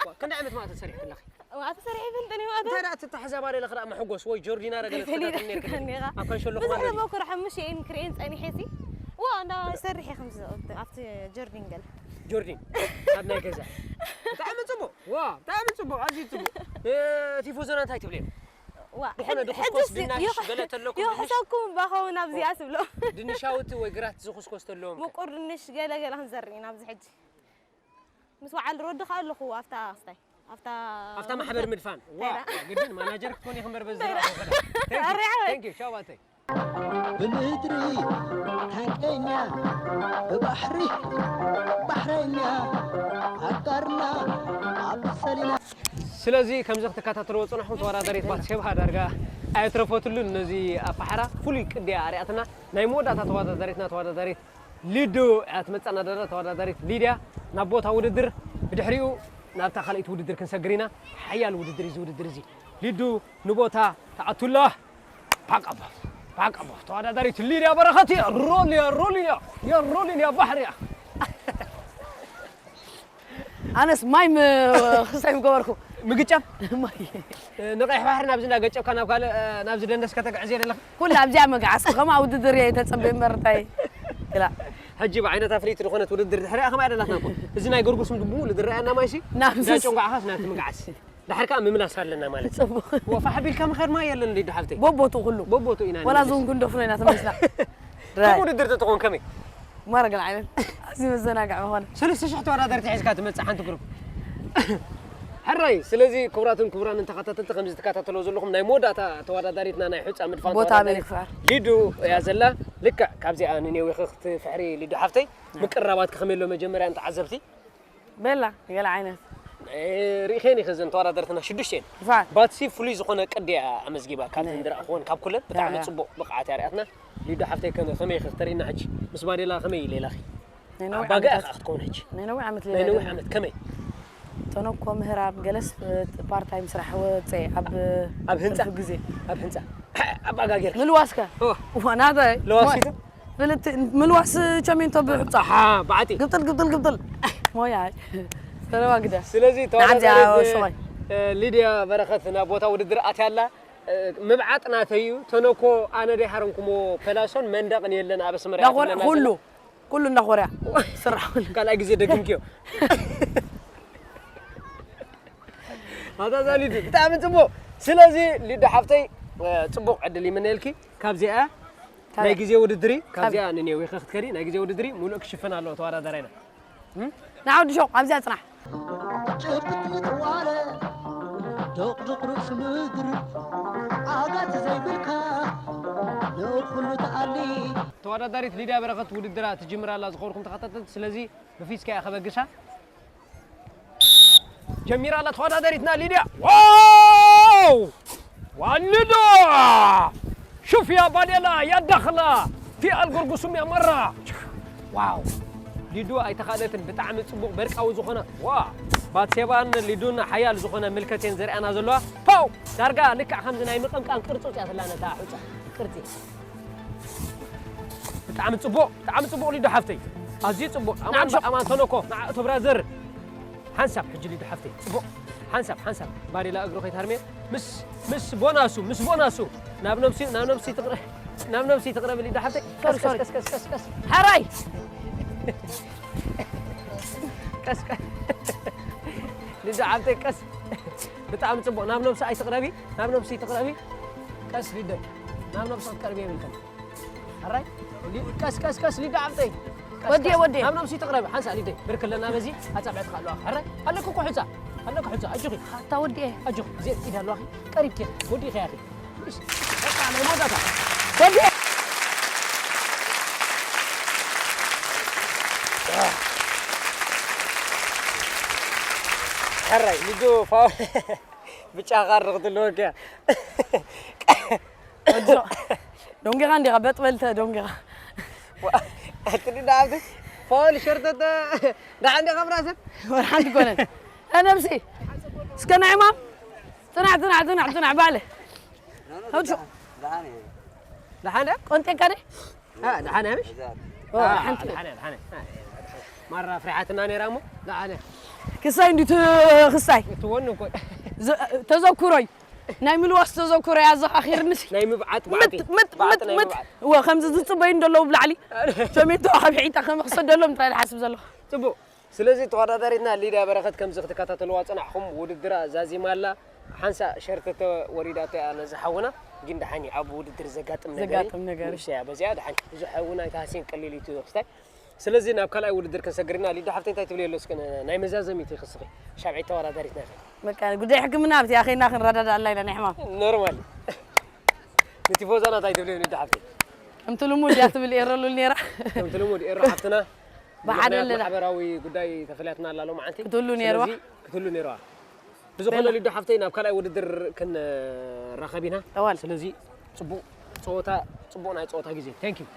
ዋ፣ ክንደይ ዓመት ማለት ተሰሪሕኪ ኣለኺ? ዋ፣ ተሰሪሐ ይፈልጥን እዩ፣ ኣታ። እንታይ ደኣ ትተሓዛባ ደለኺ ደኣ መሐጎስ ወይ ጆርዲና ረገለ ኣይፈልጥን ትከታተል ነይርኪ? ነይራ። ኣብ ካንሸሎ ብዙሕ ከማን ደለኺ? ዝሞክር ሕሙሽ እየን ክርእየን ጸኒሐ ሲ። ዋ፣ እንዳ ሰርሕ እየ ከምዚ ኣብቲ ጆርዲን ገለ። ጆርዲን፣ ኣብ ናይ ገዛ። ብጣዕሚ ዋ፣ ብጣዕሚ ጽቡቕ፣ ኣዝዩ ጽቡቕ። እ፣ ቲፎዞና እንታይ ትብልዮ? ዋ፣ ዝኾነ ሕጅ-፣ ድኹስኮስ ሕጅስ ድንሽ ይኽ-፣ ገለ ተለኩም ድንሽ? ይኽሰኩም ባኸው ናብዚኣ ትብሎ። ድንሻውቲ ወይ ግራት ዝኹስኮስ ተለዎም ከ? ምቁር ድንሽ ገለ ገለ ክንዘርእ ኢና ኣብዚ ሕጂ። ምስ በዓል ሮዲ ከኣ ኣለኹ ኣብታ ክስታይ። ኣብታ ኣብታ ማሕበር ምድፋን። ዋ፣ እንታይ ደኣ? ግድን ማናጀር ክትኮኒ ክንበር በዚ እንታይ ደኣ? ዝረኣኹ። Thank you, ኣሪሓ ወይ? Thank you፣ ሻባተይ። ብምድሪ ሃቀኛ፣ ብባሕሪ ባሕረኛ፣ ኣጋርና ኣብ ሰሊና። ስለዚ ከምዚ ክትከታተልዎ ዝጸናሕኩም ተወዳዳሪት ባትሴባ ዳርጋ ኣየትረፈትሉን ነዚ ኣፈሓራ ፍሉይ ቅድያ ኣርያትና። ናይ መወዳእታ ተወዳዳሪትና ተወዳዳሪት ሊዱ እያ ትመጸና ዘላ። ተወዳዳሪት ሊድያ ናብ ቦታ ውድድር፣ ብድሕሪኡ ናብታ ካልኣይቲ ውድድር ክንሰግር ኢና። ሓያል ውድድር እዩ እዚ ውድድር እዚ። ሊዱ ንቦታ ተኣቱላ። ፓቃ ባፍ፣ ፓቃ ባፍ። ተወዳዳሪት ሊድያ በረኸት እያ። ሮል እያ፣ ሮል እያ፣ እያ ሮል እያ፣ ባሕሪ እያ። ኣነስ ማይ ም-፣ ክስታይ ምገበርኩ። ምግጫም? ማይ። ንቐይሕ ባሕሪ ናብዚ እንዳገጨብካ ናብ ካልእ፣ ናብዚ ደንደስ ከተግዕዝ እየ ዘለኻ። ኩሉ ኣብዚኣ መግዓስ፣ ከምኣ ውድድር እየ ተጸበየ እምበር እንታይ ክላ። ሕጂ ብዓይነታ ፍልይቲ ዝኾነት ውድድር ድሕሪኣ ከምኣ ደላትና እኮ። እዚ ናይ ገርጉስም ድቡ ልድረኣና ማይሲ፣ ናብዚ እንዳጨንጓዕኻስ ናብቲ ምግዓስ። ድሓር ከኣ ምምላስ ኣለና ማለት እዩ። ጽቡቕ። ወፋሕ ቢልካ ምኻድ ማይ የለን ሊዱ ሓፍተይ። ቦቦቱ ኩሉ። ቦቦቱ ኢና ወላ ንመልስ። ዞን ጉንዶ ፍሎይና ተመስላ። ከም ድራይ። ውድድር ተትኾን ከመይ? ማረ ገለ ዓይነት። ኣዝዩ መዘናግዒ ምኾነ። ሰለስተ ሽሕ ተወዳደርቲ ሒዝካ ትመጽእ ሓንቲ ግሩፕ። ሕራይ፣ ስለዚ ክቡራትን ክቡራንን ተኸታተልቲ፣ ከምዚ ትከታተልዎ ዘለኹም ናይ መወዳእታ ተወዳዳሪትና ናይ ሑጻ ምድፋን ቦታ ተወዳዳሪት ኣበይ ክፍዓር? ሊዱ እያ ዘላ። ልክዕ ካብዚኣ ንኔዊ ክትፍሕሪ ሊዱ ሓፍተይ። ምቅርራባትኪ ከመይ ኣሎ መጀመርያ ንተዓዘብቲ? ቤላ፣ ገለ ዓይነት። እ፣ ርኢኸን ኢኸ እዘን ተወዳደርትና ሽዱሽተ እየን። ፋን። ባትሲ ፍሉይ ዝኾነ ቅዲ እያ ኣመዝጊባ። ካብተን ናይ ዝረኣኹወን ካብ ኩለን ብጣዕሚ ያ፣ ያ። ጽቡቕ ብቕዓት እያ ርኣትና። ሊዱ ሓፍተይ ከመ-፣ ከመይ ኢኺ ክተርእይና ሕጂ? ምስ ባዴላ ከመይ ኢለ ኢላኺ? ናይ ነዊሕ ኣባጋ ዓመታት። ኢኻ ክትከውን ሕጂ። ናይ ነዊሕ ዓመት ናይ ሌላ ነዊሕ ገለ። ዓመት ከመይ? ተነኮ ምህራብ ገለስ፣ እ፣ ፓርት ታይም ስራሕ ወጸ ኣብ ኣብ ህንጻ? ትርፊ ግዜ። ኣብ ህንጻ? ኣባጋ ጌርካ? ምልዋስከ? ኦ። እዋ፣ ናተይ። ለዋሲቱ? ፍልቲ-፣ ምልዋስ ቸሜንቶ ብሑጻ። ኣሓ፣ ብዓጢ። ግብጥል፣ ግብጥል፣ ግብጥል። ሞያ። ተረዋግደ። ስለዚ ንዓዚ ተወዳዳሪት፣ ኣዎ፣ ሰዋይ። እ፣ ሊድያ በረኸት ናብ ቦታ ውድድር ኣትያ ኣላ። እ፣ ምብዓጥ ናተይ እዩ። ተነኮ ኣነ ደይሃረምኩሞ ፐላሶን መንደቕን የለን ኣብ ኣስመራ እያ እንዳኾርያ ትብለና ኩሉ፣ ዘላ። ኩሉ እንዳኾርያ። ስራሕ ኩሉ። ካልኣይ ግዜ ደግምክዮ። ኣታ እዛ ሊዱ፣ ብጣዕሚ ጽቡቕ። ስለዚ ሊዱ ሓፍተይ፣ እ፣ ጽቡቕ ዕድል ይምነየልኪ። ካብዚኣ ካበይ? ናይ ግዜ ውድድር እዩ። ካብዚኣ ካበይ? ንኔዊ ክትከዲ፣ ናይ ግዜ ውድድር እዩ። ሙሉእ ክሽፈን ኣለዎ ተወዳዳራይና። እም? ንዓ ወዲ ሸው፣ ኣብዚኣ ጽናሕ። ጭብጥ ምጥዋለ፣ ዶቕዶቕ ርእሲ ምድሪ፣ ዓጋቲ ዘይብልካ፣ ንኹሉ ትኣሊ። ተወዳዳሪት ሊድያ በረኸት ውድድራ ትጅምር ኣላ፣ ዝኸበርኩም ተኸታተልቲ። ስለዚ ብፊስካ እያ ከበግሳ። ጀሚራ ኣላ ተወዳዳሪትና ሊድያ። ዋው! ዋልዶ! ሹፍ ያ ባዴላ፣ ያ ዳኽላ፣ ፊ ኣልጎርጉሱም ያ መራ። ዋው! ሊዱ ኣይተኻእለትን፣ ብጣዕሚ ጽቡቕ በርቃዊ ዝኾነ። ዋ! ባትሴባን ሊዱን ሓያል ዝኾነ ምልከት እየን ዘርእያና ዘለዋ። ፓው! ዳርጋ ልክዕ ከምዚ ናይ ምቕምቃም ቅርጺ እያ ዘላ ነታ ሑጻ። ቅርጺ። ብጣዕሚ ጽቡቕ፣ ብጣዕሚ ጽቡቕ ሊዱ ሓፍተይ። ኣዝዩ ጽቡቕ። ኣማን ንዓም ሸ- ኣማን ተነኮ፣ ንዓ እቶ ብራዘር። ሓንሳብ ሕጂ ሊዱ ሓፍተይ። ጽቡቕ። ሓንሳብ፣ ሓንሳብ። ባዴላ እግሩ ከይትሃርምዮ። ምስ፣ ምስ ቦናሱ፣ ምስ ቦናሱ። ናብ ነብሲ፣ ናብ ነብሲ ትቕረ-፣ ናብ ነብሲ ትቕረብ ሊዱ ሓፍተይ። ቀስ፣ ሶሪ፣ ቀስ፣ ሶሪ። ቀስ፣ ቀስ፣ ቀስ፣ ቀስ። ሓራይ። ቀስ፣ ቀስ። ሊዱ ሓፍተይ ቀስ። ብጣዕሚ ጽቡቕ። ናብ ነብሲ ኣይትቕረቢ፣ ናብ ነብሲ ኣይትቕረቢ። ቀስ ሊዱ። ናብ ነብሲ ክትቀርቢ የብልክን። ሕራይ? ሊ-፣ ቀስ፣ ቀስ፣ ቀስ፣ ሊዳ ዓምጠይ። ቀስ፣ ወዲየ፣ ቀስ። ወዲየ። ናብ ነብሲ ትቕረቢ። ሓንሳ ሊደይ። ብርክ ኣለና በዚ። ኣጻብዕትኻ ኣለዋ። ሕራይ? ኣለኩ እኮ ሑጻ። ኣለኩ ሑጻ። ኣጆኺ። ኣታ ወዲየ። ኣጆኺ። ዜ ኢድ ኣለዋኺ። ቀሪብኪ። ወዲእኺ ያኺ። እሽ። በቃ፣ ናይ መወዳእታ። ወዲየ። ሕራይ፣ ሊዱ ፋው-፣ ብጫ ካርድ ክትህልወኪ እያ። ወዲ ሸው። ደንጊኻ እንዲኻ፣ በጥ በልተ ደንጊኻ። ዋ፣ ኣትሊ ዳ ኣብቲ ፋውል ሸርተተ፣ ደሓን ዲኻ ብራዘር? ወላ ሓንቲ ኮነን። እ፣ ነብሲ። እስከ ናይ ማም። ጽናሕ፣ ጽናሕ፣ ጽናሕ፣ ጽናሕ፣ ባለ። ወዲ ሸው። ደሓን እየ። ደሓን እየ? ቆንጤካ ደ? አ፣ ደሓን እያ ምሽ? ኦ፣ አ፣ ሓንቲ። ደሓን እያ፣ ደሓን እያ። ማራ ፍሪሓትና ነይራ እሞ፣ ደሓን እያ። ክሳይ እንዲቱ ክሳይ። እትወን እኮ። ዘ-፣ ተዘኩሮይ። ናይ ምልዋስ ተዘኩሮይ ኣዘኻኺርንስ። ናይ ምብዓጥ ምት፣ ባዕጢ። ምት፣ ባዕጢ ምት፣ ናይ ምት። ምብዓጥ። እወ፣ ከምዚ ዝጽበዩ እንደለዉ ብላዕሊ። ሸሜቶ ኣብ ሒጣ ከመኽሰደሎም ጥራይ ዝሓስብ ዘለኹ። ጽቡቕ። ስለዚ ተወዳዳሪትና ሊድያ በረኸት ከምዚ ክትከታተልዋ ጸናሕኹም ውድድራ ዛዚማ ኣላ። ሓንሳ ሸርተተ ወሪዳቶ እያ ነዚ ሓውና፣ ግን ደሓን እዩ ኣብ ውድድር ዘጋጥም ነገር እዩ። ዘጋጥም ነገር እዩ። ንሳ እያ በዚኣ ደሓን እዩ። እዚ ሓውና ኣይተሃስየን ቀሊል እዩ እቲ ክስታይ። ስለዚ ናብ ካልኣይ ውድድር ክንሰግር ኢና። ሊዳ ሓፍተይ እንታይ ትብሊ ኣሎ እስከ ናይ መዛዘሚት ይኽስኺ። ሻብዒት ተወዳዳሪትና ኢኺ። በቃ ጉዳይ ሕክምና ኣብቲ ኣኸይና ክንረዳዳ ኣላ ኢና ናይ ሕማም። ኖርማል። ንቲፎዛና እንታይ ትብሊ ሊዳ ሓፍተይ? ከምቲ ልሙድ እያ ትብል ኤሮ ሉል ነይራ። ከምቲ ልሙድ ኤሮ ሓፍትና ብሓደ ምኽንያት ኣለና። ማሕበራዊ ጉዳይ ተፈላትና ኣላ ሎማዓንቲ። ክትህሉ ነይርዋ። ስለዚ ክትህሉ ነይርዋ። ብዝኾነ በላ። ሊዳ ሓፍተይ ናብ ካልኣይ ውድድር ክንራኸብ ኢና። እዋል። ስለዚ ጽቡቕ ጸወታ፣ ጽቡቕ ናይ ጸወታ ግዜ። Thank you።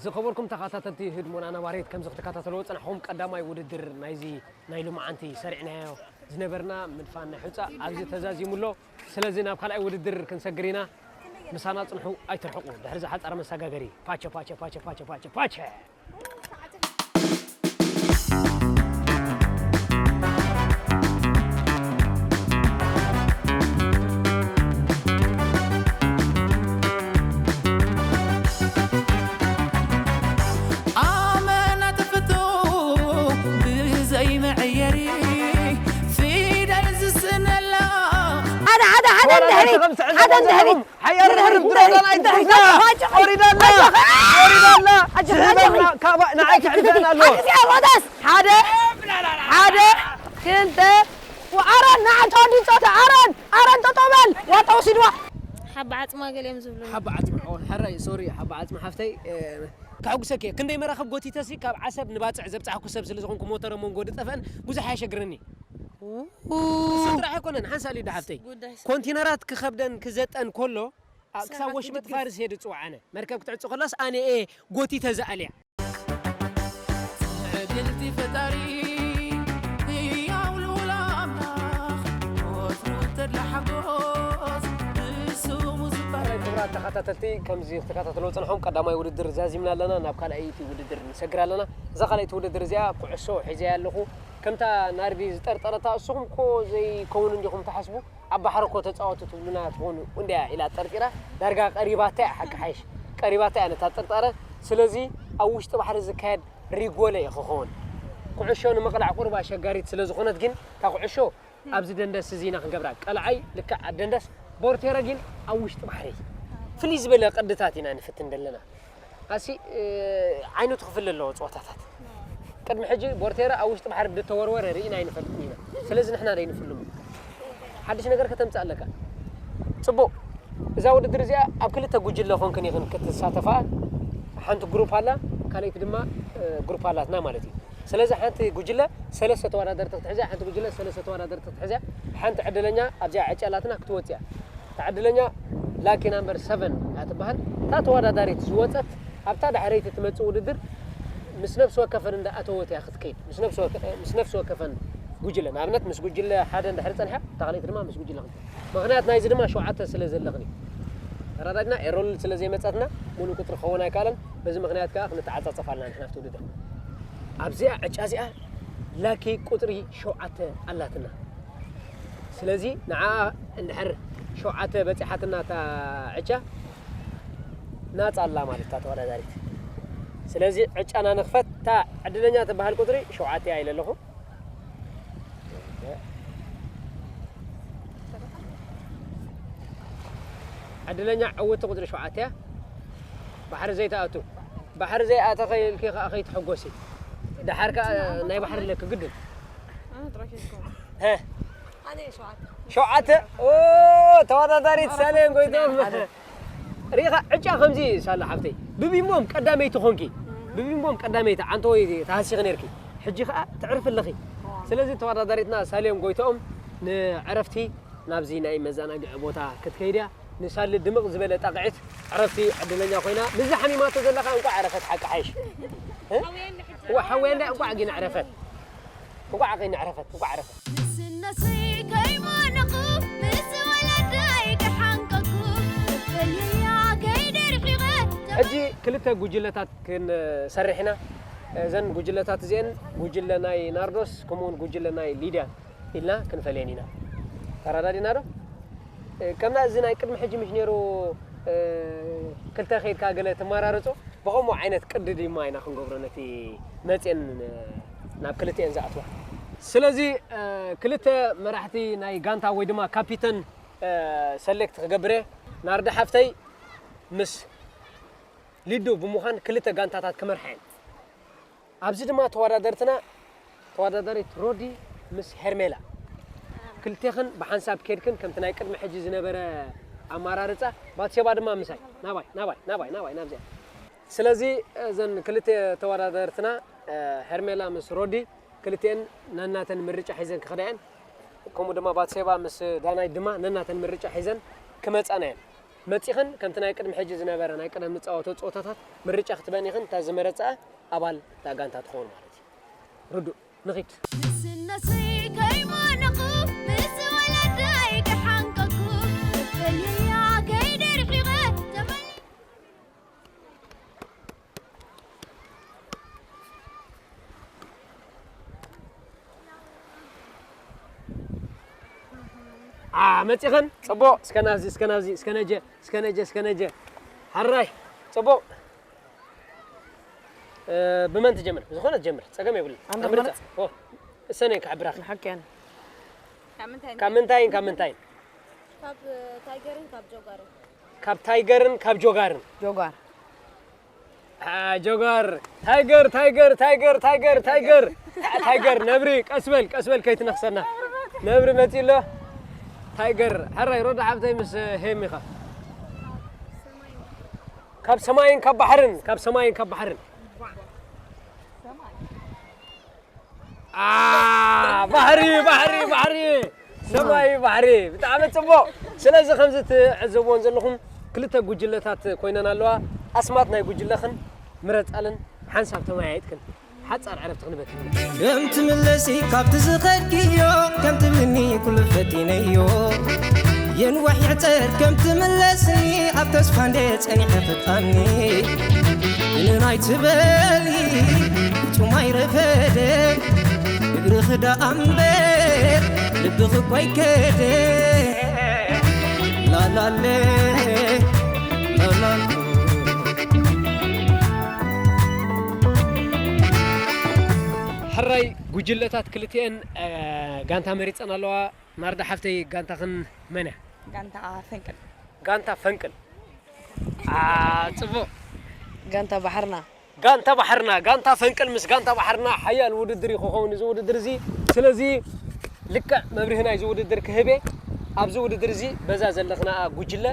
ዝኸበርኩም ተኸታተልቲ ህድሞና ነባሪት፣ ከምዚ ክትከታተልዎ ዝጸናሕኩም ቀዳማይ ውድድር ናይዚ ናይ ሎማዓንቲ ሰሪዕናዮ ዝነበርና ምድፋን ናይ ሑጻ ኣብዚ ተዛዚሙ ኣሎ። ስለዚ ናብ ካልኣይ ውድድር ክንሰግር ኢና። ምሳና ጽንሑ፣ ኣይትርሕቁ። ድሕሪ ዝሓጸረ መሰጋገሪ ፓቸ፣ ፓቸ፣ ፓቸ፣ ፓቸ፣ ፓቸ፣ ፓቸ። ኣመና ተፈቶ ብዘይ መዐየሪ ፊደል ዝስነላ። ሓደ፣ ሓደ፣ ሓደ ወላ ንድሕሪት፣ ተኸምሰ ሓደ ዕዘባ ንድሕሪት። ዘለኹም። ሓያል ንድሕሪት፣ ርብርብ ንድሕሪት፣ ድረዳን ንድሕሪት። ኣይትሕዛ። ወሪዳላ፣ ወሪዳላ። ኣጆኺ፣ ስሕበልና፣ ኣጆኺ። ካባ፣ ንዓይ ትሕብሰና ኣለዎ። ኣክስያ ሞደስ። ሓደ፣ ሓደ፣ ክልተ። ኣሮን፣ ንዓ ተወዲኡ ጸወታ። ኣሮን፣ ኣሮን፣ ጠጠው በል። ዋጣ ወሲድዋ። ሓባ ዓጽማ ገሊኦም ዝብሉ። ሓባ ዓጽማ፣ ኦ፣ ሕራይ፣ ሶሪ፣ ሓባ ዓጽማ ሓፍተይ፣ እ፣ ከሐጉሰኪ እየ። ክንደይ መራኽብ ጎቲተሲ ካብ ዓሰብ ንባጽዕ ዘብጻሕኩ ሰብ ስለ ዝኾንኩ ሞተረ መንጎ ድጠፍአን ብዙሕ ኣየሸግረኒ። ኡ። እሱ ጥራሕ ኣይኮነን፣ ሓንሳእ ሊዳ ሓፍተይ። ጉዳይ ሰብ። ኮንቲነራት ክኸብደን ክዘጠን ኮሎ፣ ኣ፣ ስራሕ ክሳብ ወሽመጥ ክትድግፍ። ፋርስ እየ ዝጽውዓ ኣነ። መርከብ ክትዕጹ ከላስ ኣነ እየ ጎቲተ ዝኣልያ። ትዕድልቲ ፈጣሪ ህያው ልኡል ኣምላኽ፣ ወትሩ ተድላ ሓጎስ ብስሙ ዝባረኽ። ክቡራት ተኸታተልቲ፣ ከምዚ ክትከታተልዎ ዝጸናሕኩም ቀዳማይ ውድድር ዛዚምና ኣለና፣ ናብ ካልኣይቲ ውድድር ንሰግር ኣለና። እዛ ካልኣይቲ ውድድር እዚኣ ኩዕሶ ሒዘያ ኣለኹ። ከምታ ናርዲ ዝጠርጠረታ፣ እስኹም እኮ ዘይከውን እንዲኹም ትሓስቡ፣ ኣብ ባሕሪ እኮ ተጻወቱ ትብሉና ትኾኑ እንድያ ኢላ ጠርጢራ፣ ዳርጋ ቀሪባታ እያ፣ ሓቂ ሓይሽ ቀሪባታ እያ ነታ ጥርጣረ። ስለዚ ኣብ ውሽጢ ባሕሪ ዝካየድ ሪጎለ እዩ ክኸውን። ኩዕሾ ንምቕላዕ ቁሩብ ኣሸጋሪት ስለ ዝኾነት ግን፣ እታ ኩዕሾ ኣብዚ ደንደስ እዚ ኢና ክንገብራ። ቀልዓይ ልክዕ ኣብ ደንደስ፣ ቦርቴረ ግን ኣብ ውሽጢ ባሕሪ። ፍልይ ዝበለ ቅድታት ኢና ንፍትን ዘለና። ኣሲ፣ እ፣ ዓይነቱ ክፍለ ኣለዎ ጸወታታት። ቅድሚ ሕጂ ቦርቴረ ኣብ ውሽጢ ባሕሪ ዝተወርወረ ርኢና ኣይንፈልጥን ኢና። ስለዚ ንሕና ዘይንፍልሞ። ሓድሽ ነገር ከተምጽእ ኣለካ። ጽቡቕ። እዛ ውድድር እዚኣ ኣብ ክልተ ጉጅለ ኮንክን ኢኽን ክትሳተፋ። ሓንቲ ግሩፕ ኣላ፣ ካልኣይቲ ድማ፣ እ፣ ግሩፕ ኣላትና ማለት እዩ። ስለዚ ሓንቲ ጉጅለ ሰለስተ ተወዳደርቲ ክትሕዝ እያ፣ ሓንቲ ጉጅለ ሰለስተ ተወዳደርቲ ክትሕዝ እያ። ሓንቲ ዕድለኛ ኣብዚኣ ዕጫ ኣላትና ክትወጽእ እያ። እታ ዕድለኛ ላኪ ናምበር ሰቨን እያ ትበሃል። እታ ተወዳዳሪት ዝወጸት ኣብታ ዳሕረይቲ ትመጽእ ውድድር ምስ ነፍሲ ወከፈን እንዳኣተወት እያ ክትከይድ። ምስ ነፍሲ ወከ-፣ ምስ ነፍሲ ወከፈን ጉጅለ፣ ንኣብነት ምስ ጉጅለ ሓደ እንድሕር ጸኒሓ፣ እታ ካልኣይቲ ድማ ምስ ጉጅለ ክልተ። ምኽንያት ናይዚ ድማ ሸውዓተ ስለ ዘለኽን እዩ። ተረዳድና፣ ኤሮል ስለ ዘይመጸትና ሙሉእ ቁጽሪ ክኸውን ኣይከኣለን። በዚ ምኽንያት ከኣ ክንተዓጻጸፍ ኣለና ንሕና ኣብቲ ውድድር። ኣብዚኣ ዕጫ እዚኣ ላኪ ቁጽሪ ሸውዓተ ኣላትና። ስለዚ ንዓ እንድሕር ሸውዓተ በጺሓትና እታ ዕጫ ናጻ ኣላ ማለት እታ ተወዳዳሪት። ስለዚ ዕጫና ንኽፈት። እታ ዕድለኛ ትበሃል ቁጽሪ ሸውዓተ እያ ኢለ ኣለኹ። ዕድለኛ ዕውቲ ቁጽሪ ሸውዓተ እያ። ባሕሪ ዘይትኣቱ። ባሕሪ ዘይኣተኸ ኢልኪ ከኣ ከይትሕጎሲ። ደሓር ከኣ ናይ ባሕሪ ኣለኪ ግድን። ኣነ ጥራይ ከይትኮን። ሀ። ኣነ ሸውዓተ። ሸውዓተ? ኦ፣ ተወዳዳሪት ሳሌም ጎይቶም። ሓደ። ሪኢኻ ዕጫ ከምዚ እዩ ሳላ ሓፍተይ። ብቢምቦም ቀዳመይቲ ኾንኪ። ብቢምቦም ቀዳመይቲ ዓንተወይ ተሃሲኺ ነርኪ። ሕጂ ኸኣ ትዕርፊ ኣለኺ። ስለዚ ተወዳዳሪትና ሳሌም ጎይትኦም ንዕረፍቲ ናብዚ ናይ መዘናግዒ ቦታ ክትከይድ እያ። ንሳሊ ድምቕ ዝበለ ጣቕዒት ዕረፍቲ ዕድለኛ ኮይና፣ ምስዛ ሓሚማቶ ዘላ ኸኣ እንቋዕ ዕረፈት ሓቂ ሓይሽ። እ? እዋ ሓወያ እንዳ እንቋዕ ግን ዕረፈት። እንቋዕ ግን ዕረፈት፣ እንቋዕ ዕረፈት። ንስነሰይ ከይማነኹ፣ ምስ ወለደይ ክሓንቀኩ፣ እፈልየያ ከይደ ርሒቐ። ሕጂ ክልተ ጉጅለታት ክንሰርሕ ኢና። እዘን ጉጅለታት እዚአን ጉጅለ ናይ ናርዶስ፣ ከምኡውን ጉጅለ ናይ ሊድያ ኢልና ክንፈልየን ኢና። ተረዳዲና ዶ? እ፣ ከምና እዚ ናይ ቅድሚ ሕጂ ምሽ ነይሩ፣ እ፣ ክልተ ከይድካ ገለ ትመራረጾ፣ ብኸምኡ ዓይነት ቅዲ ድማ ኢና ክንገብሮ ነቲ መፅኤን ናብ ክልተኤን ዝኣትዋ። ስለዚ ክልተ መራሕቲ ናይ ጋንታ ወይ ድማ ካፒተን ሰሌክት ክገብር እየ። ናርዲ ሓፍተይ ምስ ሊዱ ብምዃን ክልተ ጋንታታት ክመርሓ እየን። ኣብዚ ድማ ተወዳደርትና ተወዳዳሪት ሮዲ ምስ ሄርሜላ ክልቴኽን ብሓንሳብ ኬድክን ከምቲ ናይ ቅድሚ ሕጂ ዝነበረ ኣማራርፃ ባትሴባ ድማ ምሳይ ናባይ ናባይ ናባይ ናባይ ናብዚኣ። ስለዚ እዘን ክልተ ተወዳደርትና ሄርሜላ ምስ ሮዲ ክልቲኤን ነናተን ምርጫ ሒዘን ክኸዳ እየን። ከምኡ ድማ ባትሴባ ምስ ዳናይ ድማ ነናተን ምርጫ ሒዘን ክመፃና እየን። መፂኽን ከምቲ ናይ ቅድሚ ሕጂ ዝነበረ ናይ ቀደም ንፃወቶ ፀወታታት ምርጫ ክትበን ኢኽን እታ ዝመረፅኣ ኣባል እታ ጋንታ ትኸውን ማለት እዩ። ርዱእ። ንኺድ። ንስነሰይ ከይሞነኹ ምስ ወለደይ ክሓንቀኩ እፈልያ ከይደርሒቐ ተመሊ ኣ መፂኸን ፅቡቕ። እስከ ናብዚ እስከ ናብዚ እስከ ነጀ እስከ ነጀ እስከ ነጀ ሓራይ። ፅቡቕ። ብመን ትጀምር? ዝኾነ ትጀምር፣ ጸገም የብሉን። ኣንተ ኣምርጻ። ትመርጽ? ኦ፣ እሰነይ ክሕብራኽ። ንሓቂ ኣነ። ካብ ምንታይ ካብ ምንታይን ካብ ምንታይን? ካብ ታይገርን ካብ ጆጋርን። ካብ ታይገርን ካብ ጆጋርን። ጆጋር። አ፣ ጆጋር። ታይገር፣ ታይገር፣ ታይገር፣ ታይገር፣ ታይገር። ታ-፣ ታይገር፣ ነብሪ፣ ቀስ በል፣ ቀስ በል ከይትነኽሰና። ነብሪ መጺእ ኣሎ። ታይገር፣ ሕራይ ሮዳ ሓብተይ ምስ ሄም ኢኻ። ካብ ሰማይን ካብ ባሕርን፣ ካብ ሰማይን ካብ ባሕርን። ኣ፣ ባሕሪ፣ ባሕሪ፣ ባሕሪ፣ ሰማይ፣ ባሕሪ። ብጣዕሚ ጽቡቕ። ስለዚ ከምዚ ትዕዘብዎን ዘለኹም ክልተ ጉጅለታት ኮይነን ኣለዋ። ኣስማት ናይ ጉጅለኽን ምረጻለን ሓንሳብ ተመያይጥክን ሓጻር ዕረፍቲ ክንበል። ከም ትምለሲ ካብቲ ዝኸድክዮ፣ ከም ትብልኒ ኩሉ ፈቲነዮ። የንዋሕ ይዕጸር ከም ትምለስኒ፣ ኣብ ተስፋ እንደ ጸኒሐ ፍጣኒ። እንን ኣይትበሊ፣ ፍጹም ኣይረፈደ፣ እግርኺ ደኣ እምበር፣ ልብኺ እኮ ኣይከደ። ላላለ፣ ላላለ። ሕራይ ጉጅለታት ክልቲኤን፣ እ፣ ጋንታ መሪጸን ኣለዋ። ናርዳ ሓፍተይ፣ ጋንታኽን መን እያ? ጋንታ ፈንቅል። ጋንታ ፈንቅል። ኣ፣ ጽቡቕ። ጋንታ ባሕርና። ጋንታ ባሕርና፣ ጋንታ ፈንቅል ምስ ጋንታ ባሕርና ሓያል ውድድር እዩ ክኸውን እዚ ውድድር እዚ። ስለዚ ልክዕ መብርሂ ናይዚ ውድድር ክህብ እየ። ኣብዚ ውድድር እዚ በዛ ዘለኽና ጉጅለ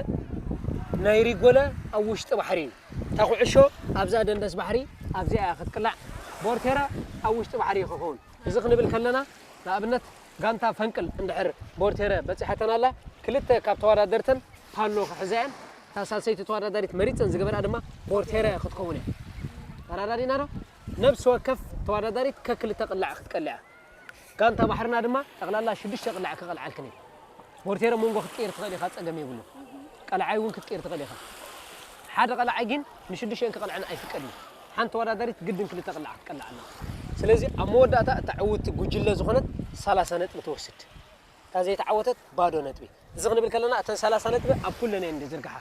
ናይ ሪጎለ ኣብ ውሽጢ ባሕሪ እዩ። እታ ኩዕሾ ኣብዛ ደንደስ ባሕሪ ኣብዚኣ እያ ክትቅላዕ። ቦርቴራ ኣብ ውሽጢ ባሕሪ እዩ ክኸውን። እዚ ክንብል ከለና ንኣብነት ጋንታ ፈንቅል እንድሕር ቦርቴረ በጺሓተን ኣላ፣ ክልተ ካብ ተወዳደርተን ፓሎ ክሕዛ እየን። እታ ሳልሰይቲ ተወዳዳሪት መሪጸን ዝገበርኣ ድማ ቦርቴረ ክትከውን እያ። ተረዳዲእና ዶ? ነብሲ ወከፍ ተወዳዳሪት ከክልተ ቅላዕ ክትቀልዕ እያ። ጋንታ ባሕርና ድማ ጠቕላላ ሽዱሽተ ቅላዕ ክቐልዓልክን እየ። ቦርቴረ መንጎ ክትቅይር ትኽእል ኢኻ፣ ጸገም የብሉን። ቀልዓይ እውን ክትቅይር ትኽእል ኢኻ። ሓደ ቀልዓይ ግን ንሽዱሽተን ክቐልዐን ኣይፍቀድን። ሓንቲ ተወዳዳሪት ግድን ክልተ ቅላዕ ክትቀልዕ ኣለዋ። ስለዚ ኣብ መወዳእታ እታ ዕውቲ ጉጅለ ዝኾነት ሰላሳ ነጥቢ ትወስድ። እታ ዘይተዓወተት ባዶ ነጥቢ። እዚ ክንብል ከለና እተን ሰላሳ ነጥቢ ኣብ ኩለን እየን ዝዝርግሓ።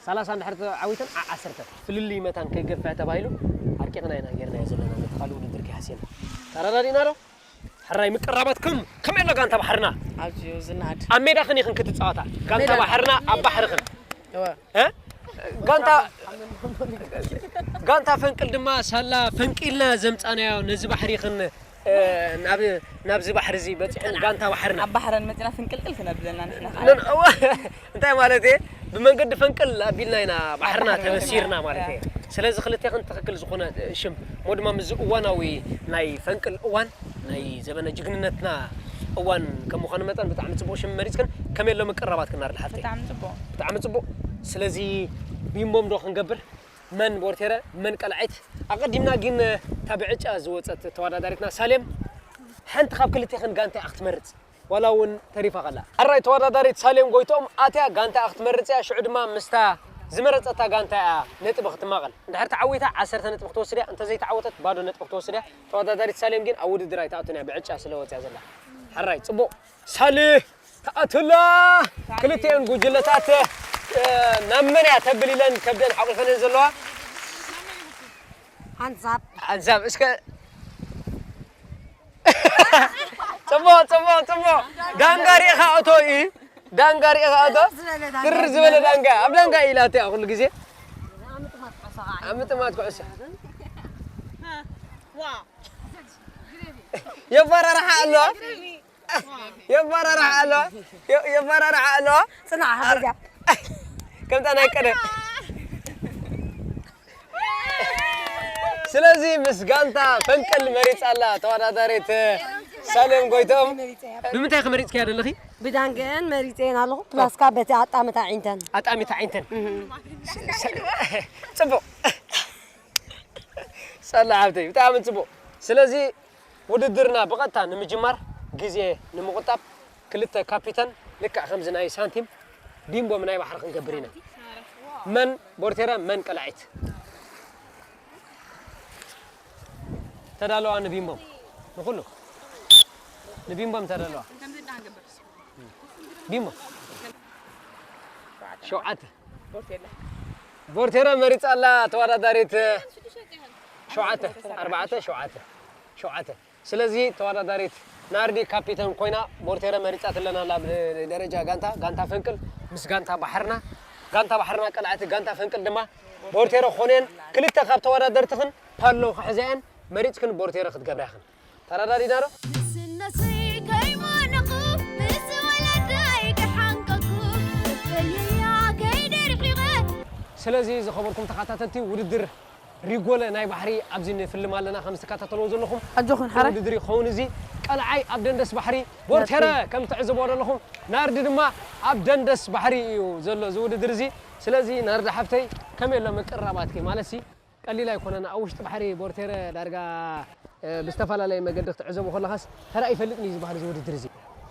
ሰላሳ እንድሕር ተዓዊተን ዓ-፣ ዓሰርተ። ፍልልይ መታን ከይገፍሕ ተባሂሉ ኣርቂቕና ኢና ጌርናዮ ዘለና ነቲ ካልእ ውድድር ከይሃስየና። ተረዳዲእና ዶ? ሕራይ ምቅራባትኩም ከመይ ኣሎ ጋንታ ባሕርና? ኣዝዩ ዝነኣድ። ኣብ ሜዳኽን ኢኽን ክትጻወታ። ጋንታ ሜዳ። ባሕርና ኣብ ባሕርኽን። እወ። እ? ጋንታ፣ ጋንታ ፈንቅል ድማ ሳላ ፈንቂልና ዘምጻናዮ ነዚ ባሕሪ ኽን-፣ እ፣ ናብ፣ ናብዚ ባሕሪ እዚ በጺሕን ጋንታ ባሕርና። ኣብ ባሕረን መጺና ፍንቅልቅል ክነብለና ንሕና ኸኣ። ነን-፣ እወ፣ እንታይ ማለት እየ? ብመንገዲ ፈንቅል ኣቢልና ኢና ባሕርና ባሕሪ ተበሲርና መጺና። ማለት እየ። ስለዚ ክልቴኽን ትኽክል ዝኾነ ሽም፣ እሞ ድማ ምስዚ እዋናዊ ናይ ፈንቅል እዋን ናይ ዘበነ ጅግንነትና እዋን ከም ምዃኑ መጠን ብጣዕሚ ጽቡቕ ሽም መሪጽክን። ከመይ ኣሎ ምቅርራባትክን ናርዲ ሓፍተይ? ብጣዕሚ ጽቡቕ። ብጣዕሚ ጽቡቕ። ስለዚ ቢምቦም ዶ ክንገብር? መን ቦርቴረ፣ መን ቀልዓይት? ኣቐዲምና ግን እታ ብዕጫ ዝወጸት ተወዳዳሪትና ሳሌም ሓንቲ ካብ ክልቴኽን ጋንታ እያ ክትመርጽ። ዋላ እውን ተሪፋ ከላ። ሕራይ ተወዳዳሪት ሳሌም ጎይትኦም ኣትያ ጋንታ ክትመርጽ እያ። ሽዑ ድማ ምስታ ዝመረጸታ ጋንታ እያ ነጥቢ ክትማቐል። እንድሕር ተዓዊታ ዓሰርተ ነጥቢ ክትወስድ እያ፣ እንተዘይተዓወተት ባዶ ነጥቢ ክትወስድ እያ። ተወዳዳሪት ሳሌም ግን ኣብ ውድድር ኣይትኣቱን እያ ብዕጫ ስለ ወጽያ ዘላ። ሕራይ ጽቡቕ። ሳሌ ትኣቱላ። ክልቲኤን ጉጅለታት፣ እ፣ ናብ መን እያ ተብል ኢለን ከብደን ሓቑፈን እየን ዘለዋ። ሓንሳብ። ሓንሳብ እስከ። ጽቡቕ፣ ጽቡቕ፣ ጽቡቕ። ዳንጋ ሪኢኻ እቶ እዩ። ዳንጋ ሪኢኻ እቶ። ትር ዝበለ ዳንጋ። ኣብ ዳንጋ ኢላ እቲኣ ኩሉ ግዜ። ኣብ ምጥማት ኩዕሶ። የባራርሓ ኣሎ። የባራርሓ ኣሎ። የ-፣ የባራርሓ ኣሎ። ጽናዕ፣ ሓፈጃ። ከምታ ናይ ቀደም። ስለዚ ምስ ጋንታ ፈንቅል መሪጻ ኣላ ተወዳዳሪት ሳሌም ጎይትኦም። ብምንታይ ከ መሪጽክያ ዘለኺ? ብዳንገአን መሪጸን ኣለኹ፣ ፕላስካ በቲ ኣጣምታ ዒንተን። ኣጣሚታ ዒንተን። እህ። ጽቡቕ። ሳላ ሓብተይ፣ ብጣዕሚ ጽቡቕ። ስለዚ ውድድርና ብቐጥታ ንምጅማር ግዜ ንምቑጣብ ክልተ ካፒተን ልክዕ ከምዚ ናይ ሳንቲም ቢምቦም ናይ ባሕሪ ክንገብር ኢና። መን ቦርቴራ፣ መን ቀላዒት? ተዳለዋ ንቢምቦም፣ ንኹሉ ንቢምቦም ተዳለዋ። ቢምቦ። ሸውዓተ። ቦርቴራ መሪጻ ኣላ ተወዳዳሪት። ሸውዓተ፣ ኣርባዕተ፣ ሸውዓተ፣ ሸውዓተ። ስለዚ ተወዳዳሪት ናርዲ ካፒተን ኮይና ቦርቴረ መሪጻትለና ኣላ። ብደረጃ ጋንታ፣ ጋንታ ፈንቅል ምስ ጋንታ ባሕርና፣ ጋንታ ባሕርና ቀላዕቲ፣ ጋንታ ፈንቅል ድማ ቦርቴረ ክኾኑ እየን። ክልተ ካብ ተወዳደርትኽን ፓሎ ክሕዛ እየን፣ መሪጽክን ቦርቴረ ክትገብራ ኢኽን። ተረዳዲና ዶ? ንስነሰይ ከይማነኹ፣ ምስ ወለደይ ክሓንቀኩ፣ በየያ ከይደርሒቐ። ስለዚ ዝኸበርኩም ተኸታተልቲ ውድድር ሪጎለ ናይ ባሕሪ ኣብዚ ንፍልም ኣለና፣ ከም ዝትከታተልዎ ዘለኹም ኣጆኹን ሓራይ። ውድድር ይኸውን እዚ። ቀልዓይ ኣብ ደንደስ ባሕሪ፣ ቦርቴረ ናርዲ። ከም ትዕዝቦ ዘለኹም፣ ናርዲ ድማ ኣብ ደንደስ ባሕሪ እዩ ዘሎ እዚ ውድድር እዚ። ስለዚ ናርዲ ሓፍተይ፣ ከመይ ኣሎ ምቅርራባትኪ? ማለትሲ፣ ቀሊል ኣይኮነን። ኣብ ውሽጢ ባሕሪ ቦርቴረ ዳርጋ፣ እ፣ ብዝተፈላለየ መገዲ ክትዕዘቦ ከለኻስ፣ ተራእዩ ይፈልጥን እዩ ዝበሃል እዚ ውድድር እዚ።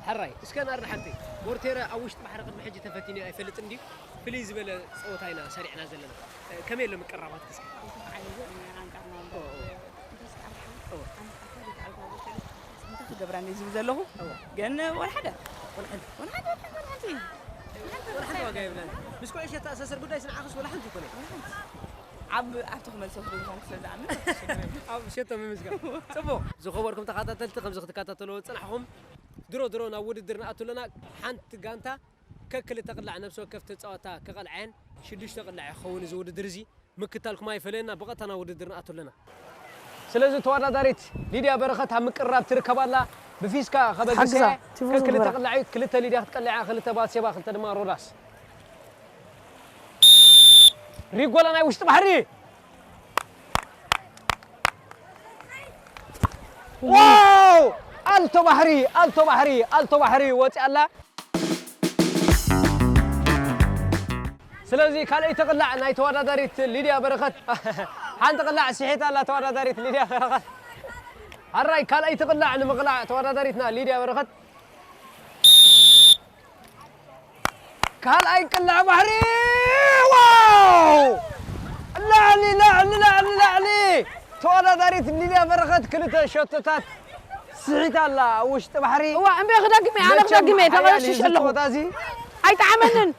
ሕራይ፣ እስከ ናርዲ ሓፍተይ፣ ቦርቴረ ኣብ ውሽጢ ባሕሪ ቅድሚ ሕጂ ተፈቲኑ ኣይፈልጥን ድዩ? ፍልይ ዝበለ ጸወታ ኢና ሰሪዕና ዘለና። እ፣ ከመይ ኣሎ ምቅርራባትኪ እስከ? እንታይ ክገብራ እንደ ዝብል ዘለኹ፣ እወ። ግን ወላ ሓደ። ወላ ሓንቲ። ወላ ሓደ፣ ወላ ሓደ፣ ወላ ሓንቲ። ወላ ሓንቲ ዋጋ የብላን። ምስ ኩዕሾ ተኣሳሰር ጉዳይ ንዓኽስ ወላ ሓንቲ ይኮነ። ወላ ሓንቲ። ኣብ፣ ኣብቲ ክመልሶ ስለ ዝኾንኩ ስለ ዝኣምን። ኣብ ሸቶ ምምዝጋብ። ጽቡቕ። ዝኸበርኩም ተኸታተልቲ፣ ከምዚ ክትከታተልዎ ዝጸናሕኹም፣ ድሮ ድሮ ናብ ውድድር ንኣቱ ኣለና። ሓንቲ ጋንታ ከክልተ ቅላዕ ነብሲ ወከፍ ተጻዋታ ክቐልዓየን ሽዱሽተ ቅላዕ ይኸውን እዚ ውድድር እዚ። ምክታልኩም ኣይፈለየና፣ ብቐጥታ ናብ ውድድር ንኣቱ ኣለና። ስለዚ ተወዳዳሪት ሊድያ በረኸት ኣብ ምቅርራብ ትርከብ ኣላ። ብፊስካ ከበግስ ሓግዛ፣ እየ። ቲፎዞ ከክልተ ግበራ። ቅላዕ እዩ፣ ክልተ ሊድያ ክትቀልዕ እያ፣ ክልተ ባሴባ፣ ክልተ ድማ ሮዳስ። ሪጎላ ናይ ውሽጢ ባሕሪ። ዋው! ኣልቶ ባሕሪ፣ ኣልቶ ባሕሪ፣ ኣልቶ ባሕሪ ወፂኣ ኣላ። ስለዚ ካልኣይቲ ቅላዕ ናይ ተወዳዳሪት ሊድያ በረኸት። ሓንቲ ቅላዕ ስሒታ ኣላ ተወዳዳሪት ሊድያ በረኸት። ኣራይ ካልኣይቲ ቅላዕ ንምቕላዕ ተወዳዳሪትና ሊድያ በረኸት። ካልኣይ ቅላዕ ባሕሪ። ዋው! ላዕሊ፣ ላዕሊ፣ ላዕሊ፣ ላዕሊ። ተወዳዳሪት ሊድያ በረኸት ክልተ ሸቶታት ስሒታ ኣላ ኣብ ውሽጢ ባሕሪ። እዋ፣ እምቢ ክደግም እየ፣ ኣነ መቸም ክደግም እየ፣ ሓያል እዩ ተቐሽሽ እዚ ኣለኹ። ጸወታ እዚ። ኣይጠዓመንን።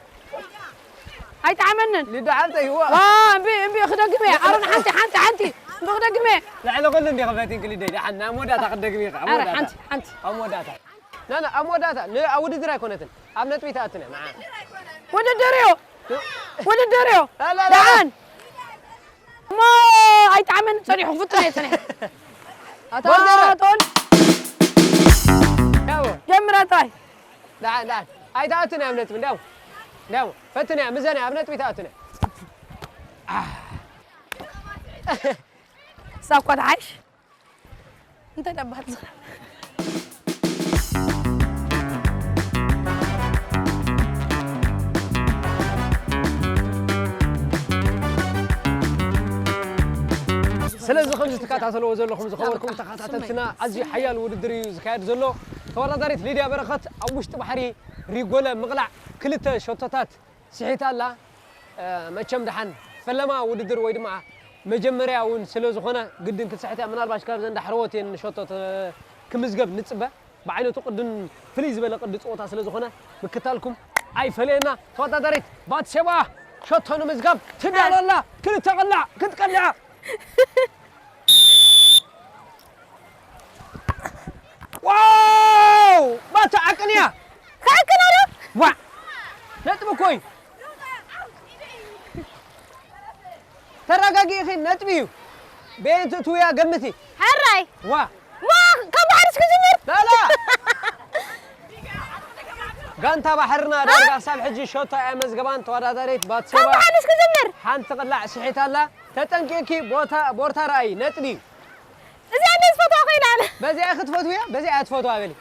ኣይጠዓመንን። ሊዳ ሓብተይ፣ እዋ። ዋ፣ እምቢ፣ እምቢ ክደግም እየ። ኣሮን ሓንቲ፣ ሓንቲ፣ ሓንቲ። እምቢ ክደግም እየ። ልዕሊ ኩሉ እንዲኺ ፈቲንኪ ሊደይ። ደሓን፣ ኣብ መወዳእታ ክትደግሚ ኢኺ፣ ኣብ ኣረ፣ መወዳእታ። ሓንቲ፣ ሓንቲ። ኣብ መወዳእታ። ና፣ ና፣ ኣብ መወዳእታ፣ ን-፣ ኣብ ውድድር ኣይኮነትን። ኣብ ነጥቢ ትኣቱን እያ፣ ንዓ። ውድድር እዩ። ውድድር እዩ። ላ፣ ላ፣ ላ፣ ላ። ደሓን። እሞ ኣይጠዓመን ጸኒሑ ክፍጥን እየ ጸኒሐ። ኣታ ወርደረ። ኣቶን። ያው። ጀምረ ጥራይ። ደሓን፣ ደሓን። ኣይትኣቱን እያ ኣብ ነጥቢ፣ እንዲያው። እንዲያው። ፈትን እያ፣ ምዘን እያ፣ ኣብ ነጥቢ ትኣቱን እያ። ኣህ። እሳ እኳ ትሓይሽ። እንታይ ደኣ በሃል ዝኽራ? ስለዚ ከምዚ ትከታተልዎ ዘለኹም ዝኸበርኩም ተኸታተልትና፣ ኣዝዩ ሓያል ውድድር እዩ ዝካየድ ዘሎ። ተወዳዳሪት ሊድያ በረኸት ኣብ ውሽጢ ባሕሪ ሪጎለ ምቕላዕ ክልተ ሸቶታት ስሒታ ኣላ። እ፣ መቸም ደሓን ፈለማ ውድድር ወይ ድማ መጀመርያ እውን ስለ ዝኾነ ግድን ክትስሕት እያ። ምናልባሽ ካብዘን ዳሕረዎት እየን ንሸቶ ተ-፣ ክምዝገብ ንጽበ። ብዓይነቱ ቅድን ፍልይ ዝበለ ቅዲ ጸወታ ስለ ዝኾነ ምክታልኩም ኣይፈለየና። ተወዳዳሪት ባትሴባ ሸቶ ንምዝጋብ ትዳሎ ኣላ። ክልተ ቅላዕ ክትቀልዓ። እዩ። በየን ትእትውያ ገምቲ። ሕራይ። ዋ። ዋ ካብ ባሕርስ ክጅምር። ላላ። ጋንታ ባሕርና ዳርጋ ክሳብ ሕጂ ሸቶ ኣየመዝገባን። ተወዳዳሪት ካብ ባትሴባ ባሕርስ ክጅምር። ሓንቲ ቅላዕ ስሒታ ኣላ። ተጠንቂቕኪ ቦታ ቦርታ ረኣይ ነጥቢ። እዚኣ እንደ ዝፈትዋ ኮይና ኣነ። በዚኣ ክትፈትውያ በዚኣ ክትፈትዋ በሊ።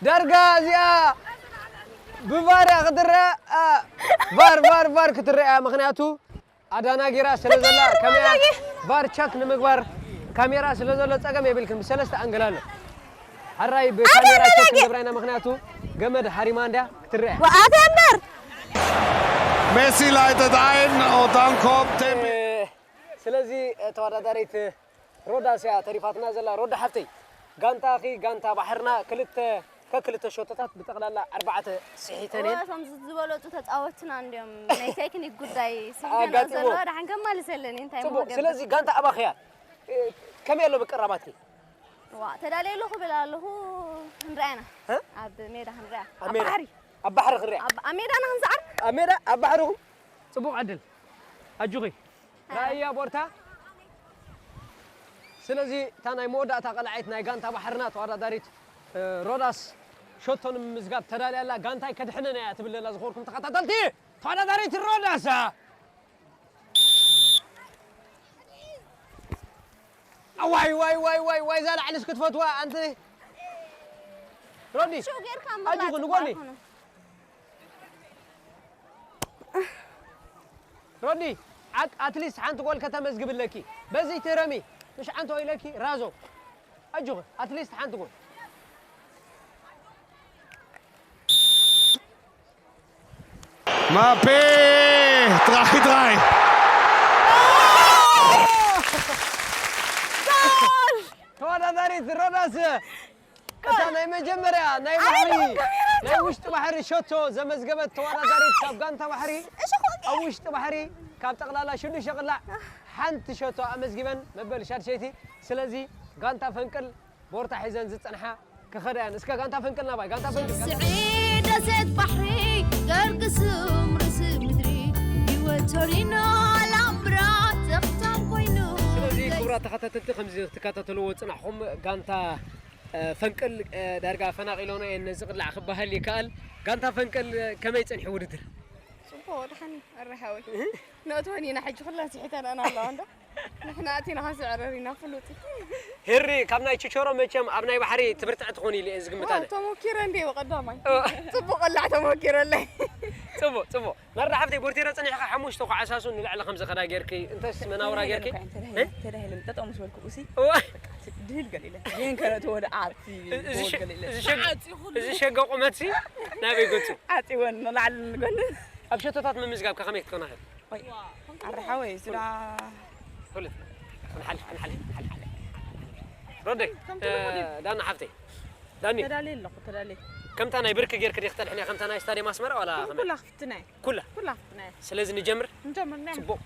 ዳርጋ እዚኣ ብቫር ክትረአ ቫር ቫር ቫር ክትረአ ምክንያቱ ኣዳና ጌራ ስለ ዘላ ከመያ ቫር ቸክ ንምግባር ካሜራ ስለ ዘሎ ጸገም የብልክን ብሰለስተ ኣንግል ኣሎ። ሓራይ ብካሜራ ቸክ ንገብራ ኢና ምክንያቱ ገመድ ሃሪማ እንድያ ክትረአ። ወኣት እምበር Messi leitet ein und dann kommt Tempi. ስለዚ ተወዳዳሪት ሮዳስ እያ ተሪፋትና ዘላ። ሮዳ ሓፍተይ፣ ጋንታኺ ጋንታ ባሕርና ክልተ ከክልተ ሸቶታት ብጠቕላላ ኣርባዕተ ስሒተን እየን። እቶም ዝበለፁ ተፃወትና እንዲዮም ናይ ቴክኒክ ጉዳይ ስሒተና ዘለዋ ደሓን ከማልሰለን እንታይ ጽቡቅ። ስለዚ ጋንታ ኣባኽያ ከመይ ኣሎ ምቅራባትኪ? ዋ ተዳለየ ኣለኹ ብል ኣለኹ። ክንርኣና ኣብ ሜዳ ክንርኣ ኣብ ባሕሪ ኣብ ባሕሪ ክንርኣ ኣብ ሜዳና ክንሰዓር ኣብ ሜዳ ኣብ ባሕርኹም ጽቡቕ ዕድል ኣጁኺ። ራእያ ቦርታ። ስለዚ እታ ናይ መወዳእታ ቀላዓይት ናይ ጋንታ ባሕርና ተወዳዳሪት ሮዳስ ሸቶ ንምምዝጋብ ተዳልያ ኣላ። ጋንታይ ከድሕነን እያ ትብል ዘላ ዝኸበርኩም ተኸታተልቲ። ተወዳዳሪት ሮዳስ ኣዋይ ዋይ ዋይ ዋይ ዋይ እዛ ላዕሊ እስኪ ትፈትዋ ኣንቲ ሮዲ ሽው ጌርካ ኣጆኹ ምብላዕ ንጎኒ ጽቡቅ ኣይኮነን። ሮዲ ኣትሊስት ሓንቲ ጎል ከተመዝግብለኪ በዚ ትረሚ ምሽ ዓንቶ ኢለኪ ራዞ ኣጆኺ ኣትሊስት ሓንቲ ጎል Mappé! Drei drei! ተወዳዳሪት ሮዳስ እታ ናይ መጀመርያ ናይ ባሕሪ ናይ ውሽጢ ባሕሪ ሸቶ ዘመዝገበት ተወዳዳሪት ካብ ጋንታ ባሕሪ ኣብ ውሽጢ ባሕሪ ካብ ጠቕላላ ሽዱሽተ ቅላዕ ሓንቲ ሸቶ ኣመዝጊበን መበል ሻድሸይቲ። ስለዚ ጋንታ ፈንቅል ቦርታ ሒዘን ዝጸንሓ ክኸዳ እየን። እስከ ጋንታ ፈንቅል ናባይ ጋንታ ፈንቅል ጋንታ ፈንቅል። ስዒ ደሴት ባሕሪ ገርግስም ርእሲ ምድሪ ህይወት ቶሪኖ ላምብራ ዘኽታም ኮይኑ ስለዚ ክቡራት ተኸታተልቲ ከምዚ ክትከታተልዎ ዝጸናሕኹም ጋንታ ፈንቅል ዳርጋ ፈናቒሎና እየን ነዚ ቅላዕ ክበሃል ይከኣል። ጋንታ ፈንቅል ከመይ ጸኒሑ ውድድር? ጽቡቕ ደሓን ኣረ ሓወይ ነእትወን ኢና ሕጂ ኩለን ስሒተንአን ኣለዋ እንዶ ንሕና ኣቲና ክንስዕረር ኢና ፍሉጥ ሄሪ ካብ ናይ ችቸሮ መቸም ኣብ ናይ ባሕሪ ትብርትዕ ትኾኒ ኢለ እየ ዝግምት ኣነ ተሞኪረ እንደ ቀዳማይ ጽቡቕ ቀላዕ ተሞኪረለይ ጽቡቕ ጽቡቕ መርዳ ሓፍተይ ቦርቴረ ጸኒሕኻ ሓሙሽተ ኳዕሳሱ ንላዕሊ ከም ዝኸዳ ጌርኪ እንተስ መናውራ ጌርኪ ተዳሂለን ጠጠው ምስ በልኩ ኡሲ ድህል ገሊለ ግን ከረእትዎ ደኣ ኣብቲ ጎል ገሊለ እዚ ሸገ ቁመትሲ ናበይ ገጹ ዓጺወን ንላዕሊ ንጎኒ ኣብ ሸቶታት ምምዝጋብ ከመይ ክትከናኸል ኣረ ሓወይ ስዳ ሁለት ክንሓልፍ ክንሓልፍ ክንሓልፍ ሮደይ ዳና ሓፍተይ ዳኒ ተዳልየ ኣለኹ ተዳልየ ከምታ ናይ ብርኪ ጌርክ ዲኽ ተድሕንያ ከምታ ናይ ስታዲየም ኣስመራ ዋላ ከመይ ኩላ ክፍትና እየ ኩላ ኩላ ክፍትና እየ ስለዚ ንጀምር ንጀምር ናይ ጽቡቕ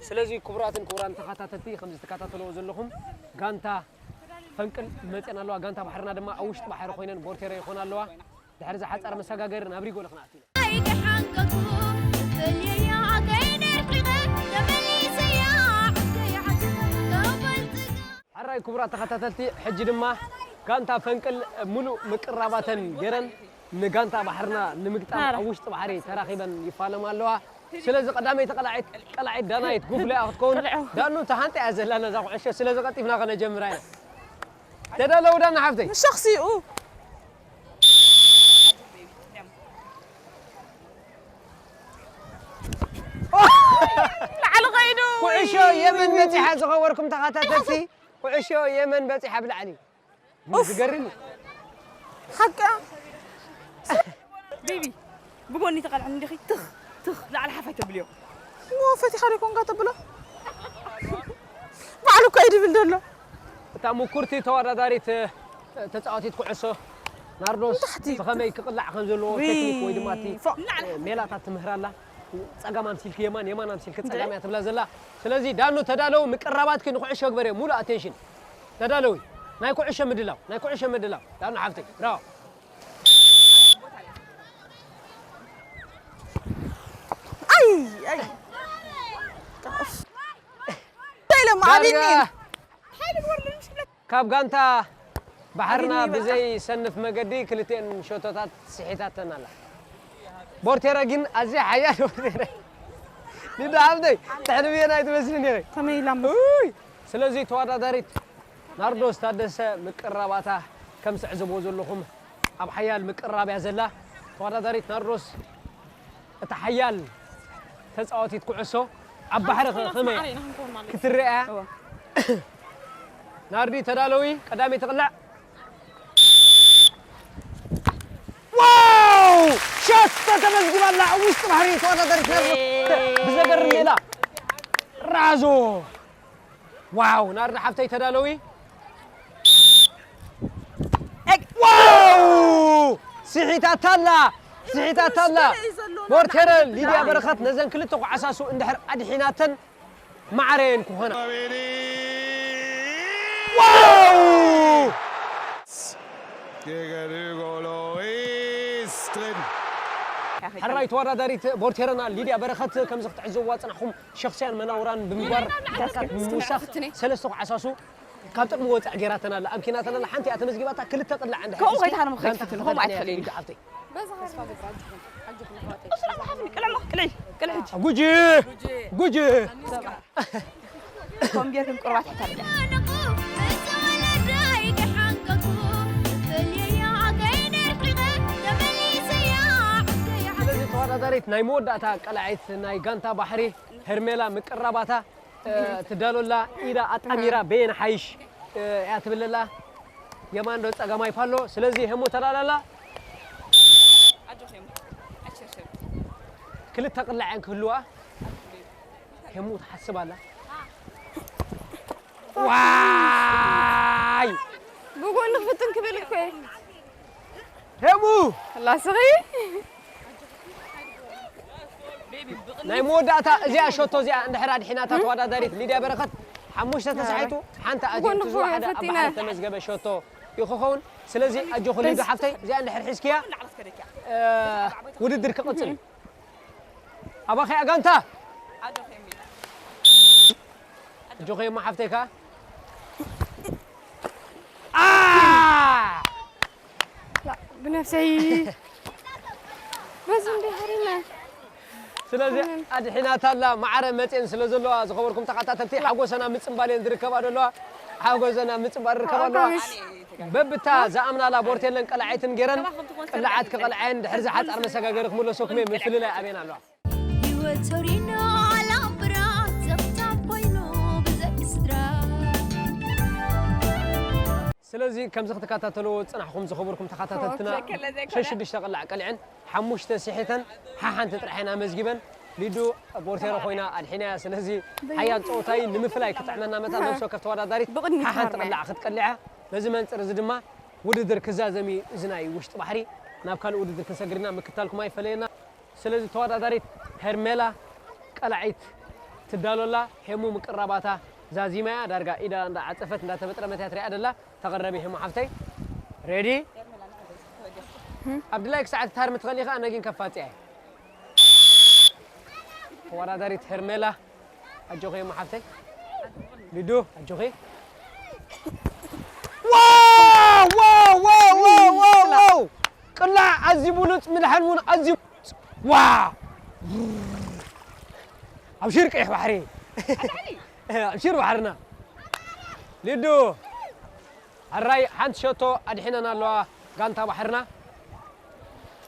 ስለዚ ክቡራትን ክቡራን ተኸታተልቲ ከምዚ ትከታተልዎ ዘለኹም ጋንታ ፈንቅል መፅአን ኣለዋ ጋንታ ባሕርና ድማ ኣብ ውሽጢ ባሕሪ ኮይነን ቦርቴረ ይኾና ኣለዋ ድሕሪ ዝሓፃር መሰጋገሪ ናብ ሪጎ ለኽና ኣቲና ኣይደሓንከኩ እፈልየያ ከይነርሒቐ ተመሊሰያ ዓደይ ዓድኻ ተበልፅጋ ሕራይ ክቡራት ተኸታተልቲ ሕጂ ድማ ጋንታ ፈንቅል ሙሉእ ምቅራባተን ገይረን ንጋንታ ባሕርና ንምግጣም ኣብ ውሽጢ ባሕሪ ተራኺበን ይፋለማ ኣለዋ ስለዚ ቀዳመይቲ ቀላዒት ቀላዒት ዳናይት ጉፍለ ክትከውን ዳኑ ተሃንጠ እያ ዘላ ነዛ ኩዕሾ ስለዚ ቀልጢፍና ከነጀምራ ኢና ተዳለው ዳና ሓፍተይ ንሸኽሲኡ ላዕሊ ኸይዱ ኩዕሾ የመን በፂሓ ዝኸበርኩም ተኸታተልቲ ኩዕሾ የመን በፂሓ ብላዕሊ ዝገርም እዩ ሓቃ ቢቢ ብጎኒ ተቐልዕኒ እንዲኺ ትኽ ትኽ ላዕሊ ሓፍ ኣይተብልዮ እሞ ፈቲኻ ዶ ኮንካ ተብሎ ባዕሉ እኮ እዩ ድብል ዘሎ እታ ምኩርቲ ተወዳዳሪት ተፃዋቲት ኩዕሶ ናርዶስ ብኸመይ ክቕላዕ ከም ዘለዎ ቴክኒክ ወይ ድማ እቲ ሜላታት ትምህር ኣላ። ፀጋም ኣምሲልኪ የማን፣ የማን ኣምሲልኪ ፀጋም እያ ትብላ ዘላ። ስለዚ ዳኑ ተዳለዊ፣ ምቅራባትኪ ንኩዕሾ ግበርዮ፣ ሙሉእ ኣቴንሽን ተዳለዊ። ናይ ኩዕሾ ምድላው፣ ናይ ኩዕሾ ምድላው። ዳና ሓፍተይ፣ ብራቮ። ኣይ ኣይ ኢሎም ኣብኒ ካብ ጋንታ ባሕርና ብዘይ ሰንፍ መገዲ ክልቲኤን ሸቶታት ስሒታተን ኣላ። ቦርቴረ ግን ኣዝያ ሓያል ቦርቴረ። ንዳ ሓፍተይ ትሕንብየና ኣይትመስልን ኢኺ። ከመይ ኢላ ውይ! ስለዚ ተወዳዳሪት ናርዶስ ታደሰ ምቅራባታ ከም ትዕዘብዎ ዘለኹም ኣብ ሓያል ምቅራብ እያ ዘላ። ተወዳዳሪት ናርዶስ እታ ሓያል ተጻዋቲት ኩዕሶ ኣብ ባሕሪ ከ- ከመይ ክትረኣ እያ? ናርዲ ተዳለዊ ቀዳመይቲ ቅላዕ። ዋው! ሸቶ ተመዝጊባ ኣላ ኣብ ውሽጢ ባሕሪ ተወዳዳሪት ናርዲ ብዘገርም ሜላ ራዞ። ዋው! ናርዲ ሓፍተይ ተዳለዊ። ዋው! ስሒታታ ኣላ ስሒታታ ኣላ። ቦርቴረ ሊድያ በረኸት ነዘን ክልተ ኩዓሳሱ እንድሕር ኣድሒናተን ማዕረ እየን ክኾና። ዋው! Gegen Hugo Lloris drin. ሕራይ ተወዳዳሪት ቦርቴረና ሊድያ በረኸት ከምዚ ክትዕዘብዋ ጽናሕኹም ሸኽስያን መናውራን ብምግባር ምውሳኽ ሰለስተ ኩዓሳሱ ካብ ጥቕሚ ወጻእ ገይራተን ኣላ። ኣምኪናተን ኣላ። ሓንቲ እያ ተመዝጊባታ። ክልተ ቅላዕ እንድሕር ከምኡ ሒዝኪ ከይታ ኣነ ምኽንያት ጋንታ ትልኹም ክትዕድና እያ ኣይትኽእልን። ፊልድ ሓፍተይ። በዚ ሓሳብ እግራ ኣጆኹም፣ ኣጆኹም ኣሕዋተይ። እሱ ለማ ሓፍኒ ቅልዕ ሞ ቅልዕ ቅልዕ ሕጂ። ጉጂ! ጉጂ! ከምኡ ጌርክን ቁርባት ሕታልዕ። ስለዚ ተወዳዳሪት ናይ መወዳእታ ቀላዒት ናይ ጋንታ ባሕሪ ሄርሜላ ምቅራባታ ትዳሎላ ኢዳ ኣጣሚራ በየን ሓይሽ እያ ትብለላ። የማን ዶ ጸጋማይ ፓሎ። ስለዚ ሄሙ ተዳላላ ክልተ ቅላዕን ክህልዋ ሄሙ ትሓስብ ኣላ። ዋይ ብጎኒ ክፍትን ክብል እኮ እየ። ሄሙ ላስኺ ናይ መወዳእታ እዚኣ ሸቶ እዚኣ እንድሕር ኣድሒናታ ተወዳዳሪት ሊድያ በረኸት ሓሙሽተ ተሳሒቱ ሓንቲ ኣትዩ እቲ ዝወሓደ ኣብ ባሕሪ ተመዝገበ ሸቶ እዩ ክኸውን። ስለዚ ኣጆኺ ሊዱ ሓፍተይ እዚኣ እንድሕር ሒዝክያ ውድድር ክቕጽል እዩ። ኣባኺ ኣጋንታ ኣጆኺ እሞ ሓፍተይ ከኣ ብነፍሰይ በዚ እንዲ ሓሪና ስለዚ ኣድሒናታ ኣላ። ማዕረ መፅኤን ስለ ዘለዋ ዝኸበርኩም ተኸታተልቲ ሓጎሰን ኣብ ምፅንባል እየን ዝርከባ ዘለዋ። ሓጎሰን ኣብ ምፅንባል ዝርከባ ኣለዋ። በብታ ዝኣምናላ ቦርቴለን ቀላዒትን ገይረን ቅላዓት ክቐልዓየን ድሕሪ ዝሓፃር መሰጋገሪ ክምለሰኩም እየ። ምፍልላይ ኣበየን ኣለዋ። ህይወት ቶሪኖ ኣላምብራ ዘፍታ ኮይኑ ብዘይ ስድራ ስለዚ ከምዚ ክትከታተልዎ ዝፅናሕኹም ዝኸበርኩም ተኸታተልትና ሸሽዱሽተ ቅላዕ ቀሊዐን ሓሙሽተ ስሒተን ሓሓንቲ ጥራሕ እየን ኣመዝጊበን። ሊዱ ቦርቴሮ ኮይና ኣድሒናያ። ስለዚ ሓያል ፀወታ እዩ። ንምፍላይ ክጥዕመና መታ ነብሲ ወከፍ ተወዳዳሪት ሓሓንቲ ቅላዕ ክትቀልዓ። በዚ መንፅር እዚ ድማ ውድድር ክዛዘም እዩ። እዚ ናይ ውሽጢ ባሕሪ ናብ ካልእ ውድድር ክንሰግር ኢና። ምክታልኩም ኣይፈለየና። ስለዚ ተወዳዳሪት ሄርሜላ ቀላዒት ትዳሎ ኣላ። ሄሙ ምቅራባታ ዛዚማ እያ። ዳርጋ ኢዳ እንዳዓጸፈት እንዳተመጥረመት እያ ትሪኣ ደላ። ተቐረቢ ሄሙ ሓፍተይ። ሬዲ? ኣብ ድላይክ ሰዓት ክትሃርሚ ትኽእሊ ኢኻ፣ ኣነ ግን ከፋጽያ እየ። ተወዳዳሪት ሄርሜላ ኣጆኺ ሄሙ ሓፍተይ። ሊዱ ኣጆኺ። ዋው ዋው ዋው ዋው ዋው ዋው! ቅላዕ ኣዝዩ ብሉጽ፣ ምድሓን እውን ኣዝዩ ብሉጽ። ዋው! ኣብሽር ቀይሕ ባሕሪ። ኣብሽር ባሕርና። ሊዱ ኣራይ ሓንቲ ሸቶ ኣድሒነን ኣለዋ ጋንታ ባሕርና።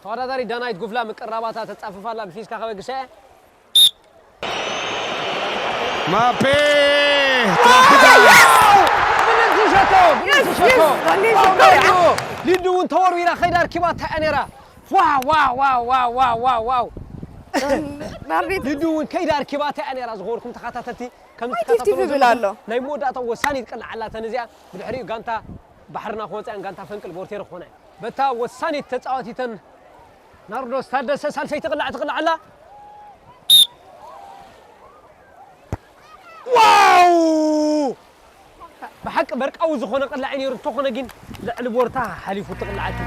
ተወዳዳሪት ዳናይት ጉፍላ ምቅራባታ ተጻፍፍ ኣላ ብፊስካ ከበግሰ እየ። ማፔ ብልጽቲ ሸቶ፣ ብልጽቲ ሸቶ። ሊዱ እውን ተወርዊራ ከይዳ ኣርኪባታ እያ ነይራ። ዋው ዋው ዋው ዋው ዋው ዋው ዋው። ሊዱ እውን ከይዳ ኣርኪባታ እያ ነይራ። ዝኸበርኩም ተኸታተልቲ ከም ትፍትፍ ትከታተልዎ ይብል ዘለኹም ኣሎ። ናይ መወዳእታ ወሳኒት ቅላዕ ኣላተን እዚኣ። ብድሕሪኡ ጋንታ ባሕርና ክወጻ እየን፣ ጋንታ ፈንቅል ቦርቴሮ ክኾና እየን። በታ ወሳኒት ተጻዋቲተን ናርዶስ ታደሰ ሳልሰይቲ ቅላዕ ትቕላዕ ኣላ። ዋው! ብሓቂ በርቃዊ ዝኾነ ቅላዒ ነይሩ፣ እንተኾነ ግን ልዕሊ ቦርታ ሓሊፉ እቲ ቅላዓት።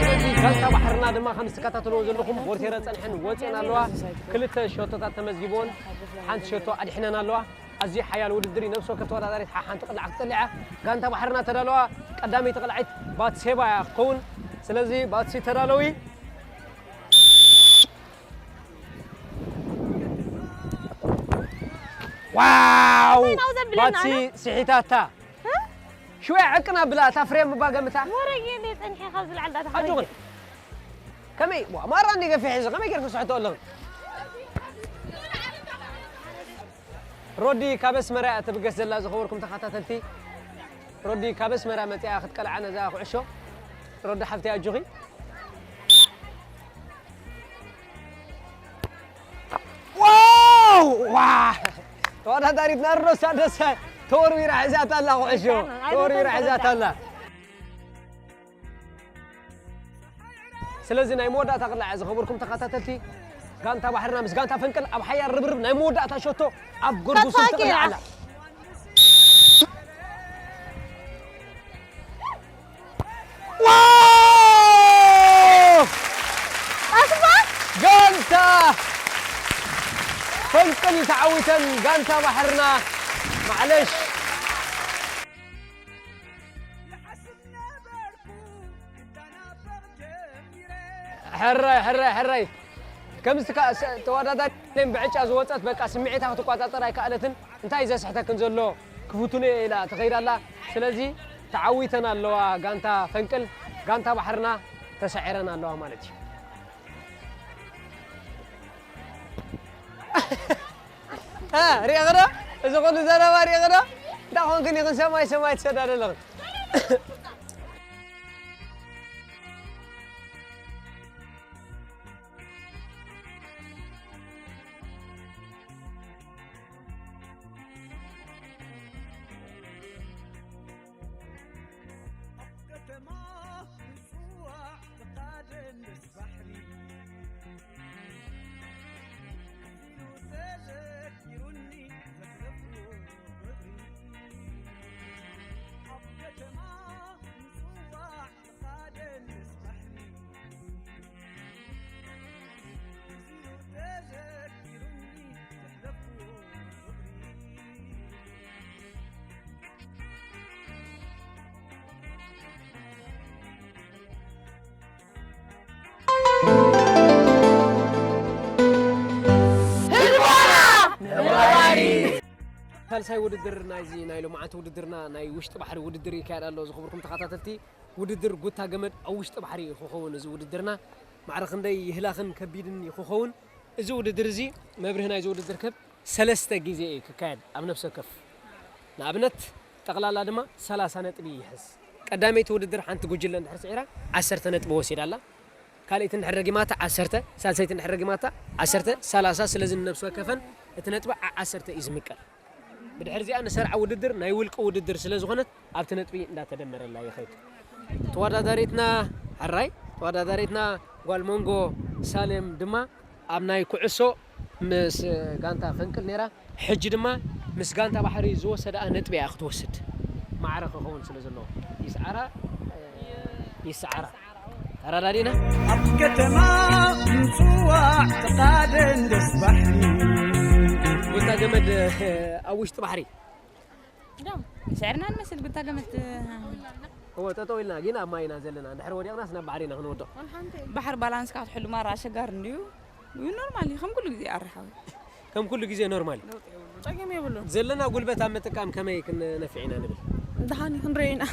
ስለዚ ጋንታ ባሕርና ድማ ከም ትከታተልዎ ዘለኹም ቦርቴረ ጸኒሐን ወጺኤን ኣለዋ። ክልተ ሸቶታት ተመዝጊብዎን ሓንቲ ሸቶ ኣድሒነን ኣለዋ። ኣዝዩ ሓያል ውድድር እዩ። ነፍሲ ወከፍ ተወዳዳሪት ሓ-፣ ሓንቲ ቅላዕ ክትጥልዕ እያ። ጋንታ ባሕርና ተዳለዋ። ቀዳመይቲ ቅላዒት ባትሴባ እያ ክትከውን። ስለዚ ባትሲ ተዳለዊ። ዋው! እንታይ ነው ዘብለና ባትሲ ኣነ? ስሒታታ። እ? ሽወያ ዕቅና ብላ፣ እታ ፍሬም እባ ገምታ። ወረየ እንዴ ጸኒሐ ካብ ዝለዓል ዳታ ኣጆኺ። ከመይ? ዋ፣ ማራ እንዴ ገፊሕ እዚ፣ ከመይ ጌርኩ ስሕቶ ኣለኹ? ሮዲ ካብ ኣስመራ እያ ትብገስ ዘላ፣ ዝኸበርኩም ተኸታተልቲ። ሮዲ ካብ ኣስመራ መጺኣ ክትቀልዓ ነዛ ኩዕሾ። ሮዲ ሓፍቲ ኣጆኺ። ዋው! ዋ! ተወዳዳሪትና ሮሳ ደሳ ተወርዊራ ሒዛታ ኣላ ኩዕሾ። ተወርዊራ ሒዛታ ኣላ። ስለዚ ናይ መወዳእታ ቅላዕ ዝኸበርኩም ተኸታተልቲ፣ ጋንታ ባሕርና ምስ ጋንታ ፈንቅል ኣብ ሓያል ርብርብ ናይ መወዳእታ ሸቶ ኣብ ጎርጉስን ተፋቂራ። ትቕላዕ ኣላ። ዋው! ኣስማ? ጋንታ ፈንቅል ተዓዊተን፣ ጋንታ ባሕርና ማዕለሽ። ሕራይ፣ ሕራይ፣ ሕራይ። ከምዚ ትካ-፣ ስ-፣ ተወዳዳሪትን ብዕጫ ዝወጸት በቃ ስምዒታ ክትቆጻጸር ኣይከኣለትን። እንታይ ዘስሕተክን ዘሎ ክፍትኖ ኢላ ትኸይድ ኣላ። ስለዚ ተዓዊተን ኣለዋ ጋንታ ፈንቅል፣ ጋንታ ባሕርና ተሳዒረን ኣለዋ ማለት እዩ። እ፣ ሪኢኺ ዶ? እዚ ኩሉ ዘረባ ሪኢኺ ዶ? እንታይ ኮንክን ኢኽን ሰማይ ሰማይ ትሰዳ ዘለኽን? ኣብ ከተማ ምጽዋዕ ተቓደም ምስ ባሕሪ። እዚሉ ተዘኪሩኒ ዘሕለፍኩ ፍቕሪ። ኣብ ከተማ ምጽዋዕ ተቓደም ምስ ባሕሪ። እዚሉ ተዘኪሩኒ ዘሕለፍኩ ፍቕሪ። ሳልሳይ ውድድር ናይዚ ናይ ሎማዓንቲ ውድድርና ናይ ውሽጢ ባሕሪ ውድድር ይካየድ ኣሎ። ዝኽብርኩም ተኸታተልቲ፣ ውድድር ጉታ ገመድ ኣብ ውሽጢ ባሕሪ እዩ ክኸውን እዚ ውድድርና። ማዕረ ክንደይ ይህላኽን ከቢድን እዩ ክኸውን። እዚ ውድድር እዚ መብርሂ ናይዚ ውድድር ከብ ሰለስተ ግዜ እዩ ክካየድ ኣብ ነፍሲ ወከፍ። ንኣብነት ጠቕላላ ድማ ሰላሳ ነጥቢ ይሕዝ። ቀዳመይቲ ውድድር ሓንቲ ጉጅለ እንድሕር ስዒራ ዓሰርተ ነጥቢ ወሲዳ ኣላ። ካልኣይቲ እንድሕር ረጊማታ ዓሰርተ፣ ሳልሰይቲ እንድሕር ረጊማታ ዓሰርተ፣ ሰላሳ። ስለዚ ንነፍሲ ወከፈን እቲ ነጥቢ ዓ-፣ ዓሰርተ እዩ ዝምቀል። ብድሕሪ እዚኣ ንሰርዓ ውድድር ናይ ውልቂ ውድድር ስለ ዝኾነት ኣብቲ ነጥቢ እንዳተደመረላ ይኸይድ። ተወዳዳሪትና ሕራይ፣ ተወዳዳሪትና ጓል መንጎ ሳሌም ድማ ኣብ ናይ ኩዕሶ ምስ ጋንታ ፈንቅል ነይራ። ሕጂ ድማ ምስ ጋንታ ባሕሪ ዝወሰደኣ ነጥቢ እያ ክትወስድ። ማዕረ ክኸውን ስለ ዘለዎ ይስዓራ፣ ይስዓራ። ተረዳዲና? ኣብ ከተማ ምጽዋዕ ተቓደም ደስ ባሕሪ። ጉታ ገመድ ኣብ ውሽጢ ባሕሪ። እንደውም ስዕርና ንመስል ጉታ ገመድ። እወ፣ ጠጠው ኢልና ግን ኣብ ማይ ኢና ዘለና። እንድሕር ወዲቕናስ ናብ ባሕሪ ኢና ክንወድቕ። ባሕሪ ባላንስ ካብ ትሕሉ ማራ ኣሸጋሪ እንድዩ። እዩ ኖርማል እዩ፣ ከም ኩሉ ግዜ ኣርሓዊ። ከም ኩሉ ግዜ ኖርማል። ጸገም የብሉን። ዘለና ጉልበት ኣብ ምጥቃም ከመይ ክንነፍዕ ኢና ንብል? ደሓን እዩ፣ ክንርኢ ኢና።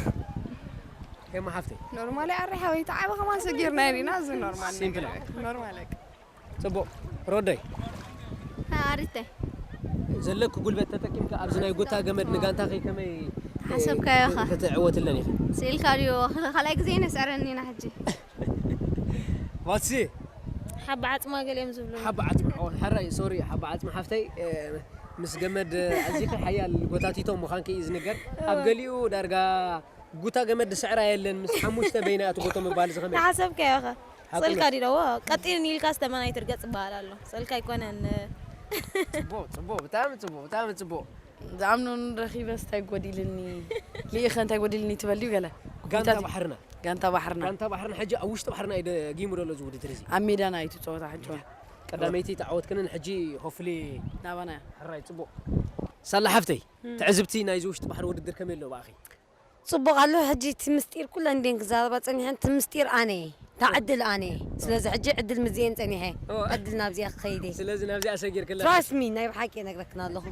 ኤማ ሓፍተይ። ኖርማል እዩ፣ ኣርሓዊ። ተዓበ ከማን ሰጊርና ኢና፣ እዚ ኖርማል ሲምፕል ነገር። እዩ። ኖርማል በቃ። ጽቡቕ። ሮዳይ። ኣሪታይ። ዘለኪ ጉልበት ተጠቂምካ ኣብዚ ናይ ጉታ ገመድ ንጋንታኺ ከመይ፣ ሓሰብካዮ ኸ? ክትዕወትለን ኢኺ? ስኢልካ ድዩ? ካልኣይ ግዜ ነስዕረኒ ኢና ሕጂ። ዋትሲ? ሓባ ዓጽማ ገሊኦም ዝብሉ። ሓባ ዓጽማ፣ ኦ፣ ሕራይ፣ ሶሪ፣ ሓባ ዓጽማ ሓፍተይ፣ እ፣ ምስ ገመድ ኣዚኺ ሓያል ጎታቲቶም ምዃንኪ እዩ ዝንገር። ኣብ እወ። ገሊኡ ዳርጋ ጉታ ገመድ ዝስዕራ የለን፣ ምስ ሓሙሽተ በይና እያ ትጎቶ ምባል እዚ ከመይ? ንሓሰብካዮ ኸ? ሓቁ ስእልካ እዩ። ድደዎ ቀጢን ኢልካ ዝተመናይ ትርገጽ ይበሃል ኣሎ። ስእልካ ኣይኮነን። ጽቡቕ፣ ጽቡቕ፣ ብጣዕሚ ጽቡቕ፣ ብጣዕሚ ጽቡቕ። ዝኣምኖ ረኺበስ እንታይ ጎዲልኒ? ልኢኸ እንታይ ጎዲልኒ ትበል ድዩ ገለ? ጋንታ ጉታ ባሕርና። ጋንታ ባሕርና። ጋንታ ባሕርና ሕጂ ኣብ ውሽጢ ባሕርና እዩ ደጊሙ ዘሎ እዚ ውድድር እዚ። ኣብ ሜዳና እዩ እቲ ጸወታ ሕጂ እውን። ቀዳመይቲ ተዓወትክንን ሕጂ ሆፍሊ ናባና እያ። ሕራይ ጽቡቕ። ሳላ ሓፍተይ፣ እም። ትዕዝብቲ ናይዚ ውሽጢ ባሕሪ ውድድር ከመይ ኣሎ ብኣኺ? ጽቡቕ ኣሎ። ሕጂ እቲ ምስጢር ኩለን እንድየን ክዛረባ ጸኒሐን፣ እቲ ምስጢር ኣነ እየ። እታ ዕድል ኣነ እየ። ስለዚ ሕጂ ዕድል ምስዚኤን ጸኒሐ። ኦ። ዕድል ናብዚኣ ክኸይድ እየ። ስለዚ ናብዚኣ ሰጊርክላ። Trust me፣ ናይ ብሓቂ እነግረክን ኣለኹ።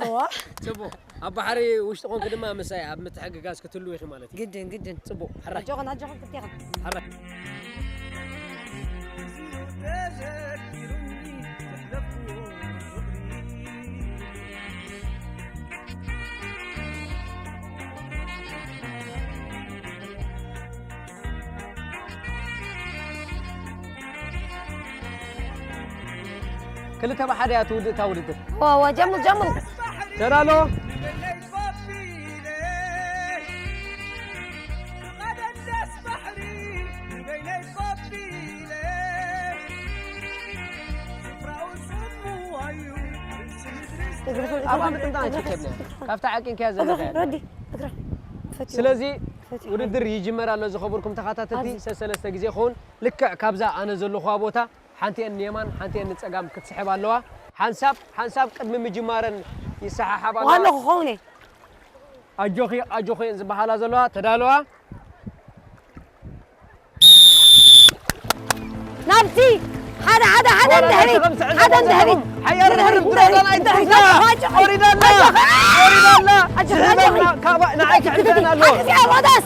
እዋ። ጽቡቕ። ኣብ ባሕሪ ውሽጢ ኮንኪ ድማ ምሳይ ኣብ ምትሕግጋዝ ክትህልዊ ኢኺ ማለት እዩ። ግድን፣ ግድን። ጽቡቕ። ሕራይ። ኣጆኽን፣ ኣጆኽን ክልቴኽን። ሕራይ። ክልተ ብሓደ እያ ትውድእ እታ ውድድር። ዋ፣ ዋ፣ ጀምሩ፣ ጀምሩ። ተዳሎ። ኣብኣ ምጥንጣን ኣይትከድና። ካብታ ዓቂንካያ ዘለኻ እያ። ረዲ፣ እግራ። ፈትዮ። ስለዚ ፈትዮ። ውድድር ይጅመር ኣሎ። ዝኸበርኩም ተኸታተልቲ፣ ኣብዚ። ሰሰለስተ ግዜ ይኸውን። ልክዕ ካብዛ ኣነ ዘለኹዋ ቦታ ሓንቲአን ንየማን፣ ሓንቲአን ንጸጋም ክትስሕብ ኣለዋ። ሓንሳብ፣ ሓንሳብ ቅድሚ ምጅማረን ይሰሓሓባ ኣለዋ። ዋሎ ክኸውን እየ። ኣጆኺ፣ ኣጆኺ እየን ዝበሃላ ዘለዋ። ተዳለዋ። ናብቲ ሓደ፣ ሓደ፣ ሓደ ዋላ ንድሕሪት፣ ናይተ ከም ስዕል ሓደ ንድሕሪት። ዘለኹም ሓያል ንድሕሪት፣ ርብርብ ንድሕሪት፣ ድረዳን ንድሕሪት። ኣይትሕዛ። ኣጆኺ፣ ወሪዳ ኣላ፣ ኣጆኺ። ወሪዳ ኣላ። ኣጆኺ፣ ዝህበና ኣጆኺ። ካባ ንዓይ ኣጆኺ፣ ትሕግዘና ኣለዎ። ኣጆኺ፣ ሮዳስ።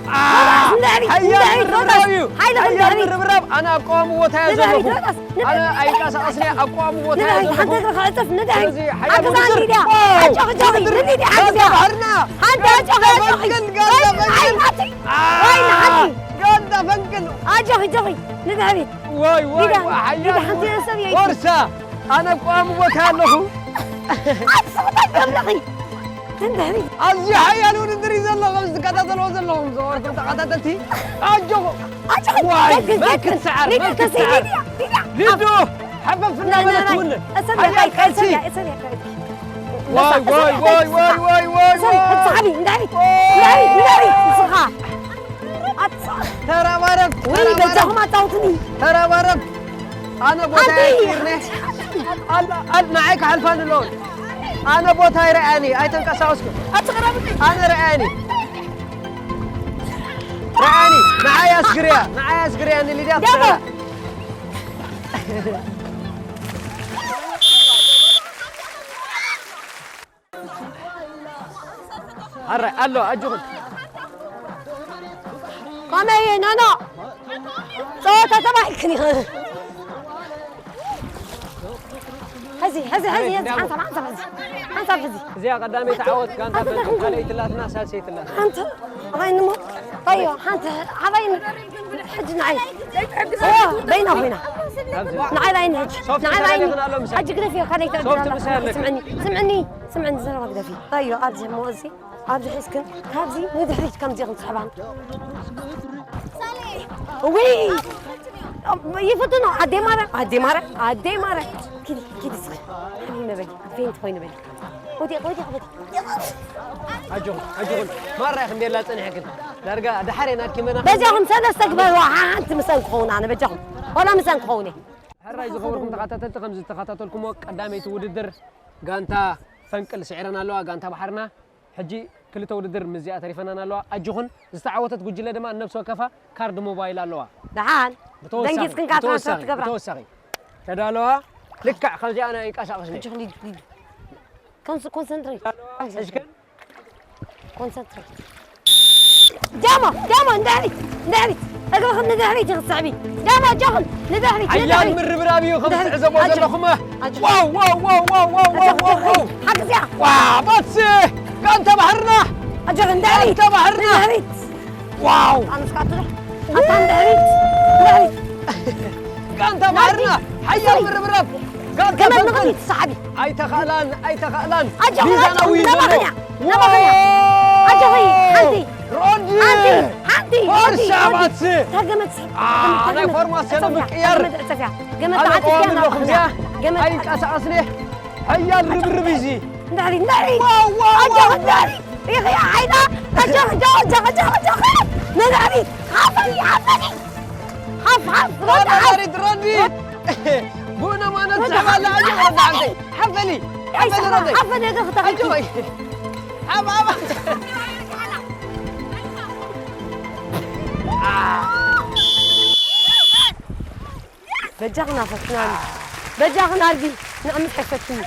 አ፣ ሮዳስ፣ ንድሕሪት፣ ሓያል ንድሕሪት፣ ርብርብ ሮዳስ። እዩ። ሓይልኺ ሓያል ንድሕሪት። ርብርብ። ኣነ ኣብ ቀዋሚ ቦታ እየ ንድሕሪት፣ ዘለኹ። ሮዳስ፣ ንድሕሪት። ኣነ ኣይንቀሳቐስን እየ፣ ኣብ ቀዋሚ ቦታ እየ ንድሕሪት፣ ዘለኹ። ሓንቲ እግሪ ክዕጽፍ፣ ንድሕሪት። ስለዚ ሓያል ሓግዛ ውድድር። ሊድያ። ዋው! ኣጆኺ፣ ኣጆኺ፣ ውድድር። ንሊድያ ጋንታ ሓግዛ። ባሕርና። ሓንቲ ኣጆኺ፣ ኣጆኺ። ፈንቅል፣ ጋንታ ወይ፣ ፈንቅል። ኣይ፣ ሓንቲ። አ፣ ጋንታ ፈንቅል። ኣጆኺ፣ ኣጆኺ፣ ንድሕሪት። ዋይ፣ ዋይ፣ ሊዳ፣ ዋይ፣ ሓያል ሊዳ፣ ሓንቲ ውድድር። ሰብ እየ። ወርሳ፣ ኣነ ኣብ ቀዋሚ ቦታ ኣለኹ። ኣቲ ስቕታ ገምለኺ። ንድሕሪት። ኣዝዩ ሓያል ውድድር እዩ ዘሎ፣ ከም ዝከታተልዎ ዘለኹም ዝኸበርኩም ተኸታተልቲ። ኣጆኹ። ኣጆኺ። ዋይ፣ ደግ፣ መን ደግ። ክትሰዓር፣ ሊዳ፣ መን ተሰይ፣ ክትሰዓር? ሊዳ፣ ሊዳ። ሊዱ፣ ሓፈፍ ናይ፣ ናይ፣ እናበለት ናይ። እውን። እሰብ ሓያል ያካይ፣ ቃልሲ። እሰብ ያ-፣ እሰብ ያካይ። ዋይ፣ እሰብ፣ ዋይ፣ እሰብ ዋይ፣ ያካይ። ዋይ፣ ዋይ፣ ዋይ፣ እሰብ፣ ዋይ። እሰብ፣ ሓቢ፣ ንድሕሪት። ዋይ። ንድሕሪት፣ ንድሕሪት፣ ንስኻ። ኣትሳ-፣ ተረባረብ፣ ወይ ተረባረብ። በጃኹም ኣጫውቱኒ። ተረባረብ። ኣነ ቦታ ሓንቲ። ይርነ። ኣል-፣ ኣል-፣ ንዓይ ክሓልፋኒ ኣለዎ። ኣነ ቦታ ይረኣኒ፣ ኣይተንቀሳቐስኩ። ኣቲ ቅረብኒ። ኣነ ረኣኒ። ረኣኒ፣ ንዓይ ኣስግርያ፣ ንዓይ ኣስግርያ፣ ንሊድያ ደሞ። ትስዕራ። ኣረ፣ ኣሎ፣ ኣጆኹም። ከመይ፣ ኖኖ? ጸወታ ተባሂልክን ኢኺ። ሕዚ፣ ሕዚ፣ ሕዚ፣ ሕዚ፣ ሓንሳብ፣ ሓንሳብ፣ ሕዚ። ሓንሳብ፣ ሕዚ። እዚኣ ቀዳመይቲ ዓወት ጋንታ ኣንተ ፍንቅል፣ ተኽንኩ። ካልኣይቲ ላትና፣ ሳልሰይቲ ላትና። ኣንተ፣ ኣባይ ንሞ፣ ኣዮ፣ ሓንቲ፣ ዓባይ ን-፣ ሕጂ ንዓይ። ኦ፣ በይና ኮይና። ኣብዚ። ንዓይ ባይን ሕጂ። ሶፍት ንዓይ ባይን። ምሳሌ ይኽን ኣሎ፣ ምሳሌ። ሕጂ ግደፊ፣ ካልኣይቲ ሶፍት ኣላ። ምሳሌ ኣለክ። ስምዕኒ፣ ስምዕኒ፣ ስምዕኒ፣ ዘረባ ግደፊ። ኣዮ፣ ኣብዚ እሞ፣ እዚ፣ ኣብዚ ሒዝክን፣ ካብዚ ንድሕሪት ከምዚ ኢኽን ትስሕባን። እውይ! ይፍትኖ፣ ኣደይ ማርያም፣ ኣደይ ማርያም፣ ኣደይ ማርያም። ኪዲ፣ ኪዲ እስኺ። ሓቢቢ መበሊ፣ ፌንት ኮይኑ በሊ። ወዲቕ፣ ወዲቕ፣ ወዲቕ። ኣጆኹም፣ ኣጆኹም። ማራ ኢኽን ቤላ ጸኒሕክን። ዳርጋ ድሓር ኢና ኣድኪመና። በጃኹም ሰለስተ ግበርዋ፣ ሓንቲ ምሰን ክኸውን ኣነ፣ በጃኹም። ዋላ ምሰን ክኸውን እየ። ሕራይ ዝኸበርኩም ተኸታተልቲ፣ ከም ዝተኸታተልኩሞ ቀዳመይቲ ውድድር ጋንታ ፈንቅል ስዒረን ኣለዋ፣ ጋንታ ባሕርና። ሕጂ ክልተ ውድድር ምስዚኣ ተሪፈናን ኣለዋ። ኣጆኹን፣ ዝተዓወተት ጉጅለ ድማ ነብሲ ወከፋ ካርድ ሞባይል ኣለዋ። ደሓን፣ ብተወሳኺ፣ ደንጊጽክን ካብ ብተወሳኺ፣ ትራንስፖርት ትገብራ። ብተወሳኺ። ተዳለዋ፣ ልክዕ ከምዚኣ ናይ ቀሳቐስኒ። ኣጆኹም፣ ሊዱ፣ ሊዱ። ኮንስ-፣ ኮንሰንትሬት። ተዳለዋ፣ ሕጅክን። ኮንሰንትሬት። ጃማ፣ ጃማ፣ ንድሕሪት፣ ንድሕሪት። እግርኽን ንድሕሪት ኢኺ ትስዕቢ። ጃማ፣ ኣጆኽን፣ ንድሕሪት፣ ሓያል ንድሕሪት። ምርብራብ እዩ፣ ከም ንድሕሪት። ትዕዘቦ ኣጆ፣ ዘለኹም። ኣጆ። ዋው፣ ዋው፣ ዋው። ኣጆ፣ ኣጆ፣ ኣጆ። ሓግዝያ። ዋ፣ ባትሲ፣ ጋንታ ባሕርና። ኣጆ፣ ንድሕሪት። ጋንታ ባሕርና። ንድሕሪት። ዋው። ኣነስ ካትሎ። ኣታ ንድሕሪት፣ ንድሕሪት። ጋንታ ባሕርና፣ ሓያል ምርብራብ። ጋንታ ገመድ ፈንቅል። ንቕድሚት፣ ሰዓቢ። ኣይተኻእላን፣ ኣይተኻእላን። ኣጆ፣ ሚዛናዊ ኣጆ፣ እዩ ዘሎ። ናባኸኛ፣ ናባኸኛ። ዋው። ኣጆኺ፣ ሓንቲ፣ ሮዲ! ሓንቲ፣ ሓንቲ፣ ሮዲ፣ ፎርሳ ሮዲ። ባትሲ! እታ ገመድ ስሕብ፣ ኣ፣ ገመድ፣ እታ ናይ ገመድ ፎርማስያ ዕጸፍያ፣ ንምቅያር። ገመድ ዕጸፍያ። ገመድ ኣነ ተዓጺፍያ ቀዋሚ ናብ ኣለኹ እዚኣ። ገመድ ኣይንቀሳቐስን እየ። ሓያል ርብርብ እዩ እዚ። ንድሕሪት፣ ንድሕሪት። ዋው፣ ዋው፣ ኣጆኺ፣ ዋው። ንድሕሪት። ኢኺ ሓይላ። ኣጆኺ፣ ኣጆኺ፣ ኣጆኺ፣ ኣጆኺ፣ ኣጆኺ። ንድሕሪት። ሓፈኒ፣ ሓፈኒ። ሓፍ፣ ሓፍ፣ ሮዲ፣ ሓፍ። ሮዲ፣ ሮዲ። ብእነ ማነት ሮዲ፣ ዝሕባላ ሓፍ፣ ኣጆኺ፣ ሓፍ፣ ሮዲ፣ ሓፍ። ሓፈኒ። ሓፈኒ፣ ሓፈኒ፣ ሮዲ። ሓፈኒ፣ ኣጆኺ፣ ተኺልኪ። ኣጆኺ። ሓፍ፣ ሓፍ። በጃኽና ፈትና፣ በጃኽና ኣርጊ፣ ንዕ ምሳይ ፈትኒ፣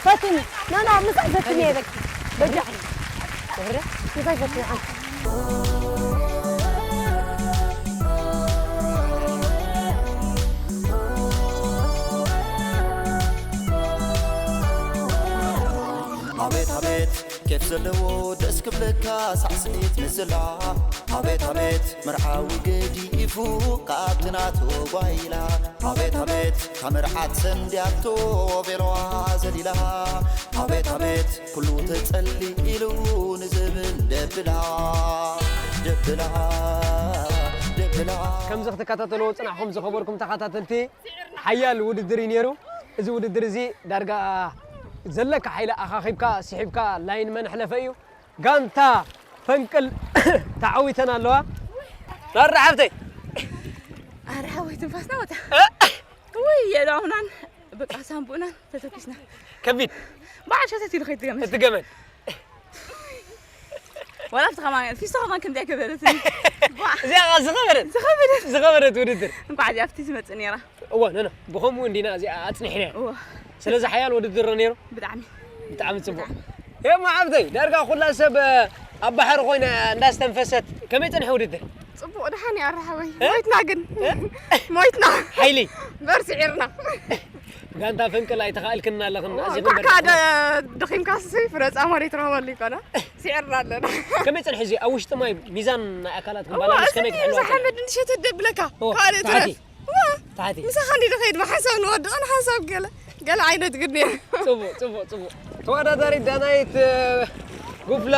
ፈትኒ፣ ና፣ ና፣ ምሳይ ፈትኒ እየ በቃ፣ በጃኽና፣ ምሳይ ፈትኒ ሓንቲ። ኣቤት ኣቤት ኬፍ ዘለዎ ደስ ክብለካ ሳዕስዒት ምስላ። ኣቤት ኣቤት መርዓዊ ገዲፉ ካብቲ ናቱ ጓይላ። ኣቤት ኣቤት ካብ መርዓት ሰንድያቶ ቬሎዋ ዘሊላ። ኣቤት ኣቤት ኩሉ ተጸሊሉ ንዝብል ደብላ፣ ደብላ፣ ደብላ። ከምዚ ክትከታተልዎ ዝጸናሕኩም ዝኸበርኩም ተኸታተልቲ፣ ሓያል ውድድር እዩ ነይሩ። እዚ ውድድር እዚ ዳርጋ ዘለካ ሓይሊ ኣኻኺብካ ስሒብካ ላይን መን ኣሕለፈ እዩ። ጋንታ ፈንቅል ተዓዊተን ኣለዋ። ናርዳ ሓብተይ። ኣረ ሓወይ ትንፋስና ወጣ። እ? ውይ የዳውናን በቃ ሳምቡእናን ተተኩስና። ከቢድ። በዓል ሸተት ኢሉ ከይትገመት። እቲ ገመድ። ዋላ ኣብቲ ከማን ፊስቶ ከማን ከምዚኣ ገበረት። ቧዕ። እዚኣ ኸዓ ዝኸበረት። ዝኸበረት። ዝኸበረት ውድድር። እንኳዕ እዚኣ ኣብቲ ዝመጽእ ነይራ። እወ፣ ኖ፣ ኖ። ብኸምኡ እንዲና እዚኣ ኣጽኒሕናያ። እወ። ስለዚ ሓያል ውድድር ዶ ነይሩ? ብጣዕሚ። ብጣዕሚ ጽቡቕ። ብጣዕሚ። ሄማ ሓብተይ፣ ዳርጋ ኩላ ሰብ፣ እ፣ ኣብ ባሕሪ ኮይና እንዳስተንፈሰት። ከመይ ጸኒሑ ውድድር? ጽቡቕ፣ ደሓን እያ፣ ኣረ ሓወይ። እ? ሞይትና ግን። እ? ሞይትና። ሓይሊ። እምበር ስዒርና። ጋንታ ፈንቅል ኣይተኻእልክን ኣለኽን፣ እወ፣ ኣዚኽን እንኳዕ በርቲኽን። ከኣ ደ-፣ ደኺምካስ ፍረ ጻማ ዘይትረኽበሉ ይኮና። ስዒርና ኣለና። ከመይ ጸኒሑ እዚ ኣብ ውሽጢ ማይ ሚዛን ናይ ኣካላት እወ፣ ክባላንስ ከመይ እዚ ክትሕልዋ ጸኒሑ? ሓመድ እንሸት ደብለካ። እወ፣ ካልእ ታሕቲ። ትረፍ። እወ። ታሕቲ። ምሳኻ እንዲ ንኸይድ ብሓንሳብ ንወድቕን ሓንሳብ ገለ፣ ገለ ዓይነት ግን ነይሩ። ጽቡቕ፣ ጽቡቕ፣ ጽቡቕ። ተወዳዳሪት ዳናይት፣ እ፣ ጉፍላ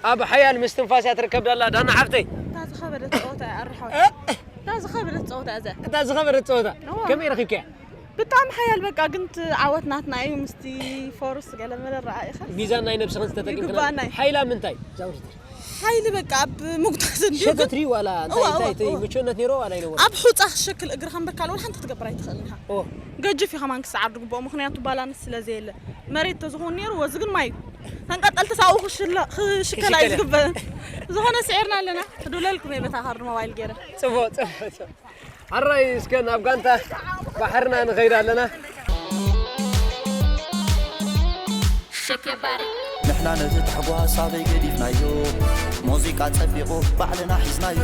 ኣብ ሓያል ምስትንፋስ እያ ትርከብ ዳላ። ዳና ሓፍተይ። እታ ዝኸበደት ጸወታ እያ፣ ኣርሓዊ። እ? እታ ዝኸበደት ጸወታ እያ እዚኣ። እታ ዝኸበደት ጸወታ። እወ። ከመይ ረኺብካያ? ብጣዕሚ ሓያል በቃ፣ ግን እቲ ዓወት ናትና እዩ፣ ምስቲ ፎርስ ገለ መለ ረኣኢኻ። ሚዛን ናይ ነብስኽን ዝተጠቂምክን ይግባኣና እዩ። ሓይላ ምንታይ? እዛ ውድድር። ሓይሊ በቃ ኣብ ምጉታት እንድዩ፣ ሸተት ግን ሪ ዋላ እንታይ፣ እወ፣ እንታይ፣ እወ፣ እንታይ እወ። ምቹእነት ነይሩ ዋላ ኣይነበሮ? ኣብ ሑጻ ክሸክል እግርኻ እምበር ካልእ ወላ ሓንቲ ክትገብር ኣይትኽእልን ኢኻ። እወ። ገጅፍ እዩ ከማን ክሰዓር ዝግብኦ፣ ምኽንያቱ ባላንስ ስለ ዘየለ። መሬት ተዝኸውን ነይሩ፣ ወዚ ግን ማይ እዩ። ተንቀልቀልቲ ሳኡ ክሽለ-፣ ክሽከል ክሽከል። ኣይዝግበእን። ዝኾነ ስዒርና ኣለና። ክድውለልኩም እየ በታ ካርድ ሞባይል ገይረ። ጽቡቕ፣ ጽቡቕ፣ ጽቡቕ። ኣራይ እስከ ናብ ጋንታ ባሕርና ንኸይድ ኣለና። ንሕና ነቲ ታሕጓስ ኣበይ ገዲፍናዮ? ሙዚቃ ጸቢቑ ባዕልና ሒዝናዮ።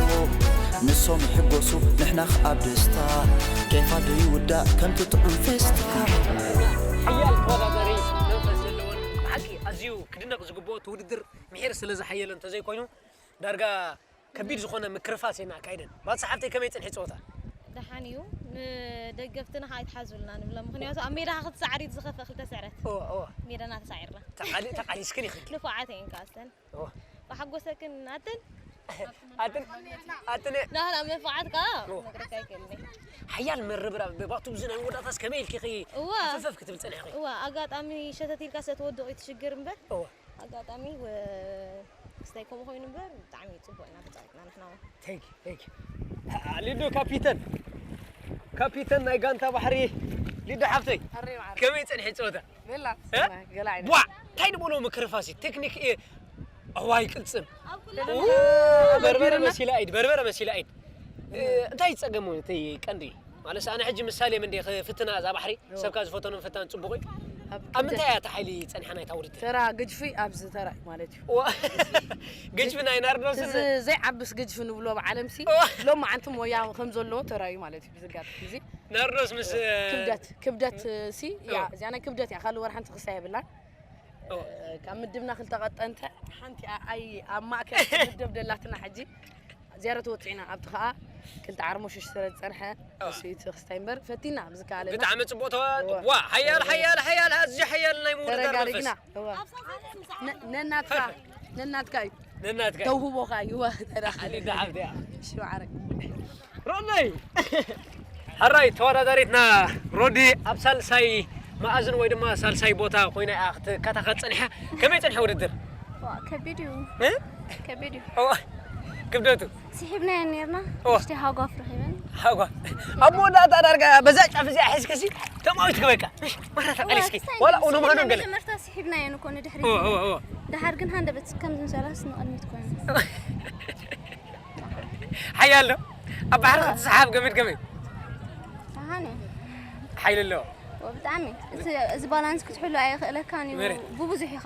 ንሶም ይሕጎሱ ንሕና ኸኣ ብደስታ። ኬፋ ደይውዳእ ከምቲ ጥዑም ፌስታ። ሓያል ተወዳዳሪ መንፈስ ዘለዎን ብሓቂ ኣዝዩ ክድነቕ ዝግብኦ እቲ ውድድር ምሒር ስለ ዝሓየለ እንተዘይኮይኑ ዳርጋ ከቢድ ዝኾነ ምክርፋስ ኢና ኣካይደን። ባቲ ሰሓብተይ ከመይ ጽንሒ ጸወታ? ደሓን እዩ። ንደገፍትና ከኣ ኣይትሓዙልና ንብሎም። ምኽንያቱ ኣብ ሜዳኻ ክትሰዓሪ ዝኸፍእ ክልተ ስዕረት። እወ፣ እወ። ሜዳና ተሳዒርና። ተቓሊ-፣ ተቓሊስክን ኢኽን። ንፉዓት እየን ከኣ እተን። እወ። ብሓጎሰክን ኣትን? ኣትን? ኣትን? ናህና መንፍዓት ከኣ እወ። ክነግረካ ኣይክእልን እየ። ሓያል ምርብራብ፣ ባቱ ብዚ ናይ ወዳታስ ከመይ ኢልኪ ኢኺ እወ። ሃፈፍ ክትብል ጸኒሕኺ? እወ፣ ኣጋጣሚ ሸተት ኢልካ ስለ ትወድቕ እዩ ትሽግር እምበር። እወ። ኣጋጣሚ ወ-፣ ክስታይ ከምኡ ኮይኑ እምበር ብጣዕሚ ጽቡቕ ኢና ተጻዊትና ንሕና እውን። Thank you, thank you። አ፣ ሊዱ ካፒተን፣ ካፒተን ናይ ጋንታ ባሕሪ ሊዱ ሓፍተይ፣ ኣሬ ማዕረ። ከመይ ጸንሒ ጸወታ? ቤላ፣ እ? ገለ ዓይነት። ቧዕ! እንታይ ድበሎ ምክርፋሲ? ቴክኒክ እየ። እዋይ ቅልጽም። ኣብ ኩሉ ኡ፣ በርበረ በርበረና። መሲላ ኣይድ፣ በርበረ መሲላ ኣይድ። እ፣ እንታይ ጸገሙ? እንታይ ቀንዲ? ማለት ኣነ ሕጂ ምሳሌ ምን ድየ ክፍትና እዛ ባሕሪ? ዮ። ሰብካ ዝፈተኖ ምፍታን ጽቡቕ እዩ። ኣብ ኣብ ምንታይ ክብደት እያ እታ ሓይሊ ጸኒሓ ናይታ ውድድር? ተራ ግጅፊ ኣብዚ ተራ እዩ ማለት እዩ። ዋ፣ ግጅፊ ናይ ናርዶስን እዚ ዘይዓብስ ግጅፊ ንብሎ ኣብ ዓለምሲ ዋ። ሎማዓንቲ ሞያ ከም ዘለዎ ተራ እዩ ማለት እዩ። ብዝጋጥም እዚ ናርዶስ ምስ ክብደት፣ ክብደት ሲ፣ ዮ። ያ፣ እዚኣ ናይ ክብደት እያ። ካልእ ወላ ሓንቲ ክሳ የብላን። ኦ። ካብ ምድብና ክልተ ቀጠንተ፣ ሓንቲ ኣ-፣ ኣይ፣ ኣብ ማእከል ምድብ ደላትና ሕጂ። ዝያዳ ተወጺዕና፣ ኣብቲ ኸኣ ክልተ ዓርሞሽሽ ስለ ዝጸንሐ፣ ኦ። እሱ እዩ እቲ ክስታይ እምበር፣ ፈቲና ብዝከኣለና። ብጣዕሚ ጽቡቕ ተዋ-፣ እወ። ዋ፣ ሓያል፣ ሓያል፣ ሓያል፣ ኣዝዩ ሓያል ናይ ምውድዳር ተረጋሪግና፣ መንፈስ። እወ። ነ-፣ ነናትካ፣ ፈርፈር። ነናትካ እዩ። ነናትካ ተውህቦኻ እዩ። ዋ፣ ተራ። ኣሊ ደሓብትያ ሽዋዓረግ። ሮነይ ሕራይ ተወዳዳሪትና ሮዲ ኣብ ሳልሳይ መኣዝን ወይ ድማ ሳልሳይ ቦታ ኮይና እያ ክትከታተል ፀኒሓ። ከመይ ፀኒሐ ውድድር? ከቢድ እዩ። ከቢድ እዩ። ክብደቱ ስሒብናዮ ነርና። ሽቲ ሃጓፍ ረኺበን። ሃጓ ኣብ መወዳእታ ዳርጋ በዛ ጫፍ እዚኣ ሒዝክሲ ተማዊት ክበቃ። ማራ ተቃሊስኪ ዋላ ኡኖ ማኖ ገለ መጀመርታ ስሒብናዮ እኮ ንድሕሪ ኦ ኦ ኦ ድሓር ግን ሃንደበት ከም ዝንሰላስ ንቕድሚት ኮይኑ። ሓያል ዶ ኣብ ባሕሪ ክትሰሓብ ገመድ ከመይ ኣሃኒ ሓይል ኣለዎ። ብጣዕሚ እቲ- እዚ ባላንስ ክትሕሉ ኣይኽእለካን እዩ። መሬት። ብብዙሕ ኢኻ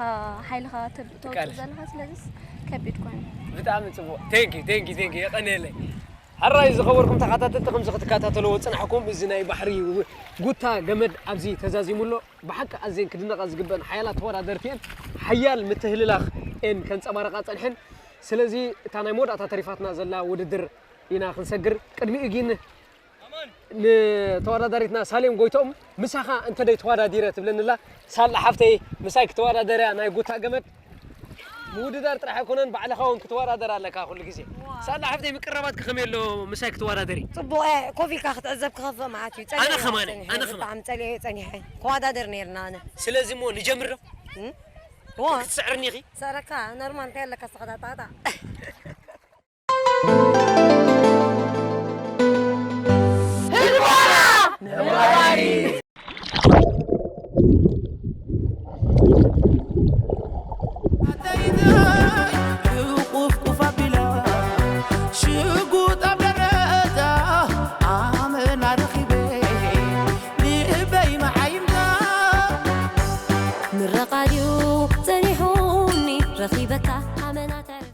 ሓይልኻ ተብ- ተውፅእ ትቃለስ። ዘለኻ ስለዚስ ከቢድ ኮይኑ። ብጣዕሚ ፅቡቅ ቴንኪ ቴንኪ ቴንኪ የቀንየለይ። ሕራይ ዝኸበርኩም ተኸታተልቲ ከምዚ ክትከታተልዎ ፅናሕኩም እዚ ናይ ባሕሪ ጉታ ገመድ ኣብዚ ተዛዚሙ ኣሎ። ብሓቂ ኣዝየን ክድነቃ ዝግበአን ሓያላት ተወዳደርቲ እየን። ሓያል ምትህልላኽ እየን ከንፀባረቃ ፀንሐን። ስለዚ እታ ናይ መወዳእታ ተሪፋትና ዘላ ውድድር ኢና ክንሰግር። ቅድሚኡ ግን ንተወዳዳሪትና ሳሌም ጎይቶም ምሳኻ እንተ ደይ ተወዳዲረ ትብለንላ። ሳላ ሓፍተይ ምሳይ ክትወዳደርያ ናይ ጉታ ገመድ ምውድዳር ጥራሕ ኣይኮነን ባዕልኻ እውን ክትወዳደር ኣለካ ኩሉ ግዜ። ሳላ ሓፍተይ ምቅረባትኪ ከመይ ኣሎ ምሳይ ክትወዳደሪ? ፅቡቅ እየ ኮፍ ኢልካ ክትዕዘብ ክኸፍእ ማለት እዩ ኣነ ከማን፣ ኣነ ከማን። ብጣዕሚ ፀሊኦ ፀኒሐ ክወዳደር ነርና ኣነ ስለዚ እሞ ንጀምር ዶ? ዋ ክትስዕርኒ ኢኺ? ሰረካ ኖርማል እንታይ ኣለካ ዝተኸታታታ